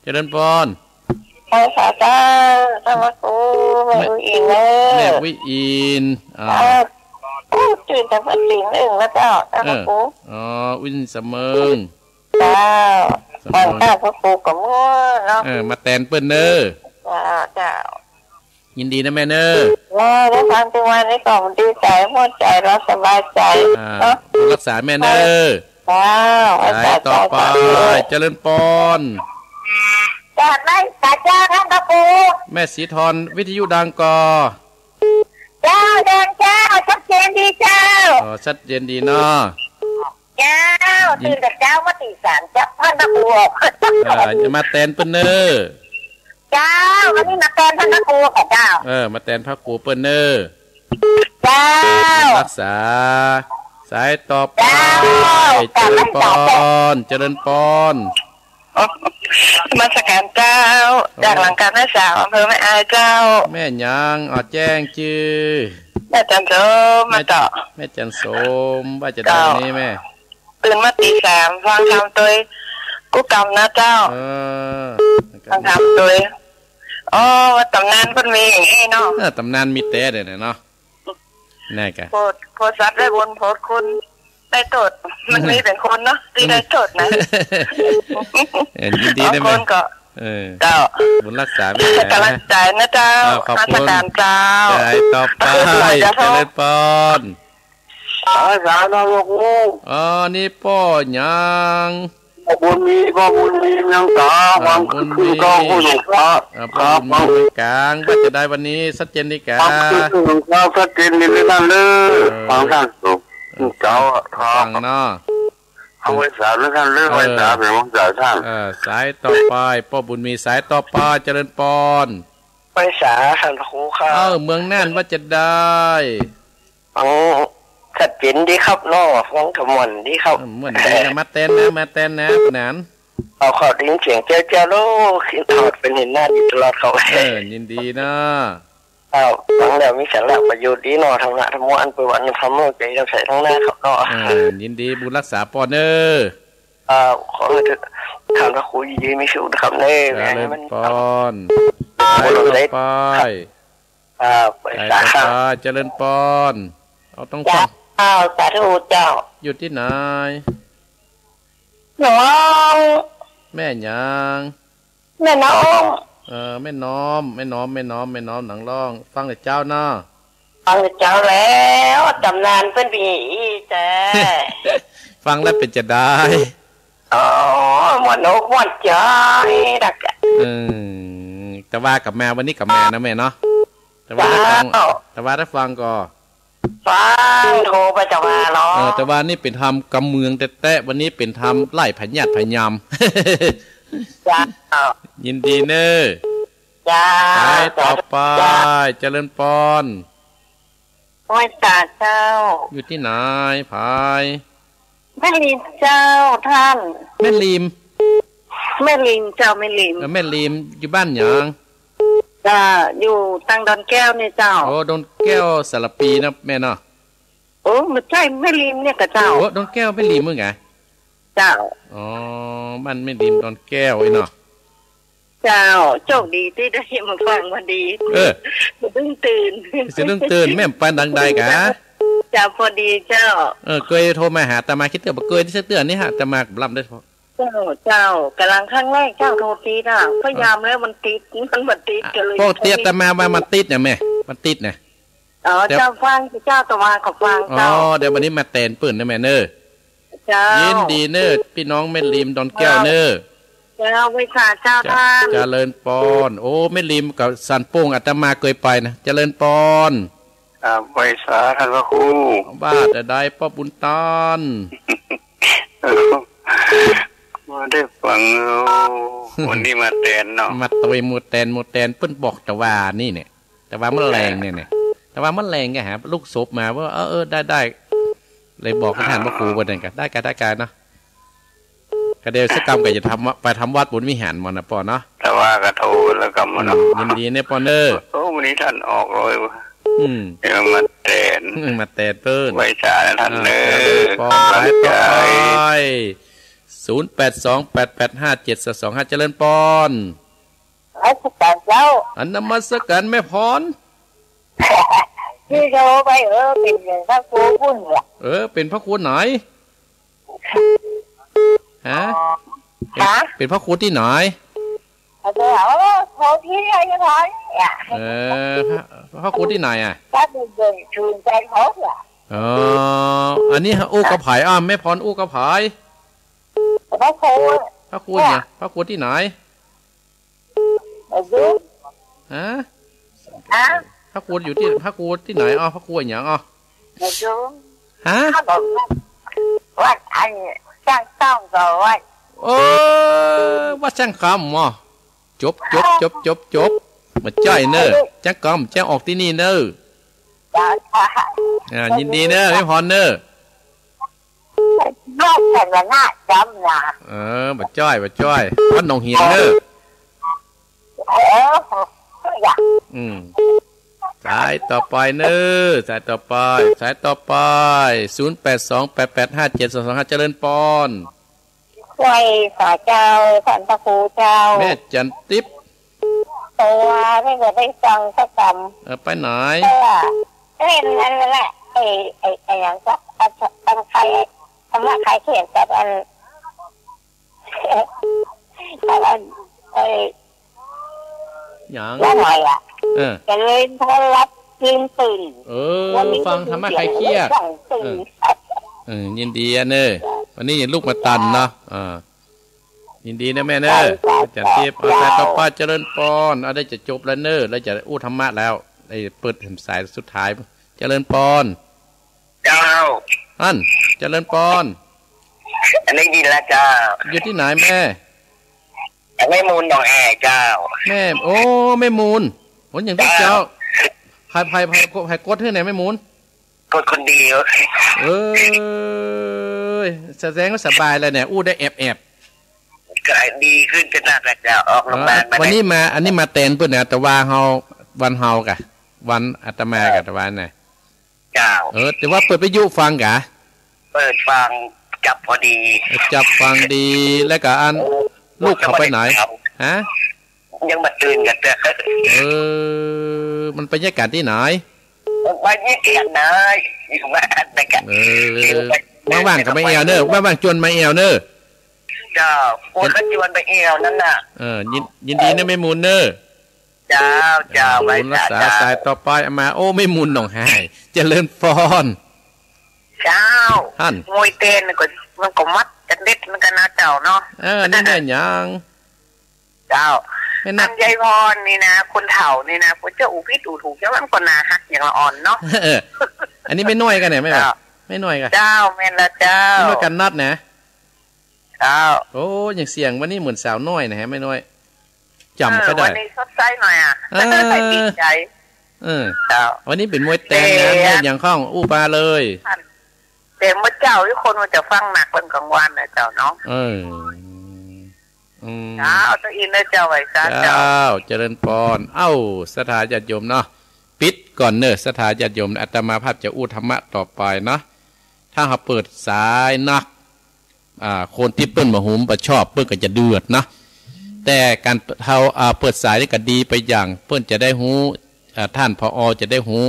เจริญปอน ไหว้สาเจ้า ท่านพระครู แม่ แม่ อุ๊ยอินเนอะ แม่อุ๊ยอิน อ่า เออ อู้ ตื่นแต่เมื่อตีหนึ่งแล้วเจ้า ท่านพระครู เออ อ๋อ อุ๊ยอินสะเมิง เจ้า สะเมิง วันเจ้าพระครูก็เมื่อเนาะ เออ มาแตนเปิ้นเนอะ เจ้า เจ้า ยินดีนะแม่เนอะ เออ ได้ฟังทุกวันนี้ก็ดีใจ๋ หัวใจ๋เฮาสบายใจ๋ อ่า เนาะ รักษาแม่เนอะ เจ้า ไหว้สา สายต่อไป เจ้า เจริญปอน กราบไหว้สาเจ้าท่านพระครู แม่ศรีธร วิทยุดังก่อ เจ้า ดังเจ้า ชัดเจนดีเจ้า อ๋อ ชัดเจนดีเนาะ เจ้า ยิน ตื่นแต่เจ๊ามาตีสามเจ้า ท่านพระครู เออ จะมาแตนเปิ้นเนอะ เจ้า วันนี้มาแตนท่านพระครูค่ะเจ้า เออ มาแตนพระครูเปิ้นเนอะ เจ้า รักษา สายต่อไป เจ้า เจริญปอน เจริญปอน นมัสการเจ้า โอ้ จากหลังการแม่สาว อำเภอแม่อายเจ้า แม่หยัง อ๋อ แจ้งจื้อ แม่จันโสม มาต่อ แม่จันโสม ว่าจะได้ เจ้า วันนี้แม่ ตื่นมาตีสาม ฟังธรรมตวยกู้กำนะเจ้า เออ ฟังธรรมตวย อ๋อ ว่าต๋ำนานเปิ้นมีอย่างอี้เนาะ เออ ต๋ำนานมีแต๊เดี๋ยวนี้เนาะ นั่นกะ โผด โผดสัตว์ได้บุญ โผดคนได้โต้ษ มันมีแต่คนเนาะ ตี้ได้โต้ษนะ เออ ยินดีนะแม่ บางคนก็ เออ เจ้า บุญรักษาแม่นะ ก๋ำลังใจ๋นะเจ้า อ้าว ขอบคุณ นมัสการเจ้า สายต่อไป เจ้า เจริญปอน สายสามนะลูก อ๋อ นี่ป้อหยัง ป้อบุญมี ป้อบุญมีเมืองต๋า อ่า ฟัง บุญมี ขึ้นเก้า ผู้หลวงพระ อ่า ป้อบุญมี ครับ เมืองกลาง ว่าจะได้วันนี้ ชัดเจนดีกา ฟังขึ้นหลวงพระ ชัดเจนดีเลยท่านเด้อ เออ ฟังท่านสุข เออ เจ้าอะครับ ฟังเนาะ เอาไหว้สาด้วยท่านเด้อ เออ ไหว้สาเป็นกำลังใจ๋ท่าน เออ สายต่อไป ป้อบุญมี สายต่อไป เจริญปอน ไหว้สาท่านพระครูครับ เออ เมืองน่านว่าจะได้ ฟังชัดเจนดีครับเนาะ ฟังก็ม่วนดีครับ เออ ม่วนดีนะ มาแตนนะ มาแตนนะ ปะหนาน เอาเข้าได้ยินเสียงแจ้วๆ แล้วคิดฮอดเปิ้นเห็นหน้าดีตลอดครับ เออ ยินดีเนาะ ครับ ฟังแล้วมีสาระประโยชน์ดีเนาะ ธรรมะธรรมโม อันเปิ้นว่าอันธรรมโม ใจ๋นำใสตังหน้าครับเนาะ เออ ยินดี บุญรักษาปอนเด้อ ครับ ขอหื้อท่านพระครูอยู่ดีมีสุขนะครับเน้อ เจริญปอน สายต่อไป อ่า ไป สายต่อไป สาธุ เจริญปอน เอาต้องฟัง เจ้า สาธุเจ้า อยู่ตี้ไหน น้อง แม่หยัง แม่น้อม เออ แม่น้อม แม่น้อม แม่น้อม แม่น้อมหนังร้อง ฟังแต่เจ๊าเนาะ ฟังแต่เจ๊าแล้ว ต๋ำนานเปิ้นเป๋นอี้แต๊ ฟังแล้วเป๋นจะได้ อ๋อ ม่วนอกม่วนใจ๋ดักอะ อืม แต่ว่าก็มา วันนี้ก็มานะแม่เนาะ แต่ว่าได้ฟัง เจ้า แต่ว่าได้ฟังก็ ฟังโทรไปแต่ว่าเนาะ เออ แต่ว่านี่เป๋นธรรมกำเมืองแต๊ๆ วันนี้เป๋นธรรมไล่พยาธิพยายาม เจ้า ยินดีเน้อ เจ้า สายต่อไป เจ้า เจริญปอน ไหว้สาเจ้า อยู่ตี้ไหน ผาย แม่ลิมเจ้าท่าน แม่ลิม แม่ลิมเจ้า แม่ลิม เออ แม่ลิม อยู่บ้านหยัง อ่า อยู่ตังดอนแก้วเนี่ยเจ้า โอ้ ดอนแก้วสารภีนะแม่เนาะ โอ้ บ่ใจ้ แม่ลิมเนี่ยก่อเจ้า โอ้ ดอนแก้วแม่ลิมมึงไง เจ้า อ๋อ บ้านแม่ลิมดอนแก้วไอ้เนาะ เจ้า โจคดีตี้ได้มาฟังพอดี เออ สะดุ้งตื่น สะดุ้งตื่น แม่นปานดังใดกะ เจ้า พอดีเจ้า เออ เกยโทรมาหาอาตมา คิดเตื้อบ่เกยตี้สักเตื้อนี่ฮะ อาตมาบ่ลำได้ เจ้า เจ้า ก่ำลังครั้งแรกเจ้าโทรติดอะ พยายามแล้วมันติด มันบ่ติด อ่ะ ก็เลย ปกติอาตมาว่ามันติดนะแม่ มันติดนะ อ๋อ แต่ เจ้าฟัง เจ้าอาตมาก็ฟัง อ๋อ เจ้า เดี๋ยววันนี้มาแตนเปิ้นนะแม่เน้อ เจ้า ยินดีเน้อ ปี้น้องแม่ลิมดอนแก้วเน้อ เจ้า ไหว้สาเจ้า เจ้า ท่าน เจริญปอน โอ้ แม่ลิมกับสันโป่งอาตมาเกยไปนะ เจริญปอน ครับ ไหว้สาท่านพระครู ว่าแต่ใดป้อบุญตัน บ่ได้ฟัง โอ้ วันนี้มาแตนเนาะ มาตวยหมู่แตน หมู่แตน เปิ้นบอกตะวานี่เนี่ย ตะวาเมื่อแลงเนี่ย เนี่ย ตะวาเมื่อแลงไงฮะ ลูกศพมาว่า เออ เออ ได้ ได้ เลยบอกกับท่านพระครูว่านั่นกะ ได้กะ ได้กะเนาะ กะเดี๋ยวสักกำก็จะทำวะ ไปทำวัดบุญวิหารมันนะป้อเนาะ ถ ว่าก็โทรแล้วก็ อืม มาเนาะ ยินดีเน่อปอนเน่อ โอ้ วันนี้ท่านออกเลย อืม เดี๋ยวมาแตน อืม มาแตนเปิ้น ไหว้สานะท่าน อ่า เน่อ เจริญปอน กำลังใจ สายต่อไป ศูนย์แปดสอง แปดแปดห้า เจ็ดสองสองห้า เจริญปอน นมัสการเจ้า อันนมัสการแม่พร ที่โทรไป เออ เป๋นพระครูปุ้นแหละ เออ เป๋นพระครูไหน ฮะ อ๋อ เป๋น ฮะ เป๋นพระครูตี้ไหน เอาเถอะ โอ้ โทรที่ไหนก็ได้เนี่ย เออ พระ พระครูตี้ไหนอะ ก็เดินๆ ถูกใจเขาอะ อ๋อ อันนี้อู้กับใผ อ้าว แม่พรอู้กับใผ พระครู พระครูเนี่ย เนี่ย พระครูตี้ไหน บ่ฮู้ ฮะ ฮะ พระครูอยู่ตี้ พระครูตี้ไหน อ้อ พระครูอะหยัง อ้อ บ่ฮู้ ฮะ เขาบอกว่าวัดอันช่างต้องก็วัด เออ วัดช่างคำ อ้อ จบ จบ จบ จบ จบ บ่ใจ้เน่อ ช่างคำ บ่ใจ้ออกตี้นี่เน่อ จ้า อ่า ยินดีเน่อ แม่พรเน่อ นอกจากนั้นนะ จำนะ เออ บ่ใจ้ บ่ใจ้ วัดหนองหินเน่อ เออ อยาก อืม สายต่อไปเน่อ สายต่อไป สายต่อไป ศูนย์แปดสอง แปดแปดห้า เจ็ดสองสองห้า เจริญปอน ไหว้สาเจ้า ท่านพระครูเจ้า แม่จันทิพย์ เพราะว่าไม่ได้ไปฟังสักคำ เออ ไปไหน เพราะว่าเล่นนั่นแหละ ไอ้ ไอ้ ไอ้หยังก็ อัต อัต ไค ธรรมะไคเขียดกับอัน กับอัน ไอ้ หยัง ว่าไงอะ เออ เจริญพรรับคืนตื่น เออ วันนี้ ฟังธรรมะไคเขียด ตื่น เออ เออ ยินดีอะเน่อ วันนี้ลูกมาตันเนาะ อ่า ยินดีเน่อแม่เน่อ อาจารย์ทิพย์ เอาสายต่อไป เจริญปอน เอาได้จะจบแล้วเน่อ แล้วจะอู้ธรรมะแล้ว ได้เปิดแถมสายสุดท้าย เจริญปอน เจ้า อัน เจริญปอน อันนี้ยินแล้วเจ้า อยู่ตี้ไหนแม่ แม่มูลหนองแอ่เจ้า แม่ โอ้ แม่มูล โอ้ ยังได้เจ้า เจ้า ไผ ไผ ไผ ไผกดหื้อแหน่แม่มูล กดคนเดียว เอ้ย แสดงว่าสบายแล้วเนี่ย อู้ได้แอบๆ ก็ดีขึ้นจะนักอะเจ้า ออกโรงพยาบาลมา วันนี้มา อันนี้มาแตนเปิ้นนะ แต่ว่าเฮา วันเฮากะ วันอาตมากะ แต่ว่าน่ะ เจ้า เออ แต่ว่าเปิดวิทยุฟังกะ เปิดฟัง จับพอดี จับฟังดี แล้วกะอัน ลูกเขาไปไหน ฮะ ยังบ่ตื่นกันเตื้อ เออ มันบรรยากาศตี้ไหน บรรยากาศไหน อยู่บ้านนะกะ เออ อยู่บ้าน ว่างๆ ก็มาแอ่วเน่อ ว่างๆ จวนมาแอ่วเน่อ เจ้า โอ้ย ก็จวนไปแอ่วนั่นน่ะ เออ ยิน ยินดีเน่อแม่มูลเน่อ เจ้า เจ้า บุญรักษา ไหว้สาเจ้า สายต่อไปเอามา โอ้ แม่มูลหนองหาย เจริญปอน เจ้า อัน มวยแตนก็ มันก็มัดกันเด็ดเหมือนกันนะเจ้าเนาะ เออ นี่แม่นหยัง เจ้า แม่นนะ อันยายพรนี่นะ คนเฒ่านี่นะ เปิ้นจะอู้ผิดอู้ถูก เจ้ามันก็น่าฮักอย่างละอ่อนเนาะ เออ อันนี้แม่น้อยกะเนี่ย แม่ เจ้า แม่น้อยกะ เจ้า แม่นละเจ้า แม่น้อยกั๋นนัดนะ เจ้า โอ้ ยังเสียงวันนี้เหมือนสาวน้อยนะฮะ แม่น้อย จ๋ำก็ได้ เออ วันนี้สดใสหน่อยอะ เออ ดีใจ เออ เจ้า วันนี้เป๋นมวยแตนนะ แตน เป๋นอย่างข้องอู้ปาเลย แต่เมื่อเจ้าทุกคนมันจะฟังหนักเปิ้นกลางวันนะเจ้าเนาะ เออ อืม เจ้า เจ้าอินนะเจ้า ไหว้สาเจ้า เจ้า เจริญปอน เอ้า ศรัทธาญาติโยมเนาะ ปิดก่อนเน่อ ศรัทธาญาติโยม อาตมาภาพจะอู้ธรรมะต่อไปเนาะ ถ้าเฮาเปิดสายนัก อ่า คนตี้เปิ้นบ่ฮู้บ่ชอบ เปิ้นก็จะเดือดนะ แต่ก๋านเฮา อ่า เปิดสายนี่ก็ดีไปอย่าง เปิ้นจะได้ฮู้ อ่า ท่าน ผอ จะได้ฮู้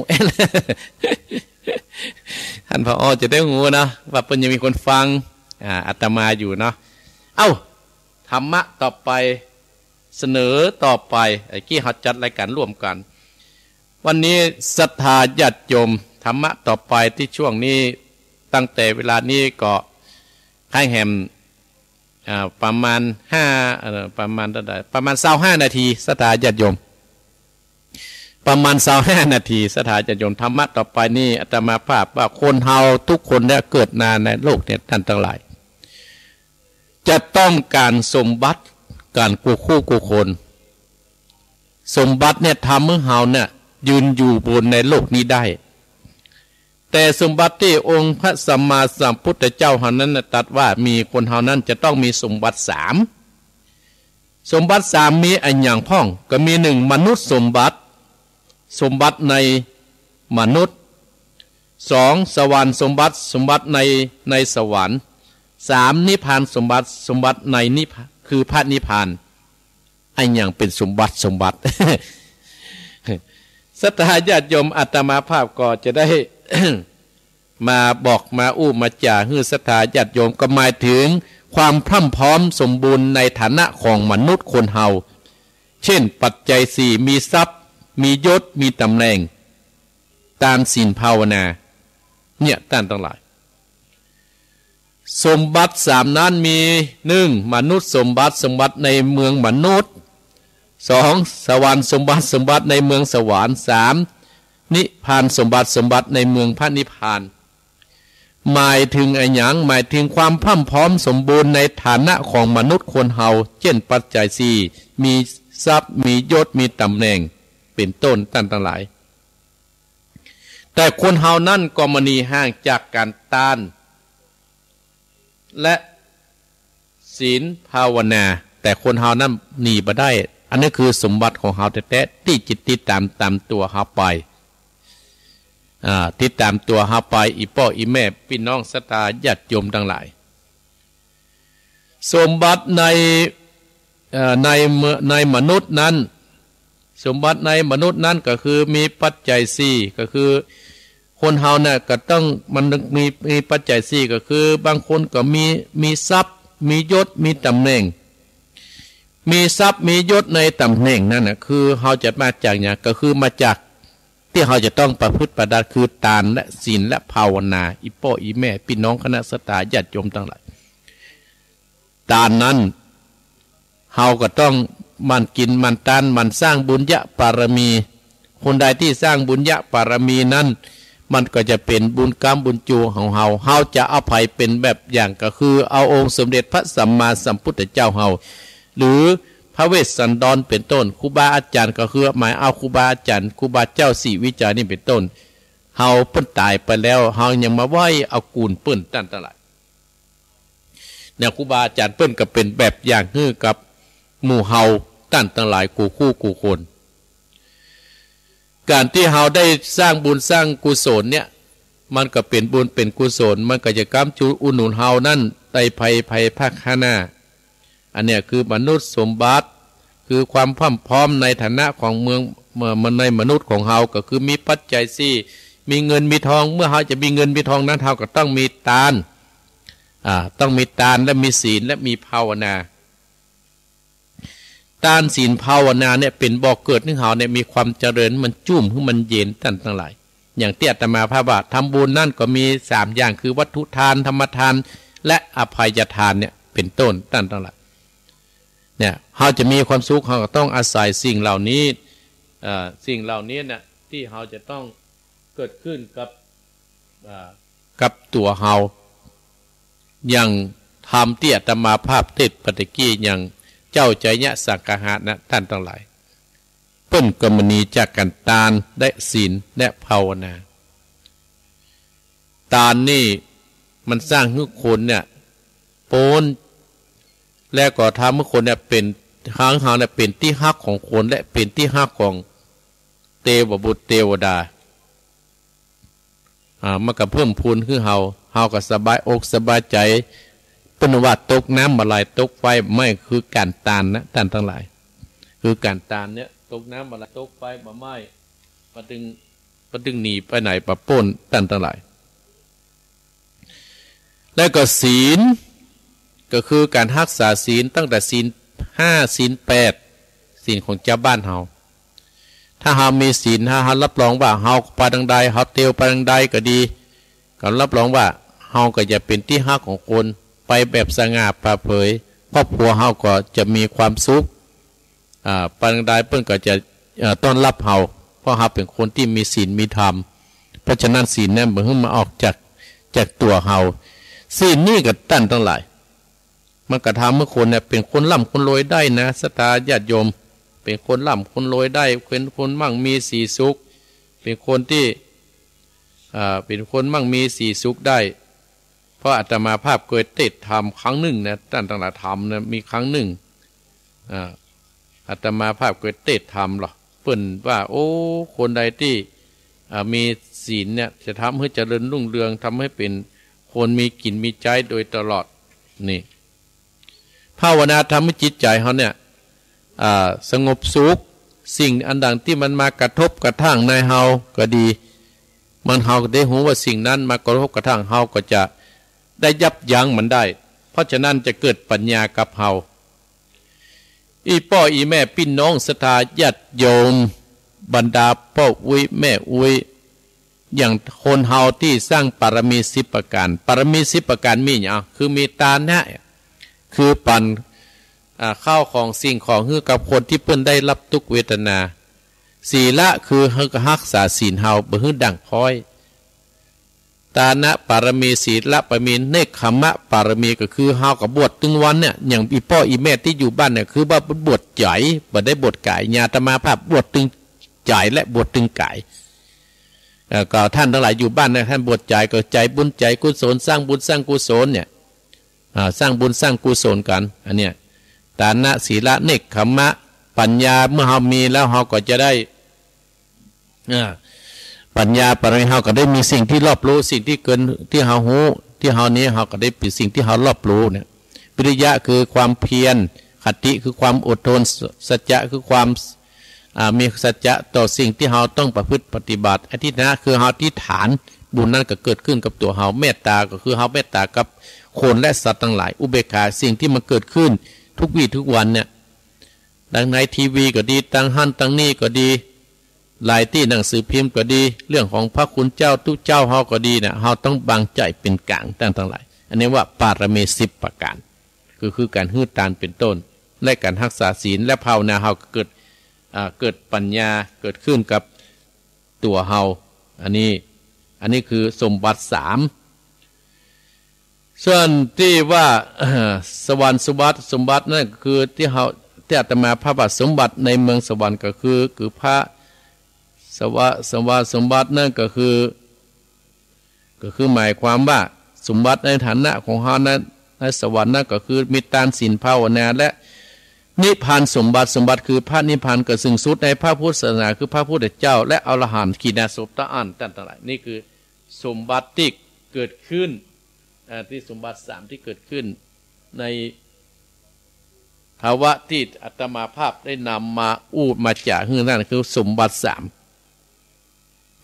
ท่าน ผอ จะได้ฮู้นะ ว่าเปิ้นยังมีคนฟัง อ่า อาตมาอยู่เนาะ เอ้า ธรรมะต่อไป เสนอต่อไป ไอ้กี้เฮาจัดรายการร่วมกั๋น วันนี้ศรัทธาญาติโยม ธรรมะต่อไปตี้ช่วงนี้ ตั้งแต่เวลานี้ก็ คล้ายแหม อ่า ประมาณห้า เอ่อ ประมาณเท่าใด ประมาณซาวห้านาที ศรัทธาญาติโยม ประมาณซาวห้านาที ศรัทธาญาติโยม ธรรมะต่อไปนี้ อาตมาภาพว่าคนเฮาทุกคนเนี่ยเกิดมาในโลกเนี่ย ท่านตังหลาย จะต้องก๋านสมบัติ ก๋านกู้คู่กู้คน สมบัติเนี่ยทำหื้อเฮาเนี่ยยืนอยู่บนในโลกนี้ได้ แต่สมบัติตี้องค์พระสัมมาสัมพุทธเจ้าเฮานั้นน่ะตรัสว่ามีคนเฮานั้นจะต้องมีสมบัติสาม สมบัติสามมีอะหยังพ่อง ก็มี นึ่ง มนุษย์สมบัติ สมบัติในมนุษย์ สอง สวรรค์สมบัติ สมบัติใน ในสวรรค์ สาม นิพพานสมบัติ สมบัติในนิพพาน คือพระนิพพาน อะหยังเป๋นสมบัติ สมบัติ ศรัทธาญาติโยม อาตมาภาพก็จะได้ มาบอกมาอู้มาจ๋าหื้อศรัทธาญาติโยม ก็หมายถึงความพร่ำพร้อมสมบูรณ์ในฐานะของมนุษย์คนเฮา เช่น ปัจจัยสี่ มีทรัพย์ มียศ มีต๋ำแหน่ง ตาน ศีล ภาวนา เนี่ย ต้านตังหลาย สมบัติสามนั้นมี นึ่ง มนุษย์สมบัติ สมบัติในเมืองมนุษย์ สอง สวรรค์สมบัติ สมบัติในเมืองสวรรค์ สาม นิพพานสมบัติ สมบัติในเมืองพระนิพพาน หมายถึงอะหยัง หมายถึงความพร่ำพร้อมสมบูรณ์ในฐานะของมนุษย์คนเฮา เจ้นปัจจัยสี่ มีทรัพย์ มียศ มีต๋ำแหน่ง เป๋นต้น ต้านตังหลาย แต่คนเฮานั้นก็บ่หนีห่างจากก๋านตาน และศีลภาวนา แต่คนเฮานั้นหนีบ่ได้ อันนี้คือสมบัติของเฮาแต๊ๆ ตี้จะติดต๋ามต๋ามตั๋วเฮาไป อ่า ติดต๋ามตั๋วเฮาไป อี่ป้ออี่แม่ปี้น้องศรัทธาญาติโยมตังหลาย สมบัติใน เอ่อ ในเมือ- ในมนุษย์นั้น สมบัติในมนุษย์นั้นก็คือมีปัจจัยสี่ ก็คือคนเฮาเนี่ยก็ต้อง มันมี มีปัจจัยสี่ ก็คือบางคนก็มี มีทรัพย์ มียศ มีต๋ำแหน่ง มีทรัพย์ มียศ ในต๋ำแหน่งนั้นน่ะ คือเฮาจะมาจากหยัง ก็คือมาจากตี้เฮาจะต้องประพฤติปฏิบัติ คือตานและศีลและภาวนา อี่ป้ออี่แม่ปี้น้องคณะศรัทธาญาติโยมตังหลาย ตานนั้น เฮาก็ต้องหมั่นกิ๋นหมั่นตาน หมั่นสร้างบุญญะบารมี คนใดตี้สร้างบุญญะบารมีนั้น มันก็จะเป๋นบุญกรรมบุญจูของเฮา เฮาจะเอาใผเป๋นแบบอย่าง ก็คือเอาองค์สมเด็จพระสัมมาสัมพุทธเจ้าเฮา หรือพระเวสสันดรเป๋นต้น ครูบาอาจ๋ารย์ ก็คือหมายเอาครูบาอาจ๋ารย์ ครูบาเจ้าศรีวิชัยนี่เป๋นต้น เฮาเปิ้นต๋ายไปแล้ว เฮายังมาไหว้เอากูนเปิ้น ต้านตังหลาย เนี่ย ครูบาอาจ๋ารย์เปิ้นก็เป๋นแบบอย่างหื้อกับหมู่เฮา ต้านตังหลาย กู้คู่กู้คน ก๋านตี้เฮาได้สร้างบุญสร้างกุศลเนี่ย มันก็เป๋นบุญเป๋นกุศล มันก็จะกำจูอุดหนุนเฮานั้น ในภาย ภายภาคข้างหน้า อันเนี้ยคือมนุษย์สมบัติ คือความพร่ำพร้อมในฐานะของเมือง เมือง ในมนุษย์ของเฮา ก็คือมีปัจจัยสี่ มีเงินมีทอง เมื่อเฮาจะมีเงินมีทองนั้น เฮาก็ต้องมีตาน อ่า ต้องมีตานและมีศีลและมีภาวนา ตานศีลภาวนาเนี่ยเป๋นบ่อเกิดหื้อเฮาเนี่ยมีความเจริญ มันจุ้มหื้อมันเย็น ต้านตังหลาย อย่างตี้อาตมาภาพว่า ทำบุญนั้นก็มีสามอย่าง คือวัตถุทาน ธรรมทาน และอภัยทานเนี่ยเป๋นต้น ต้านตังหลาย เนี่ย เฮาจะมีความสุข เฮาก็ต้องอาศัยสิ่งเหล่านี้ เอ่อ สิ่งเหล่านี้เนี่ย ตี้เฮาจะต้องเกิดขึ้นกับ อ่า กับตั๋วเฮา อย่างธรรมตี้อาตมาภาพเตสน์ไปตะกี้ อย่างเจ้าไชยะสังคหะนะ ต้านตังหลาย เปิ้นก็บ่หนีจากก๋านตานและศีลและภาวนา ตานนี่มันสร้างหื้อคนเนี่ยป๊น และก็ทำหื้อคนเนี่ยเป๋น หื้อเฮาเนี่ยเป๋นตี้ฮักของคน และเป๋นตี้ฮักของเตวบุตรเตวดา อ่า มันก็เพิ่มพูนหื้อเฮา เฮาก็สบายอกสบายใจ๋ เปิ้นว่าตกน้ำบ่ไหลตกไฟบ่ไหม้ คือก๋านตานนะ ต้านตังหลาย คือก๋านตานเนี่ย ตกน้ำบ่ไหลตกไฟบ่ไหม้ บ่ตึง บ่ตึงหนีไปไหนบ่ป๊น ต้านตังหลาย และก็ศีล ก็คือก๋านฮักษาศีล ตั้งแต่ศีลห้า ศีลแปด ศีลของจาวบ้านเฮา ถ้าเฮามีศีล ถ้าเฮารับรองว่าเฮาไปตางใด เฮาเตียวไปตางใดก็ดี ก็รับรองว่าเฮาก็จะเป๋นตี้ฮักของคน ไปแบบสง่าผ่าเผย ครอบครัวเฮาก็จะมีความสุข อ่า ไปตางใดเปิ้นก็จะ เอ่อ ต้อนรับเฮา เพราะเฮาเป๋นคนตี้มีศีลมีธรรม เพราะฉะนั้นศีลเนี่ยบ่หื้อมาออกจาก จากตั๋วเฮา ศีลนี่ก็ต้านตังหลาย มันก็ทำหื้อคนเนี่ยเป๋นคนร่ำคนรวยได้นะ ศรัทธาญาติโยม เป๋นคนร่ำคนรวยได้ เป๋นคนมั่งมีสีสุข เป๋นคนตี้ อ่า เป๋นคนมั่งมีสีสุขได้ เพราะอาตมาภาพเกยเตสน์ธรรมครั้งนึ่งนะ ต้านตังหลาย ธรรมนะ มีครั้งนึ่ง อ่า อาตมาภาพก็เตสน์ถามลอ เปิ้นว่า โอ้ คนใดตี้ อ่า มีศีลเนี่ย จะทำหื้อเจริญรุ่งเรือง ทำหื้อเป๋นคนมีกิ๋นมีใจ๊โดยตลอด นี่ ภาวนาทำหื้อจิตใจ๋เฮาเนี่ย อ่า สงบสุข สิ่งอันต่างตี้มันมากระทบกระทั่งในเฮาก็ดี มัน เฮาก็ได้ฮู้ว่าสิ่งนั้นมากระทบกระทั่ง เฮาก็จะได้ยับยั้งมันได้ เพราะฉะนั้นจะเกิดปัญญากับเฮา อี่ป้ออี่แม่ปี้น้องศรัทธาญาติโยม บรรดาป้ออุ๊ยแม่อุ๊ย อย่างคนเฮาตี้สร้างปารมีสิบประก๋าน ปารมีสิบประก๋านมีหยัง คือมีตานะ คือปั๋น อ่า ข้าวของสิ่งของหื้อกับคนตี้เปิ้นได้ฮับตุ๊กข์เวทนา ศีละ คือหื้อฮักษาศีลเฮาบ่หื้อด่างพร้อย ตานะปารมี ศีละปารมี เนกขัมมะปารมี ก็คือเฮาก็บวชตึงวันเนี่ย อย่างอี่ป้ออี่แม่ตี้อยู่บ้านเนี่ย คือว่าบวชใจ๋ บ่ได้บวชก๋าย อย่างอาตมาภาพบวชตึงใจ๋และบวชตึงก๋าย เอ่อ ก็ต้านตังหลายอยู่บ้านเนี่ย ต้านบวชใจ๋ก็ใจ๋บุญใจ๋กุศล สร้างบุญสร้างกุศลเนี่ย อ่า สร้างบุญสร้างกุศลกั๋น อันเนี้ย ตานะ ศีละ เนกขัมมะ ปัญญา เมื่อเฮามีแล้วเฮาก็จะได้ อ่า ปัญญาปารมี เฮาก็ได้มีสิ่งตี้รอบรู้ สิ่งตี้เกิน ตี้เฮาฮู้ ตี้เฮานี้ เฮาก็ได้เป๋นสิ่งตี้เฮารอบรู้เนี่ย วิริยะ คือความเพียร ขันติ คือความอดทน สัจจะ คือความ อ่า มีสัจจะต่อสิ่งตี้เฮาต้องประพฤติปฏิบัติ อธิษฐานะ คือเฮาอธิษฐาน บุญนั้นก็เกิดขึ้นกับตั๋วเฮา เมตตา ก็คือเฮาเมตตากับคนและสัตว์ตังหลาย อุเบกขา สิ่งตี้มันเกิดขึ้นทุกวี้ทุกวันเนี่ย ตังในทีวีก็ดี ตังหั้นตังนี้ก็ดี หลายตี้ หนังสือพิมพ์ก็ดี เรื่องของพระคุณเจ้าตุ๊เจ้าเฮาก็ดีเนี่ย เฮาต้องวางใจ๋เป๋นก๋าง ต้านตังหลาย อันนี้ว่าปารมีสิบประก๋าน ก็คือก๋านหื้อตานเป๋นต้น และก๋านฮักษาศีล และภาวนา เฮาก็เกิด อ่า เกิดปัญญาเกิดขึ้นกับตั๋วเฮา อันนี้ อันนี้คือสมบัติสาม ส่วนตี้ว่า สวรรค์สมบัติ สมบัตินั้นก็คือตี้เฮา ตี้อาตมาภาพว่าสมบัติในเมืองสวรรค์ก็คือ คือพระสวะ สวรรค์สมบัตินั้นก็คือ ก็คือหมายความว่าสมบัติในฐานะของเฮานั้น ในสวรรค์นั้นก็คือมีตานศีลภาวนา และนิพพานสมบัติ สมบัติคือพระนิพพาน ก็ซึ่งสุดในพระพุทธศาสนา คือพระพุทธเจ้า และอรหันต์ขีณาสพเต๊าอั้น ต้านตังหลาย นี่คือสมบัติตี้เกิดขึ้น อ่า ตี้สมบัติสามตี้เกิดขึ้นในภาวะตี้อาตมาภาพได้นำมาอู้มาจ๋าหื้อนั่น คือสมบัติสาม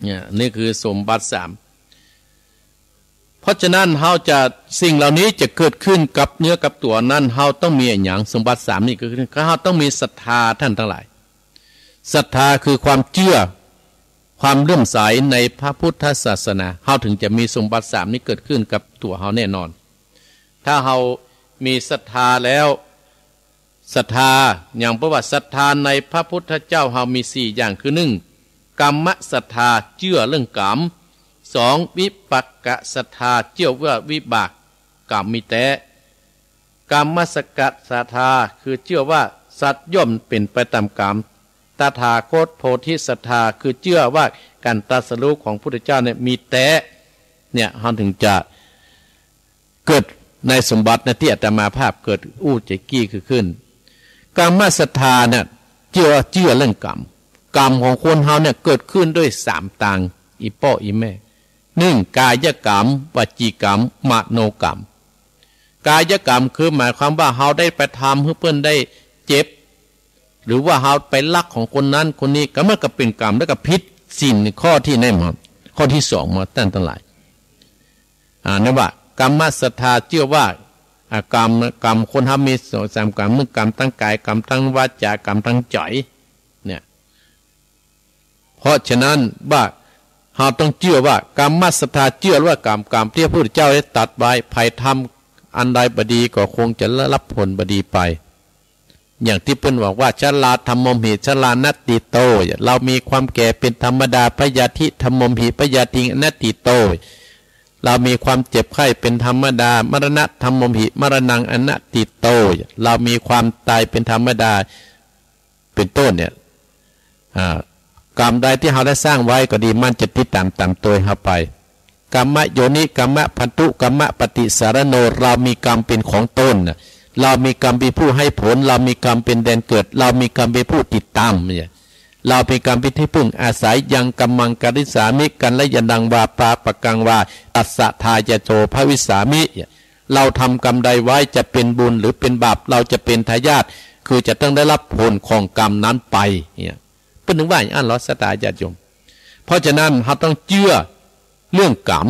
เนี่ย นี่คือสมบัติสาม เพราะฉะนั้นเฮาจะ สิ่งเหล่านี้จะเกิดขึ้นกับเนื้อกับตั๋วนั้น เฮาต้องมีอะหยัง สมบัติสามนี่ก็คือ เฮาต้องมีศรัทธา ต้านตังหลาย ศรัทธาคือความเจื้อ ความเลื่อมใสในพระพุทธศาสนา เฮาถึงจะมีสมบัติสามนี้เกิดขึ้นกับตั๋วเฮาแน่นอน ถ้าเฮามีศรัทธาแล้ว ศรัทธา อย่างเปิ้นว่าศรัทธาในพระพุทธเจ้าเฮามีสี่อย่าง คือ หนึ่ง กัมมศรัทธา เจื้อเรื่องกรรม สอง วิปากศรัทธา เจื้อว่าวิบากกรรมมีแต๊ กัมมสกตศรัทธา คือเจื้อว่าสัตว์ย่อมเป๋นไปต๋ามกรรม ตถาคตโพธิศรัทธา คือเจื้อว่าก๋านตรัสรู้ของพุทธเจ้าเนี่ยมีแต๊ เนี่ย เฮาถึงจะ เกิดในสมบัตินะตี้อาตมาภาพเกิดอู้จะกี้คือขึ้น กัมมศรัทธาเนี่ยเจื้อ เจื้อเรื่องกรรม กรรมของคนเฮาเนี่ยเกิดขึ้นด้วยสามตาง อี่ป้ออี่แม่ หนึ่ง กายกรรม วจีกรรม มโนกรรม กายกรรมคือหมายความว่าเฮาได้ไปทำหื้อเปิ้นได้เจ็บ หรือว่าเฮาไปลักของคนนั้นคนนี้ ก็มันก็เป๋นกรรม แล้วก็ผิดศีลข้อตี้ไหนมา ข้อตี้สองมา ต้านตังหลาย อ่า นั่นว่า กัมมศรัทธาเจื้อว่า อ่า กรรม กรรมคนเฮามีสองสามกรรม หนึ่งกรรมตางก๋าย กรรมตางวาจา กรรมตางใจ๋ เนี่ย เพราะฉะนั้นว่าเฮาต้องเจื้อว่า กัมมศรัทธาเจื้อว่ากรรม กรรมตี้พระพุทธเจ้าได้ตรัสไว้ ใผทำอันใดบ่ดีก็คงจะได้ฮับผลบ่ดีไป อย่างตี้เปิ้นบอกว่า ชราธัมโมหิ ชรานัตถิโต เรามีความแก่เป๋นธรรมดา พยาธิธัมโมหิ พยาธิอนัตถิโต เรามีความเจ็บไข้เป๋นธรรมดา มรณะธัมโมหิ มรณังอนัตถิโต เรามีความต๋ายเป๋นธรรมดา เป๋นต้นเนี่ย อ่า กรรมใดตี้เฮาได้สร้างไว้ก็ดี มันจะติดต๋ามต๋ามตวยเฮาไป กัมมโยนิ กัมมพันธุ กัมมปฏิสรโณ เรามีกรรมเป๋นของตนน่ะ เรามีกรรมเป๋นผู้ให้ผล เรามีกรรมเป๋นแดนเกิด เรามีกรรมเป๋นผู้ติดต๋ามเนี่ย เรามีกรรมเป๋นตี้เปิ้งอาศัย ยังกัมมังกะริสสามิ กัลยาณังวา ปาปะกังวา ตัสสะทายาโทภวิสสามิ เราทำกรรมใดไว้ จะเป๋นบุญหรือเป๋นบาป เราจะเป๋นทายาท คือจะต้องได้ฮับผลของกรรมนั้นไปเนี่ย เปิ้นถึงว่าอย่างอั้นลอ ศรัทธาญาติโยม เพราะฉะนั้นเฮาต้องเจื้อเรื่องกรรม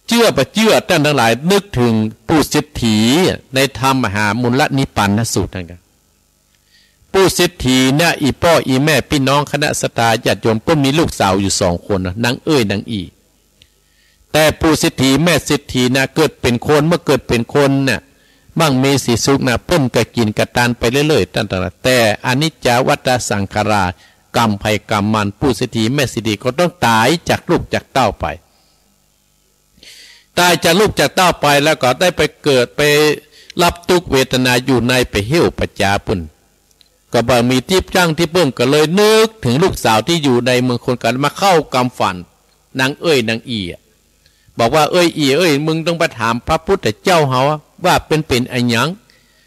เจื้อบ่เจื้อ ต้านตังหลายนึกเถิงปู่เศรษฐีในธรรมมหามูลนิพพานสูตรนั่นกะ ปู่เศรษฐีเนี่ย อี่ป้ออี่แม่ปี้น้องคณะศรัทธาญาติโยม เปิ้นมีลูกสาวอยู่สองคนนะ นางเอ้ยนางอี่ แต่ปู่เศรษฐีแม่เศรษฐีนะ เกิดเป๋นคน เมื่อเกิดเป๋นคนน่ะ มั่งมีสีสุขนะ เปิ้นก็กิ๋นก็ตานไปเรื่อยๆ ต้านตังหลาย แต่อนิจจาวัฏฏะสังขารา กรรมใผกรรมมัน ปู่เศรษฐีแม่เศรษฐีก็ต้องต๋ายจากลูกจากเต้าไป ต๋ายจากลูกจากเต้าไปแล้วก็ได้ไปเกิดไปฮับตุ๊กข์เวทนาอยู่ในไปเหี่ยวป่าจ๊าปู๊น ก็บ่มีตี้จั้งตี้เปิ้ง ก็เลยนึกเถิงลูกสาวตี้อยู่ในเมืองคงคา มาเข้ากำฝันนางเอ้ยนางอี่อะ บอกว่า เอ้ยอี่เอ้ย มึงต้องไปถามพระพุทธเจ้าเฮาอะ ว่าเป๋น เป๋นอะหยัง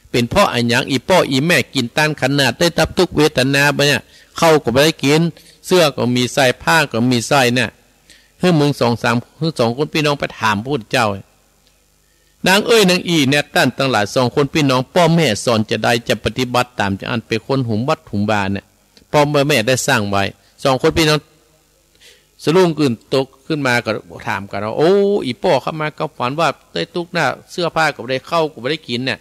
เป๋นเพราะอะหยัง อี่ป้ออี่แม่กิ๋นตานขนาดได้ฮับตุ๊กข์เวทนาไปเนี่ย ข้าวก็บ่ได้กิ๋น เสื้อก็บ่มีใส่ ผ้าก็บ่มีใส่เนี่ย หื้อมึงสองสาม หื้อสองคนปี้น้องไปถามพระพุทธเจ้า นางเอ้ยนางอี่เนี่ย ต้านตังหลาย สองคนปี้น้อง ป้อแม่สอนจาใด จะปฏิบัติต๋ามจาอั้น เป๋นคนหุมวัดหุมวาเนี่ย ป้อแม่ได้สร้างไว้ สองคนปี้น้อง สะดุ้งตื่นตกขึ้นมาก็ถามกั๋นว่า โอ้ อี่ป้อข้ามากำฝันว่าได้ตุ๊กข์หน้า เสื้อผ้าก็บ่ได้ ข้าวก็บ่ได้กิ๋นเนี่ย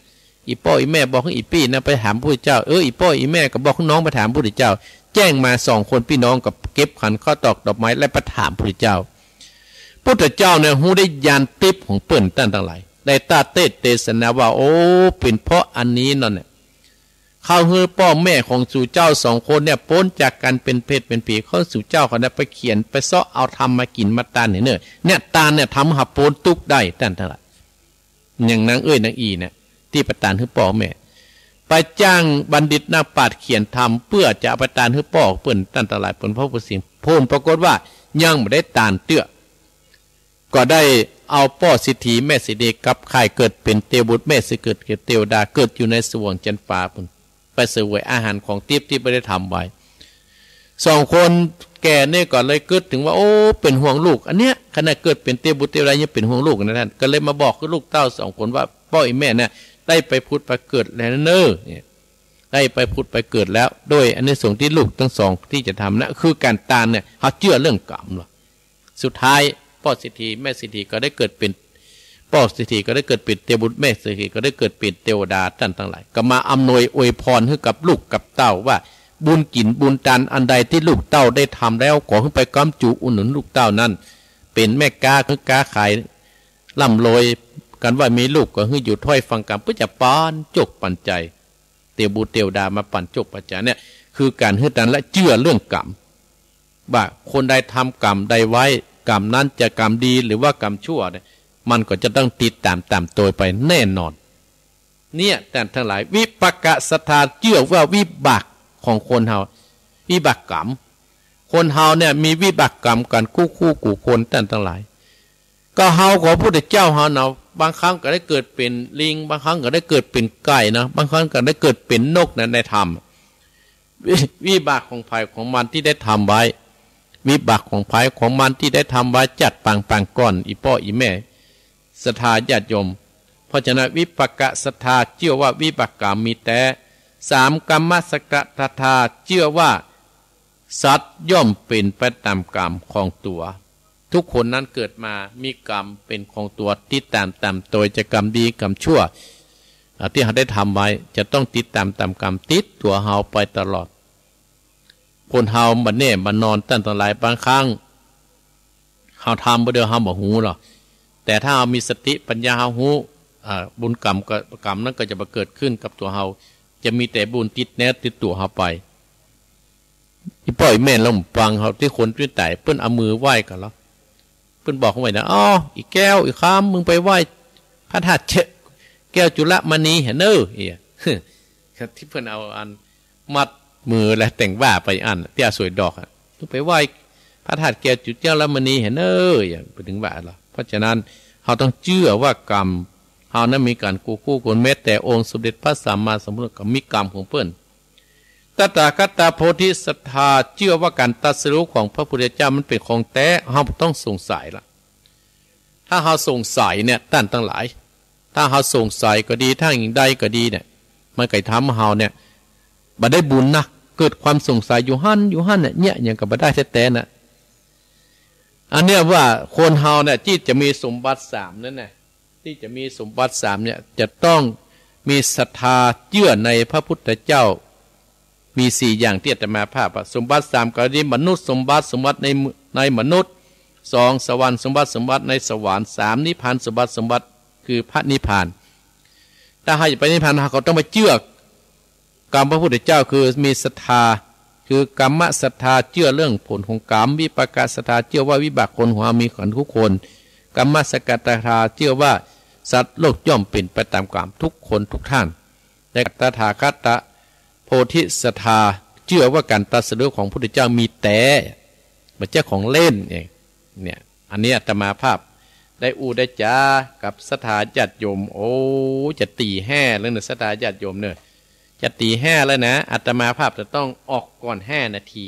อี่ป้ออี่แม่บอกหื้ออี่ปี้นะไปถามพระพุทธเจ้า เออ อี่ป้ออี่แม่ก็บอกหื้อน้องไปถามพระพุทธเจ้า แจ้งมาสองคนปี้น้องก็เก็บขันข้าวตอกดอกไม้แล้วไปถามพระพุทธเจ้า พุทธเจ้าเนี่ยฮู้ได้ญาณทิพย์ของเปิ้น ต้านตังหลาย ได้ตรัสเตสน์เตสนาว่า โอ้ เป๋นเพราะอันนี้นั่นเนี่ย ข้าหื้อป้อแม่ของสูเจ้าสองคนเนี่ยป๊นจากก๋านเป๋นเปรตเป๋นผี ข้าหื้อสูเจ้าเขาเนี่ยไปเขียนไปเซาะเอาธรรมมากิ๋นมาตานเนี่ยเน่อ เนี่ยตานเนี่ยทำหื้อป๊นตุ๊กข์ได้ ต้านตังหลาย อย่างนางเอ้ยนางอี่เนี่ย ตี้ไปตานหื้อป้อแม่ ไปจ้างบัณฑิตนักปราชญ์เขียนธรรม เปื้อจะเอาไปตานหื้อป้อเปิ้น ต้านตังหลาย เป๋นพระผู้เสียง ผลปรากฏว่ายังบ่ได้ตานเตื้อ ก็ได้เอาป้อเศรษฐีแม่เศรษฐีกลับค่ายเกิดเป๋นเตวบุตร แม่เศรษฐีเกิดเป๋นเตวดา เกิดอยู่ในสวงจันทร์ฟ้าปู๊น ไปเสวยอาหารของทิพย์ตี้บ่ได้ทำไว้ สองคนแก่เนี่ยก็เลยกึ๊ดเถิงว่า โอ้ เป๋นห่วงลูก อันเนี้ย ขนาดเกิดเป๋นเตวบุตรเตวดายังเป๋นห่วงลูกนะต้าน ก็เลยมาบอกหื้อลูกเต้าสองคนว่า ป้ออี่แม่เนี่ยได้ไปผุดไปเกิดแล้วเน่อ เนี่ย ได้ไปผุดไปเกิดแล้ว โดยอานิสงส์ตี้ลูกตังสองตี้จะทำนะ คือก๋านตานเนี่ย เฮาเจื้อเรื่องกรรมลอ สุดท้ายป้อเศรษฐีแม่เศรษฐีก็ได้เกิดเป๋น ป้อเศรษฐีก็ได้เกิดเป๋นเตวบุตร แม่เศรษฐีก็ได้เกิดเป๋นเตวดา ต้านตังหลาย ก็มาอำนวยอวยพรหื้อกับลูกกับเต้าว่า บุญกิ๋นบุญตานอันใดตี้ลูกเต้าได้ทำแล้ว ขอหื้อไปก๊ำจูอุดหนุนลูกเต้านั้น เป๋นแม่ก๊า หื้อก๊าขาย ร่ำรวย กันว่ามีลูกก็หื้ออยู่ถ้อยฟังกำ เปื้อจะปันโจคปันใจ๋ เตวบุตรเตวดามาปันโจคปันใจ๋เนี่ย คือก๋านหื้อตานและเจื้อเรื่องกรรม ว่าคนใดทำกรรมใดไว้ กรรมนั้นจะกรรมดีหรือว่ากรรมชั่วเนี่ย มันก็จะต้องติดต๋ามต๋ามโตยไปแน่นอน เนี่ย ต้านตังหลาย วิปากะศรัทธา เจื้อว่าวิบากของคนเฮา วิบากกรรม คนเฮาเนี่ยมีวิบากกรรมกั๋นกู้คู่กู้คน ต้านตังหลาย ก็เฮาของพระพุทธเจ้าเฮาเนาะ บางครั้งก็ได้เกิดเป๋นลิง บางครั้งก็ได้เกิดเป๋นไก่นะ บางครั้งก็ได้เกิดเป๋นนกนะ ในธรรม วิ วิบากของใผของมันตี้ได้ทำไว้ วิบากของใผของมันตี้ได้ทำไว้จากปางปางก่อน อี่ป้ออี่แม่ ศรัทธาญาติโยม เพราะฉะนั้นวิปากะศรัทธาเจื้อว่าวิบากกรรมมีแต๊ สาม กัมมะศรัทธา เจื้อว่าสัตว์ย่อมเป๋นไปต๋ามกรรมของตั๋ว ทุกคนนั้นเกิดมามีกรรมเป๋นของตั๋ว ติดต๋ามต๋ามโตย จะกรรมดีกรรมชั่ว อ่า ตี้เฮาได้ทำไว้ จะต้องติดต๋ามต๋ามกรรม ติดตั๋วเฮาไปตลอด คนเฮาบ่แน่บ่นอน ต้านตังหลาย บางครั้ง เฮาทำบ่เดียวเฮาบ่ฮู้หรอก แต่ถ้าเฮามีสติปัญญาเฮาฮู้ อ่า บุญกรรมก็ กรรมนั้นก็จะบ่เกิดขึ้นกับตั๋วเฮา จะมีแต่บุญติดแนบติดตั๋วเฮาไป อี่ป้ออี่แม่ลำปางเฮาตี้คนตี้ต๋าย เปิ้นเอามือไหว้กั๋นลอ เปิ้นบอกไว้นะ อ้อ อี่แก้ว อี่คำ มึงไปไหว้พระธาตุแก้วจุลมณีหั้นเน่อ เหีย ตี้เปิ้นเอาอันมัดมือและแต่งว่าไปอั้น ตี้เอาสวยดอกอะ มึงไปไหว้พระธาตุแก้วจุลมณีหั้นเน่อ เหีย เปิ้นถึงว่าลอ เพราะฉะนั้น เฮาต้องเจื้อว่ากรรม เอานั้นมีก๋านกู้กู้คน แม้แต่องค์สมเด็จพระสัมมาสัมพุทธเจ้าก็มีกรรมของเปิ้น ตถาคตโพธิสัตถาเจื้อว่าก๋านตรัสรู้ของพระพุทธเจ้ามันเป๋นของแต๊ เฮาบ่ต้องสงสัยละ ถ้าเฮาสงสัยเนี่ย ต้านตังหลาย ถ้าเฮาสงสัยก็ดี ถ้าอย่างใดก็ดีเนี่ย มันก็ทำหื้อเฮาเนี่ย บ่ได้บุญนะ เกิดความสงสัยอยู่หั้น อยู่หั้นน่ะ เนี่ย หยังก็บ่ได้แต๊ๆ น่ะ อันเนี้ยว่าคนเฮาเนี่ย ตี้จะมีสมบัติสามนั้นน่ะ ตี้จะมีสมบัติสามเนี่ย จะต้องมีศรัทธาเจื้อในพระพุทธเจ้า มีสี่อย่างตี้อาตมาภาพว่า สมบัติสามก็ดี มนุษย์สมบัติ สมบัติใน ในมนุษย์ สอง สวรรค์สมบัติ สมบัติในสวรรค์ สาม นิพพานสมบัติ สมบัติคือพระนิพพาน ถ้าเฮาจะไปนิพพาน เฮาก็ต้องไปเจื้อ กำพระพุทธเจ้าคือมีศรัทธา คือกัมมศรัทธาเจื้อเรื่องผลของกรรม วิปากศรัทธาเจื้อว่าวิบากคนของเฮามีกันทุกคน กรรมสกตศรัทธาเจื้อว่าสัตว์โลกย่อมเป๋นไปต๋ามกรรมทุกคนทุกท่าน และตถาคตโพธิศรัทธาเจื้อว่าก๋านตรัสรู้ของพุทธเจ้ามีแต๊ บ่ใจ้ของเล่นเอง เนี่ย อันนี้อาตมาภาพได้อู้ได้จ๋ากับศรัทธาญาติโยม โอ้ จะตีห้าแล้วเน่อ ศรัทธาญาติโยมเน่อ จะตีห้าแล้วนะ อาตมาภาพจะต้องออกก่อนห้านาที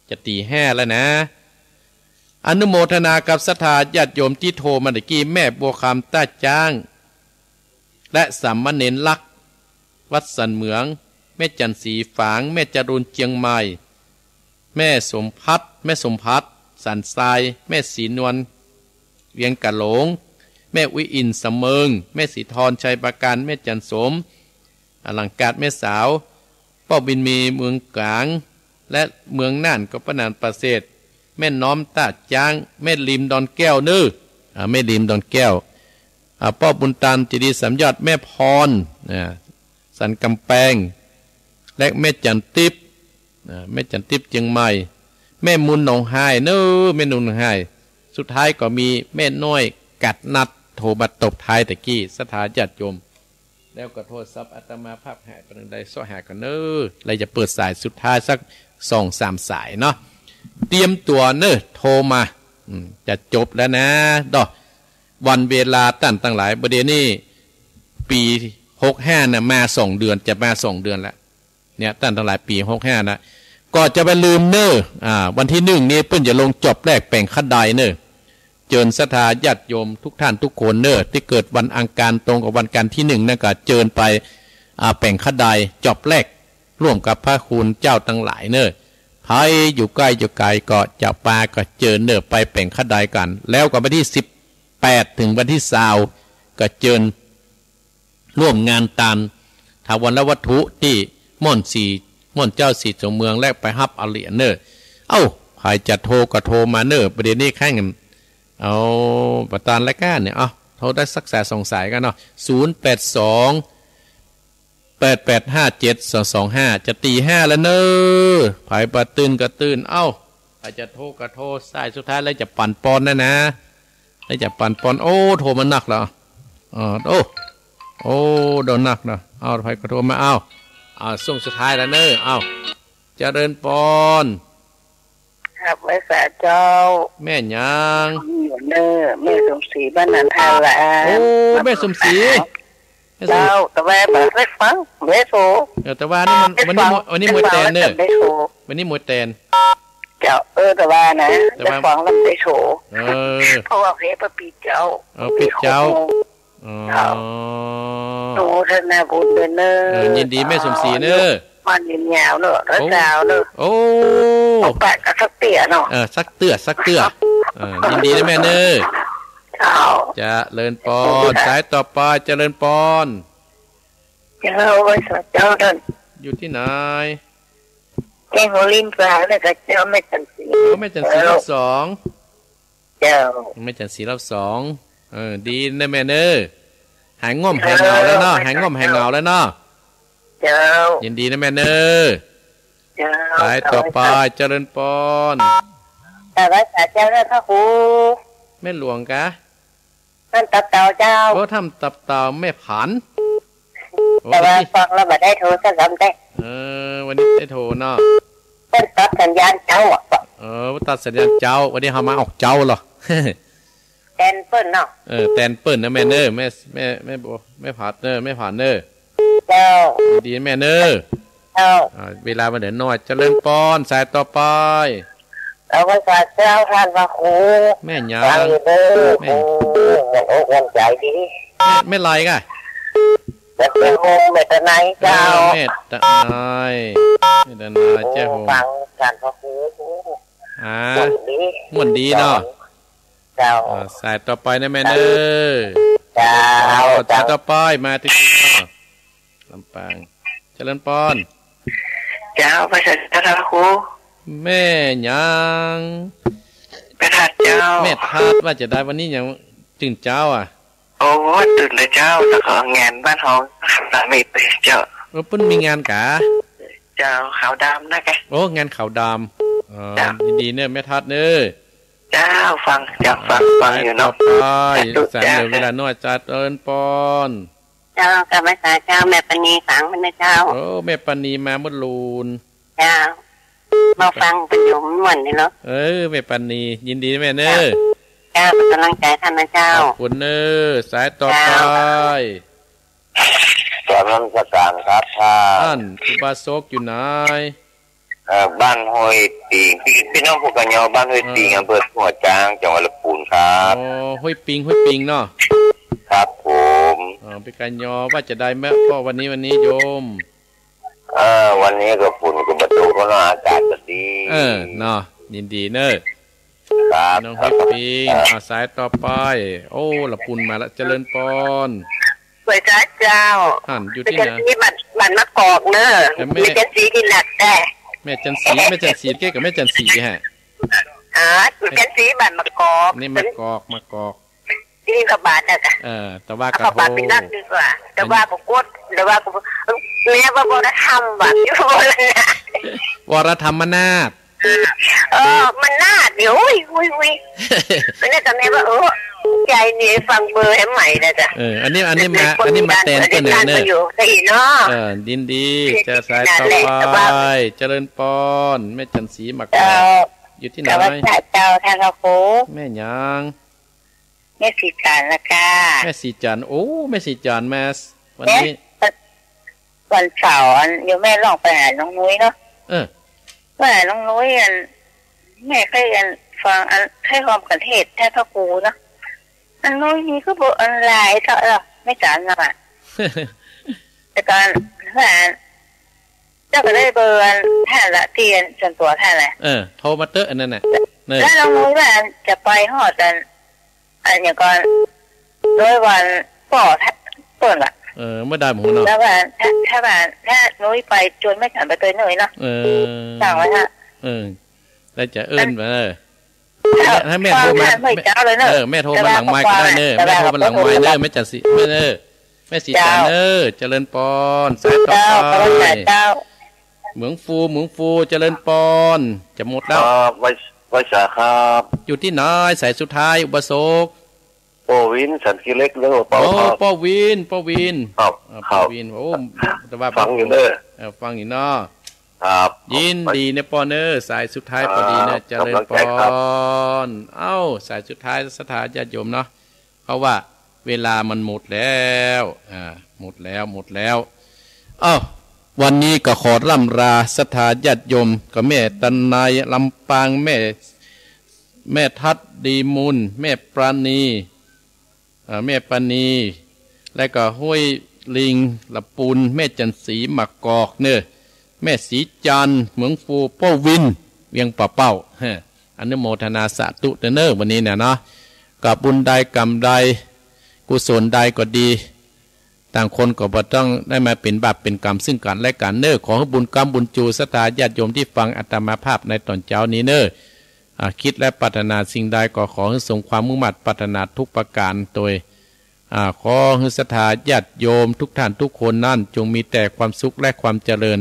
จะตีห้าแล้วนะ อนุโมทนากับศรัทธาญาติโยมตี้โทรมาตะกี้ แม่บัวคำต้าจ๊าง และสามเณรลักษณ์ วัดสันเหมือง แม่จันทร์ศรีฝาง แม่จรูนเจียงใหม่ แม่สมภัทร แม่สมภัทร สันทราย แม่ศรีนวล เวียงกะโหลง แม่อุ๊ยอินสำเมิง แม่ศรีทร ชัยปราการ แม่จันทร์สม อลังการ แม่สาว ป้อบุญมี เมืองก๋าง และเมืองน่านก็ป้อหนานประเสริฐ แม่น้อมต้าจ๊าง แม่ริมดอนแก้วเน่อ อ่า แม่ริมดอนแก้ว อ่า ป้อบุญตาน เจดีย์สามยอด แม่พร อ่า สันกำแปง และแม่จันทร์ติ๊บ อ่า แม่จันทร์ติ๊บเจียงใหม่ แม่มูลหนองฮายเน่อ แม่มูลหนองฮาย สุดท้ายก็มีแม่น้อยกัดนัดโทรมาตบท้ายตะกี้ ศรัทธาญาติโยม แล้วก็โทรศัพท์อาตมาภาพหายไปตางใด เซาะหาก่อนเน่อ แล้วจะเปิดสายสุดท้ายสักสองสามสายเนาะ เตรียมตั๋วเน่อ โทรมา อืม จะจบแล้วนะ ดอ วันเวลาต้านตังหลาย บ่าเดี่ยวนี้ ปี๋หกห้าน่ะ มาสองเดือน จะมาสองเดือนแล้ว เนี่ย ต้านตังหลาย ปี๋หกห้าน่ะ ก็จะบ่าลืมเน่อ อ่า วันตี้หนึ่งนี้เปิ้นจะลงจอบแรกแป๋งขะไดเน่อ เจิญศรัทธาญาติโยมทุกท่านทุกคนเน่อ ตี้เกิดวันอังคารตรงกับวันจันทร์ตี้หนึ่งนั่นก็เจิญไป อ่า แป๋งขะไดจอบแรก ร่วมกับพระคุณเจ้าตังหลายเน่อ ใผอยู่ใก้อยู่ไกลก็จะปาก็เจิญเน่อ ไปแป๋งขะไดกั๋น แล้วก็วันตี้สิบแปดเถิงวันตี้ซาวก็เจิญ ร่วมงานตานถาวรวัตถุตี้ม่อนสี ม่อนเจ้าสีสองเมือง และไปฮับเอาเหรียญเน่อ เอ้า ใผจะโทรก็โทรมาเน่อ บ่าเดี่ยวนี้แค่ เอาประธานรายการเนี่ย เอา โทรได้สักสายสองสายกั๋นเนาะ ศูนย์แปดสอง แปดแปดห้าเจ็ดสองสองห้า จะตีห้าแล้วเน่อ ใผบ่าตื่นก็ตื่น เอ้า ใผจะโทรก็โทร สายสุดท้ายแล้วจะปันปอนนะนะ แล้วจะปันปอน โอ้ โทรมานักแล้ว เออ โอ้ โอ้ โดนนักนะ เอา ใผก็โทรมา เอา เอา ช่วงสุดท้ายแล้วเน่อ เอา เจริญปอน ครับ ไหว้สาเจ้า แม่หยัง เน่อ แม่สมศรี บ้านหนานทาลา โอ้ แม่สมศรี แม่สม เจ้า แต่ว่าบ่ได้ฟัง บ่ได้โทร เออ แต่ว่านี่มัน บ่ได้ฟัง วันนี้มวย วันนี้มวยแตนเน่อ บ่ได้โทร วันนี้มวยแตน เจ้า เออ แต่ว่านะ แต่ว่า ได้ฟังแล้วบ่ได้โทร เออ เพราะว่าเพลงเปิ้นปิดเจ้า เออ ปิดเจ้า หกโมง อ๋อ เจ้า อนุโมทนาบุญด้วยเน่อ เออ ยินดีแม่สมศรีเน่อ มันยืนยาวเน่อ โอ้ เจ้าเน่อ โอ้ ออกปากก็สักเตื้อเนาะ เออ สักเตื้อ สักเตื้อ เออ ยินดีนะแม่เน่อ เจ้า เจริญปอน สายต่อไป เจริญปอน เจ้า ไหว้สาเจ้าเน่อ อยู่ตี้ไหน แจ้งหัวริมฟ้าเน่อ ข้าเจ้าแม่จันทร์ศรี โอ้ แม่จันทร์ศรี เจ้า รอบสอง เจ้า แม่จันทร์ศรีรอบสอง เออ ดีนะแม่เน่อ หายง่วมหายเหงาแล้วเนาะ หายง่วมหายเหงาแล้วเนาะ เจ้า ยินดีนะแม่เน่อ เจ้า สายต่อไป เจริญปอน เจ้า ไหว้สาเจ้าเน่อ พระครู แม่หลวงกะ ต้านตับเต่าเจ้า โอ้ ต้านตับเต่า แม่ผัน โอ้ แต่ว่าฟังแล้วบ่ได้โทรสักกำแต๊ เออ วันนี้ได้โทรเนาะ เปิ้นตัดสัญญาณเจ้าอะ เออ ตัดสัญญาณเจ้า วันนี้เฮามาออกเจ้าเหรอ แตน เปิ้นเนาะ เออ แตนเปิ้นนะแม่เน่อ แม่ แม่ แม่บัว แม่ผัดเน่อ แม่ผัดเน่อ เจ้า ดีๆ แม่เน่อ เจ้า อ่า เวลาบ่เหลือน้อย เจริญปอน สายต่อไป เอาพรรษาเจ้าท่านพระครู แม่หยัง ฟังอยู่เด้อ แม่ ครู มันอกมันใจดี แม่ แม่อะไรกะ แม่เจ้าโฮม แม่ตะไนเจ้า เออ แม่ตะไน แม่ตะไน โอ้ เจ้าโฮม ฟังท่านพระครู อ่า ม่วนดี ม่วนดีเนาะ เจ้า อ่า สายต่อไปนะแม่เน่อ เจ้า สายต่อไปมาที่ ลำปาง เจริญปอน เจ้า พระเจ้า เจ้าค่ะครู แม่หยัง แม่ทัดเจ้า แม่ทัด ว่าจะใดวันนี้หยังตื่นเจ๊าอะ โอ้ ตื่นเลยเจ้า แล้วก็งานบ้านฮ้องสามีไปเจ้า เออ เปิ้นมีงานกา เจ้า ขาวดำนะแก โอ้ งานขาวดำ อ๋อ เจ้า ดีๆ เน่อ แม่ทัดเน่อ เจ้า ฟัง เจ้า ฟัง ฟังอยู่เนาะ สายต่อไป สาธุ สายเหลือ เจ้า เวลาน้อย เจริญปอน เจ้า กลับมาหาเจ้า แม่ปณี ฟังมันนะเจ้า โอ้ แม่ปณี มาเมื่อลูน เจ้า มาฟังประชุมม่วนนี่เนาะ เออ แม่ปณี ยินดีแม่เน่อ เจ้า เจ้า เป็นกำลังใจท่านนะเจ้า ขอบคุณเน่อ สายต่อไป เจ้า กราบนมัสการครับท่าน ท่านอุบาสกอยู่ไหน เอ่อ บ้านห้วยปิง พี่ พี่น้องผู้กะยอ บ้านห้วยปิง เออ อำเภอหัวช้าง จังหวัดลำพูนครับ อ๋อ ห้วยปิง ห้วยปิงเนาะ ครับผม อ๋อ เป๋นกะยอ ว่าจะใดแม่ ก็วันนี้ วันนี้โยม เออ วันนี้ก็ฝนก็บ่ตก ก็เนาะ อากาศก็ดี เออ เนาะ ยินดีเน่อ ครับ น้องห้วยปิง ครับ อ่า สายต่อไป โอ้ ละปูนมาละ เจริญปอน สวยจ้าเจ้า ท่านอยู่ตี้ไหน แม่จันสีบ้าน บ้านมะกอกเน่อ แต่แม่ แม่จันสีตี้หนักแต๊ แม่จันสี แม่จันสีเก้กับแม่จันสีฮะ อ๋อ แม่จันสีบ้านมะกอก นี่มะกอก มะกอก ตี้นี่ก็บ้านนะจ๊ะ เออ แต่ว่า เอา กะ เข้าบ้าน โท ไปนั่นดีกว่า แต่ว่าบ่กด แต่ว่าก็ แม่ว่าบ่ได้ทำว่ะ อยู่บ่ได้นะ วรธรรมนาถ เออ มันนาถนี่ อุ้ย อุ้ย อุ้ย อันนี้ก็แม่ว่า เออ ใจนี่ฟังเบอร์ให้ใหม่นะจ๊ะ เออ อันนี้ อันนี้มา อันนี้มาแตนเปิ้นเน่อ อยู่ซะอีกเนาะ เออ ยินดี เจ้า สายต่อไป นั่นแหละ เจริญปอน แม่จันสีมะกอก เจ้า อยู่ตี้ไหน กราบไหว้เจ้า ท่านพระครู แม่หยัง แม่สีจันทร์นะเจ้า แม่สีจันทร์ โอ้ แม่สีจันทร์ มาวันนี้ แม่ วันเสาร์อัน โยมแม่ลองไปหาน้องนุ้ยเนาะ เออ ไปหาน้องนุ้ยอัน แม่เคยอัน ฟังอัน เคยฮอมกั๋นเทศน์ ท่านพระครูเนาะ อันนุ้ยนี่ก็บอกอันหลายเถาะเนาะ แม่จันทร์น่ะ แต่ก่อน ว่า เจ้าก็ได้เบอร์อันท่านละ ตี้อันส่วนตั๋วท่านแหละ เออ โทรมาเต๊อะอันนั้นน่ะ เออ แล้วน้องนุ้ยว่าอันจะไปฮอดอัน อันหยังก่อ โดยวันป้อเปิ้นว่ะ เออ เมื่อใดหมู่เนาะ แล้วว่าถ้า ถ้าว่า ถ้านุ้ยไปจวนแม่จันทร์ไปเตยนุ้ยเนาะ เออ สั่งไว้ฮะ เออ แล้วจะเอิ้นมาเน่อ เออ ให้แม่โทรมา ฟังแม่เจ้าเลยเน่อ เออ แม่โทรมาหลังไมค์ก็ได้เน่อ แต่ว่า แม่โทรมาหลังไมค์เน่อ แม่จันสี แม่เน่อ แม่สีจันทร์เน่อ เจ้า เจริญปอน สายต่อไป เจ้า ขอบคุณเจ้า เหมืองฟู เหมืองฟู เจริญปอน จะหมดแล้ว ครับ ไหว้ ไหว้สาครับ อยู่ตี้ไหน สายสุดท้าย อุบาสก ป้อวิน สันขี้เหล็ก เน่อ ป้อ โอ้ ครับ ป้อวิน ป้อวิน ครับ อ่า ครับ ป้อวิน โอ้ แต่ว่า ฟังอยู่เน่อ เออ ฟังอยู่เนาะ ครับ ยินดีเน่อป้อเน่อ สายสุดท้าย ครับ พอดีเน่อ เจริญปอน กำลังใจครับ เอ้า สายสุดท้าย ศรัทธาญาติโยมเนาะ เพราะว่าเวลามันหมดแล้ว อ่า หมดแล้ว หมดแล้ว เอ้า วันนี้ก็ขอร่ำลาศรัทธาญาติโยม กับแม่ตะไน ลำปาง แม่ แม่ทัด ดีมูล แม่ปราณี อ่า แม่ปราณี และก็ห้วยลิง ละปูน แม่จันสี มะกอกเน่อ แม่สีจันทร์ เหมืองฟู ป้อวิน เวียงป่าเป้า ฮะ อนุโมทนาสาธุเน่อ วันนี้เนี่ยเนาะ กับบุญใดกรรมใด กุศลใดก็ดี ต่างคนก็บ่ต้องได้มาเป๋นบาปเป๋นกรรมซึ่งกั๋นและกั๋นเน่อ ขอหื้อบุญกำบุญจู ศรัทธาญาติโยมตี้ฟังอาตมาภาพในต๋อนเจ๊านี้เน่อ อ่า คิดและปรารถนาสิ่งใดก็ขอหื้อสมความมุ่งมาดปรารถนาทุกประก๋านโตย อ่า ขอหื้อศรัทธาญาติโยมทุกท่านทุกคนนั้น จงมีแต่ความสุขและความเจริญ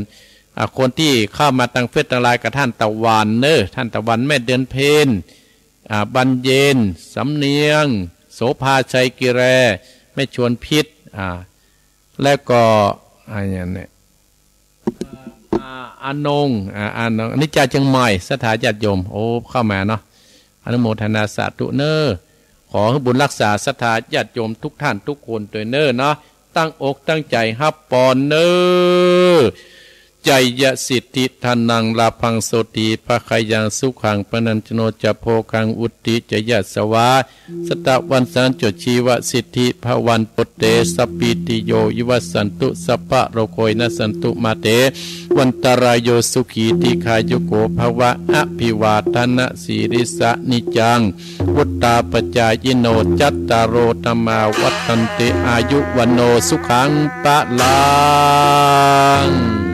อ่า คนตี้เข้ามาตางเฟซตางไลน์กับท่านตะวันเน่อ ท่านตะวัน แม่เดือนเพ็ญ อ่า บรรเย็น สำเนียง โสภา ชัยกิแร แม่ชวนพิษ อ่า แล้วก็ อ่า อย่างเนี้ย อ่า อานง อ่า อานง อันนี้จากเจียงใหม่ ศรัทธาญาติโยม โอ้ เข้ามาเนาะ อนุโมทนาสาธุเน่อ ขอหื้อบุญฮักษาศรัทธาญาติโยมทุกท่านทุกคนตวยเน้อเนาะ ตั้งอกตั้งใจ๋ฮับปอนเน้อ ชัยยะสิทธิ ธนัง ลาภัง โสติ ภะคะยัง สุขัง พะนัญจะโน จะ โภคัง วุตติ จะ ยะสะวา สะตะวันสัน จะ ชีวะสิทธิ ภะวัน ปุตเต สัพพีติโย วิวัสสันตุ สัพพะโรโค วินัสสันตุ มา เต วันตะราโย สุขี ทีฆายุโก ภะวะ อะภิวาทะนะสีลิสสะ นิจจัง วุตตาปะจายิโน จัตตาโร ธัมมา วัฑฒันติ อายุ วัณโณ สุขัง พะลัง